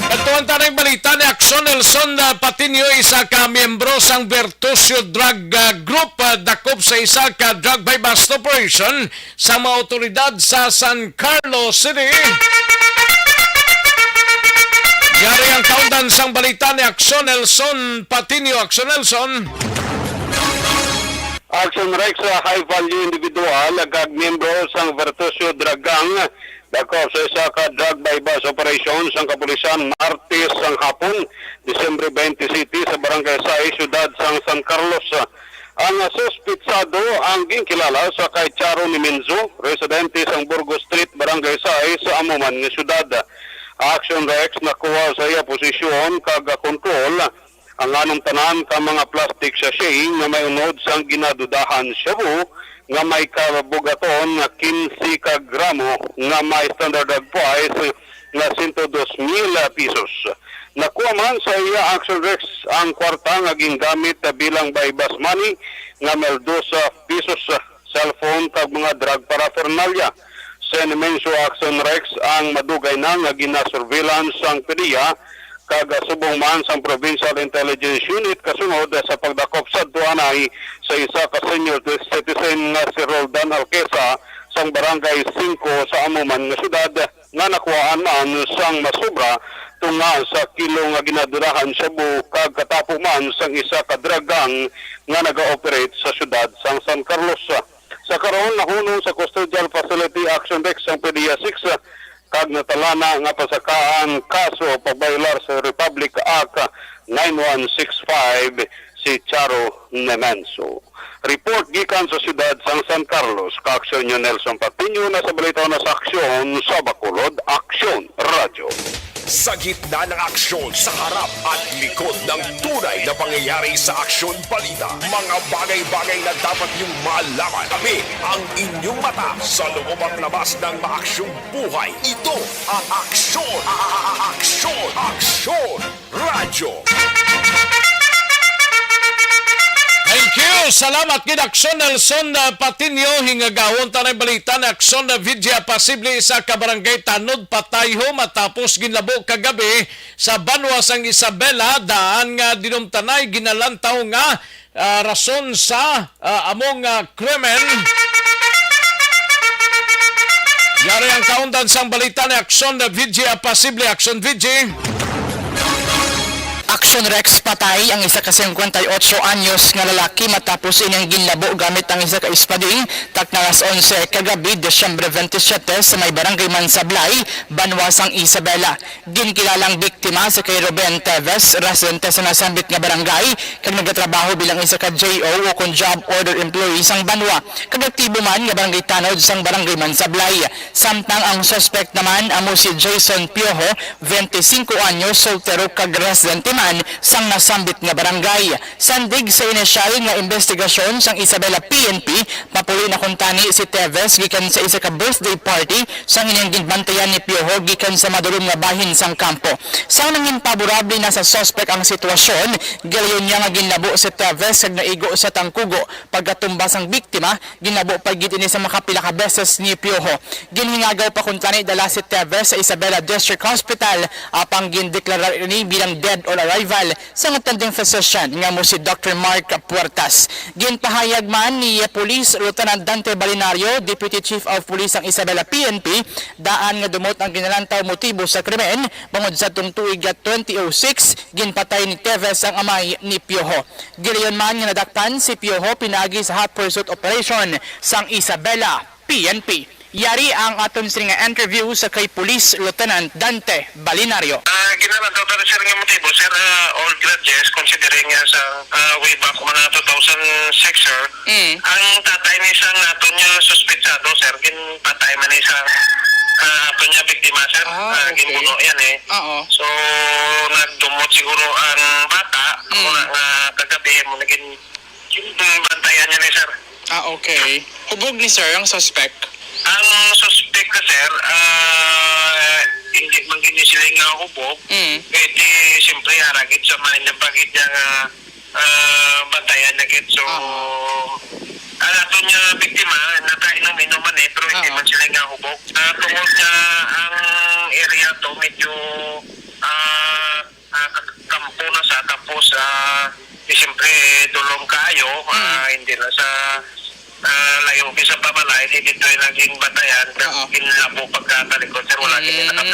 Kadtuan ta ning balita ni Aksyon Nelson, ah, Patinio, isa ka miyembro sang Bertucio Drug, ah, Group, ah, dakop sa isa ka drug buy-bust operation sa mga awtoridad sa San Carlos City. Yari ang kaundan sang balita ni Aksyon Nelson Patinio. Aksyon Nelson. Action Rex sa high value individual kag miyembro sang Vertusio Drug Gang dakop sa isa ka drug buy-bust operation sang kapulisan Martes sang hapon, Disyembre twenty-seven, sa Barangay Sais, siyudad sang San Carlos. Ang suspitsado ang ginkilala sa kay Charo Nimenso, residente sang Burgos Street, Barangay Sais, sa amo man nga siyudad. Action Rex nakuha sa iya posisyon kag kontrol ang anong tanan ka mga plastic sachet nga may unod sang ginadudahan shabu nga may kabugaton nga quince ka gramo nga may standard price nga sento dos mil pesos. Nakuha man sa iya Action Rex ang kwarta nga gingamit bilang buy-bust money nga mil dos pesos, cellphone kag mga drug paraphernalia. Si Nimenso Action Rex ang madugay na nga ginasurveillance sang PDEA kag subong man sang Provincial Intelligence Unit kasunod sa pagdakop sadto anay sa isa ka senior citizen nga si Roldan Alquesa sang Barangay Singko sa amo man nga syudad nga nakuhaan man sang masobra tunga sa kilo nga ginadudahan shabu kag katapo man sang isa ka drug gang nga naga-operate sa syudad sang San Carlos. Sa karon, nahunong sa Custodial Facility Action Rex ang PDEA six kag natalana nga pasakaan kaso pagbayolar sa Republic Act nine one six five si Charo Nemenso. Report gikan sa siyudad sang San Carlos, ka-aksyon niyo Nelson Patiño, na sa balita na sa aksyon sa Bacolod, Aksyon Radyo. Sa gitna ng aksyon, sa harap at likod ng tunay na pangyayari sa Aksyon Balita, mga bagay-bagay na dapat niyong malaman. Kami ang inyong mata sa loob at labas ng maaksyong buhay. Ito ang Aksyon, a-, a-, a-, Aksyon, Aksyon Radyo. Thank you. Salamat gid, Aksyon Nelson, uh, Patiño. Hingagawon ta na balita ni Aksyon, uh, Vidya. Posible isa ka barangay tanod patay ho matapos ginlabo kagabi sa banwa sang Isabela, daan nga dinumtanay ginalantaw nga, ah, rason sa, ah, among, ah, krimen. Yari ang kaundan sang balita ni Aksyon V G, ah, Posible Aksyon V G. Action Rex, patay ang isa ka singkwenta y otso anyos nga lalaki matapos ining ginlabo gamit ang isa ka espading, takna alas onse kagabi, Disyembre twenty-seven, sa may barangay Mansablay, banwa sang Isabela. Ginkilalang biktima si kay Ruben Teves, residente sa nasambit nga barangay, kag nagatrabaho bilang isa ka J O o kon job order employee sang banwa, kag aktibo man nga barangay tanod sang barangay Mansablay. Samtang ang suspect naman amo si Jason Piojo, twenty-cinco anyos, soltero kag residente man sang nasambit nga barangay. Sandig sa inisyal nga imbestigasyon sang Isabela P N P, mapuli na kuntani si Teves gikan sa isa ka birthday party sang ining ginbantayan ni Piojo gikan sa madulom nga bahin sang kampo. Sang nangin paborable na sa suspek ang sitwasyon, gilayon niya nga ginlabo si Teves kag naigo sa tangkugo. Pagkatumba sang biktima, ginlabo pa gid ini sa makapila ka beses ni Piojo. Ginhingagaw pa kuntani dala si Teves sa Isabela District Hospital, apang gindeklarar ini bilang dead on arrival sang attending physician nga amo si Doctor Mark Puertas. Ginpahayag man ni Police Lieutenant Dante Balinario, Deputy Chief of Police sang Isabela P N P, daan nga dumot ang ginalantaw motibo sa krimen, bangod sa tung tuig nga twenty oh six, ginpatay ni Teves ang amay ni Piojo. Gilayon man nga nadakpan si Piojo pinaagi sa hot pursuit operation sang Isabela P N P. Yari ang aton sini nga interview sa kay Police Lieutenant Dante Balinario. Ah, ginalantaw ta, sir, nga motibo, sir, ah, all grudges, considering nga sa, ah, way back mga two thousand six, sir. Mm. Ang tatay ni sang aton nga suspetsado, sir, ginpatay man ni sang, ah, aton nga biktima, sir. Ah, Ah, okay. Ginbuno yan, eh. Oo. So, nagdumot siguro ang bata, Mm. amo na nga kagabi, mo naging Yung bantayan niya ni sir. Ah, okay. Hubog ni sir ang suspect? Ang suspect na, sir, ah, hindi man gini sila nga hubog. Mm. Kaya di, siyempre, haragit sa mga niyang pagid niya nga, ah, bantayan na gid. So, Ah. ang ato niya biktima, nakainom-inom man eh, pero hindi Ah. man sila nga hubog. Ah, tungod nga ang area to, medyo, ah, ah, kampo na sa, tapos, ah, di siyempre, dulom kaayo, ah, Mm. hindi na sa, ah, layo sa pabalay, di dito yung naging batayan, Oo. ginlabo pagkatalikod, sir, wala din Oo. naka-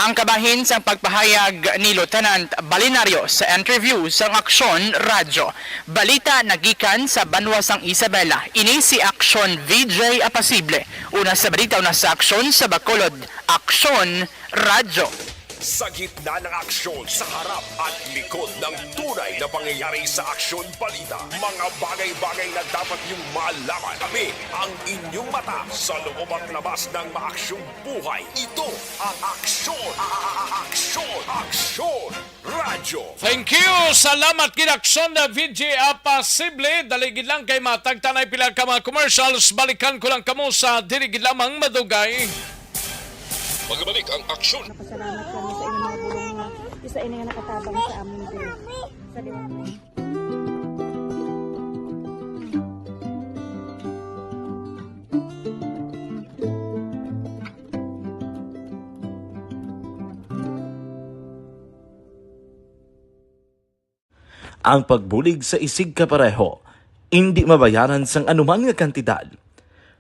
Ang kabahin sang pagpahayag ni Lieutenant Balinario sa interview sang Aksyon Radyo Balita nagikan sa banwa sang Isabela. Ini si Aksyon V J Apasible. Una sa balita, una sa aksyon sa Bacolod, Aksyon Radyo. Sa gitna ng aksyon, sa harap at likod ng tunay na pangyayari sa Aksyon Balita, mga bagay-bagay na dapat niyong malaman. Kami ang inyong mata sa loob at labas ng maaksyong buhay. Ito ang Aksyon, a-, a-, a-, Aksyon, Aksyon Radyo. Thank you. Salamat gid, Aksyon na V J Apasible. Dali gid lang kay matag tanay pila ka mga commercials. Balikan ko lang kamo sa dili gid lamang madugay. Magbalik ang aksyon. Napasalamat kami sa inyong mga bulong nga isa ini nga nakatabang sa amin diri. Salamat. Ang pagbulig sa isigkapareho indi mabayaran sang anuman nga kantidad.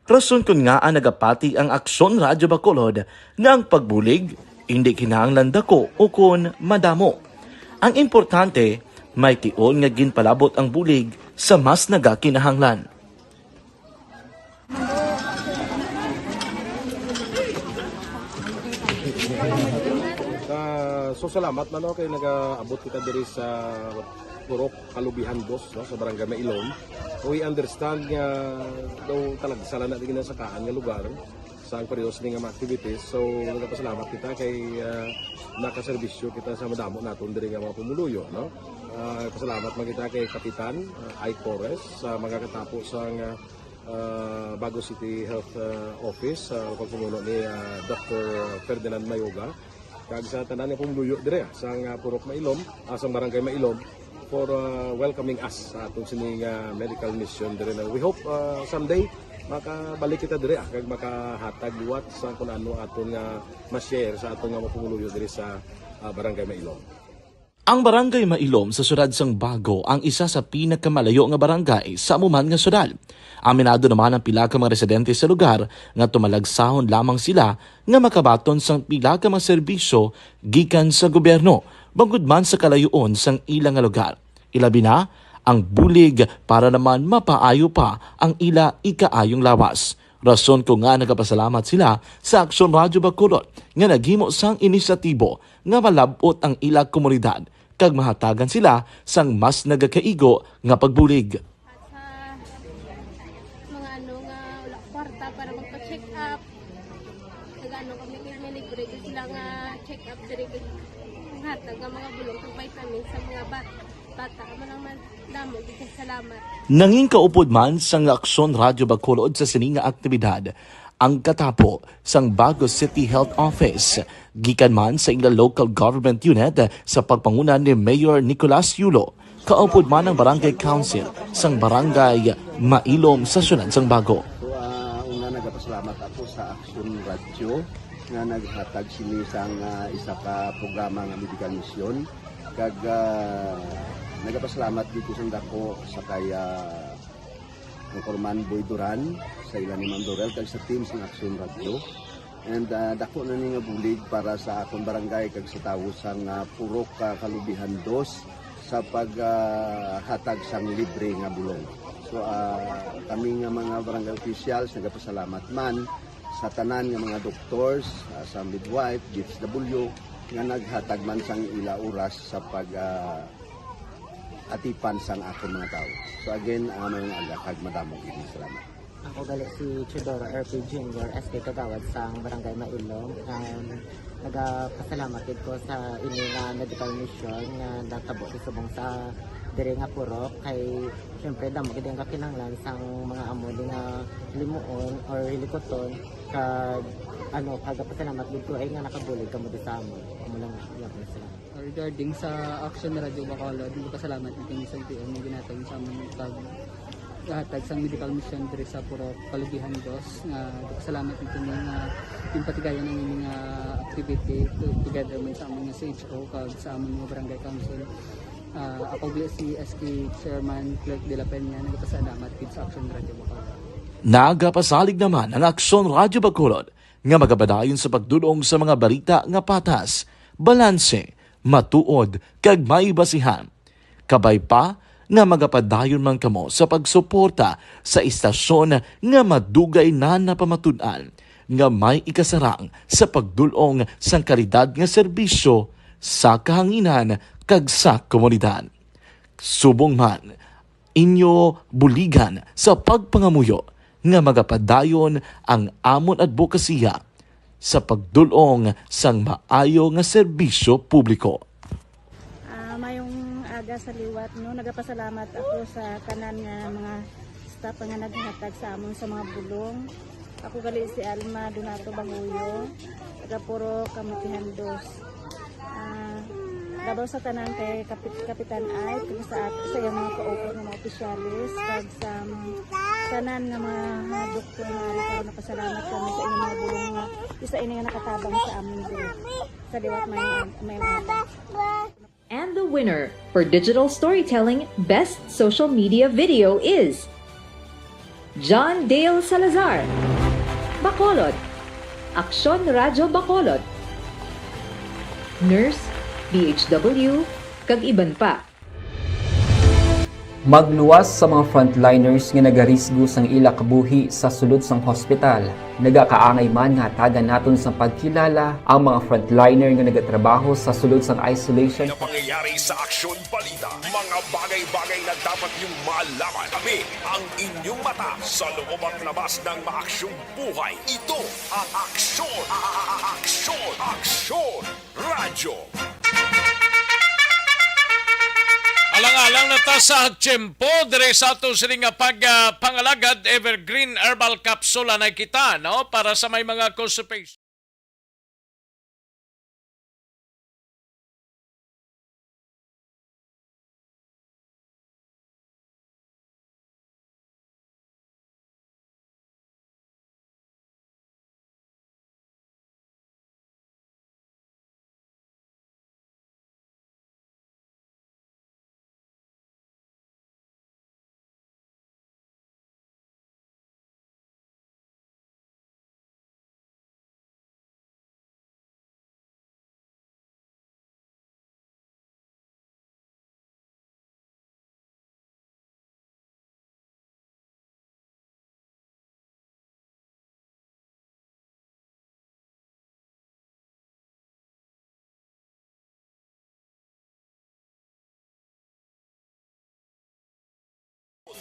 Rason kon ngaa nagapati ang Aksyon Radyo Bacolod nga ang pagbulig indi kinahanglan dako ukon madamo. Ang importante, may tion nga ginpalabot ang bulig sa mas nagakinahanglan. Ah, so salamat man, no, kay nagaabot kita diri sa Purok Kalubihan Dos, no, sa Barangay Mailom. We understand nga daw talagsa lang na di ginasakaan nga lugar sa ang parehas ni nga mga activities. So nagapasalamat kita kay, ah, nakaserbisyo kita sa madamo naton diri nga mga pumuluyo, no. Ah, pasalamat man kita kay Kapitan, ah, Ike Torres sa mga katapo sa nga ah, Bago City Health, ah, Office, sa pagpamuno ni, ah, Doctor Ferdinand Mayoga, kag sa tanan nga pumuluyo dire, ah, sang, ah, Purok Mailom, ah, sang Barangay Mailom, for, ah, welcoming us sa aton sini nga medical mission dire na we hope, ah, someday makabalik kita dire, ah, kag makahatag liwat sa kun ano aton nga ma-share sa aton nga mga pumuluyo dire sa, ah, Barangay Mailom. Ang Barangay Mailom sa siyudad sang Bago ang isa sa pinakamalayo nga barangay sa amo man nga siyudad. Aminado naman ang pila ka mga residente sa lugar nga tumalagsahon lamang sila nga makabaton sang pila ka mga serbisyo gikan sa gobyerno, bangod man sa kalayoon sang ila nga lugar. Ilabi na ang bulig para naman mapaayo pa ang ila ikaayong lawas. Rason kon ngaa nagapasalamat sila sa Aksyon Radyo Bacolod nga naghimo sang inisyatibo nga malab-ot ang ila komunidad kag mahatagan sila sang mas nagakaigo nga pagbulig. At sa mga ano nga wala kwarta para magpa-check up, nag-ano kami, kay may libre gyud sila nga check up diri, kay hatag nga mga bulong kag vitamins sa mga ba-, bata. Amo lang man, damo gyud kay salamat. Nangin kaupod man sang Aksyon Radyo Bacolod sa sini nga aktibidad ang katapo sang Bago City Health Office, gikan man sa ila local government unit sa pagpanguna ni Mayor Nicolas Yulo, kaupod man ang Barangay Council sang Barangay Mailom sa siyudad sang Bago. So, ah, una, nagapasalamat ako sa Aksyon Radyo nga naghatag sini sang, ah, isa ka programa nga medical mission. Kag, ah, nagapasalamat dito sa dako sa kay, ah, Anchorman Boy Duran, sa ila ni Ma'am Dorel, kag sa team sang Aksyon Radyo. And, ah, dako na ni nga bulig para sa akon barangay kag sa tawo sang, ah, Purok, ah, Kalubihan Dos sa pag, ah, hatag sang libre nga bulong. So, ah, kami nga mga barangay officials nagapasalamat man sa tanan nga mga doctors, ah, sa midwife, D S W, nga naghatag man sang ila oras sa pag, ah, atipan sang akon mga tawo. So again, ah, maayong aga kag madamo gid nga salamat. Ako gali si Teodoro R P Junior, S K Kagawad sang Barangay Mailom. Um, nagapasalamat gid ko sa ini nga medical mission nga natabo sa subong sa diri nga purok. Kay, syempre, damo gid ang kakinahanglan sang mga amo di nga limuon or hilikuton. Kag, ano, nagapasalamat gid ko ay nga nakabulig kamo di sa amon. Amo lang, iya ko na sila. Regarding sa Action Radio Bacolod, nagpasalamat gid kami sa L T O nga ginhatag sa amon pag-, hatag sang medical mission diri sa Purok Kalubihan Dos, nga nagpasalamat gid kami nga ginpatigayon ang ining, ah, activity to-, together man sa amon nga C H O kag sa amon nga barangay council. Ah, ako gid si S K Chairman Clerk de la Peña, nagpasalamat gid sa Action Radio Bacolod. Nagapasalig naman ang Action Radio Bacolod nga magapadayon sa pagdul-ong sa mga balita nga patas, balanse, matuod, kag may basihan. Kabay pa nga magapadayon man kamo sa pagsuporta sa istasyon nga madugay na napamatud-an nga may ikasarang sa pagdul-ong sang kalidad nga serbisyo sa kahanginan kag sa komunidad. Subong man, inyo buligan sa pagpangamuyo nga magapadayon ang amon adbokasiya sa pagdul-ong sang maayo nga serbisyo publiko. Ah, mayong aga sa liwat, no? Nagapasalamat ako sa tanan nga mga staff nga naghatag sa amon sa mga bulong. Ako gali si Alma Donato Bahuyo, taga Purok Kamutihan Dos. Ah, labaw sa tanan kay Kapit-, Kapitan Ike, kag sa at-, sa iyang mga kaupat nga mga opisyalis, kag sa, um, tanan nga mga, mga doktor nga ari karon, napasalamat kami sa inyong mga bulong nga isa ini nga nakatabang sa amon diri. Sa liwat may, may mga And the winner for digital storytelling best social media video is John Dale Salazar, Bacolod, Aksyon Radyo Bacolod, Nurse, D H W, kag iban pa. Magluwas sa mga frontliners nga nagarisgo sang ila kabuhi sa sulod sang hospital. Nagakaangay man nga hatagan naton sang pagkilala ang mga frontliner nga nagatrabaho sa sulod sang isolation. Na pangyayari sa Aksyon Balita, mga bagay-bagay na dapat niyong malaman. Kami ang inyong mata sa loob at labas ng maaksyong buhay. Ito ang Aksyon, a-, a-, a-, Aksyon, Aksyon Radyo. Alang-alang na ta sa tiyempo, dire sa ato sini nga pag, ah, pangalagad, Evergreen Herbal Capsule anay kita, no? Para sa may mga constipation.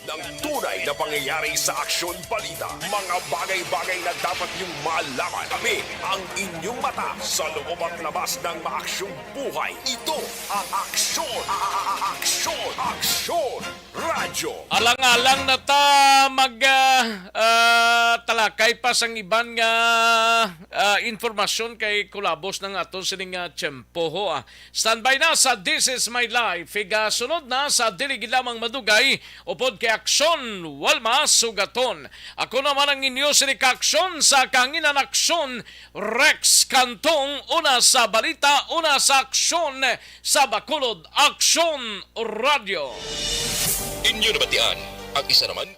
Ng tunay na pangyayari sa Aksyon Balita. Mga bagay-bagay na dapat niyong malaman. Kami ang inyong mata sa loob at labas ng maaksyong buhay. Ito ang Aksyon, a-, a-, a-, Aksyon, Aksyon Radyo. Alang-alang na ta mag, ah, ah, talakay pa sang iban nga, ah, informasyon kay kulabos na nga aton sining, ah, tiyempo, ho, ah. Standby na sa This Is My Life. Igasunod na sa dili gid lamang madugay upod kay Aksyon Walma Sugaton. Ako naman ang inyo sini ka Aksyon sa Kahanginan, Aksyon Rex Cantong, una sa balita, una sa aksyon sa Bacolod, Aksyon Radyo. Inyo nabatian ang isa naman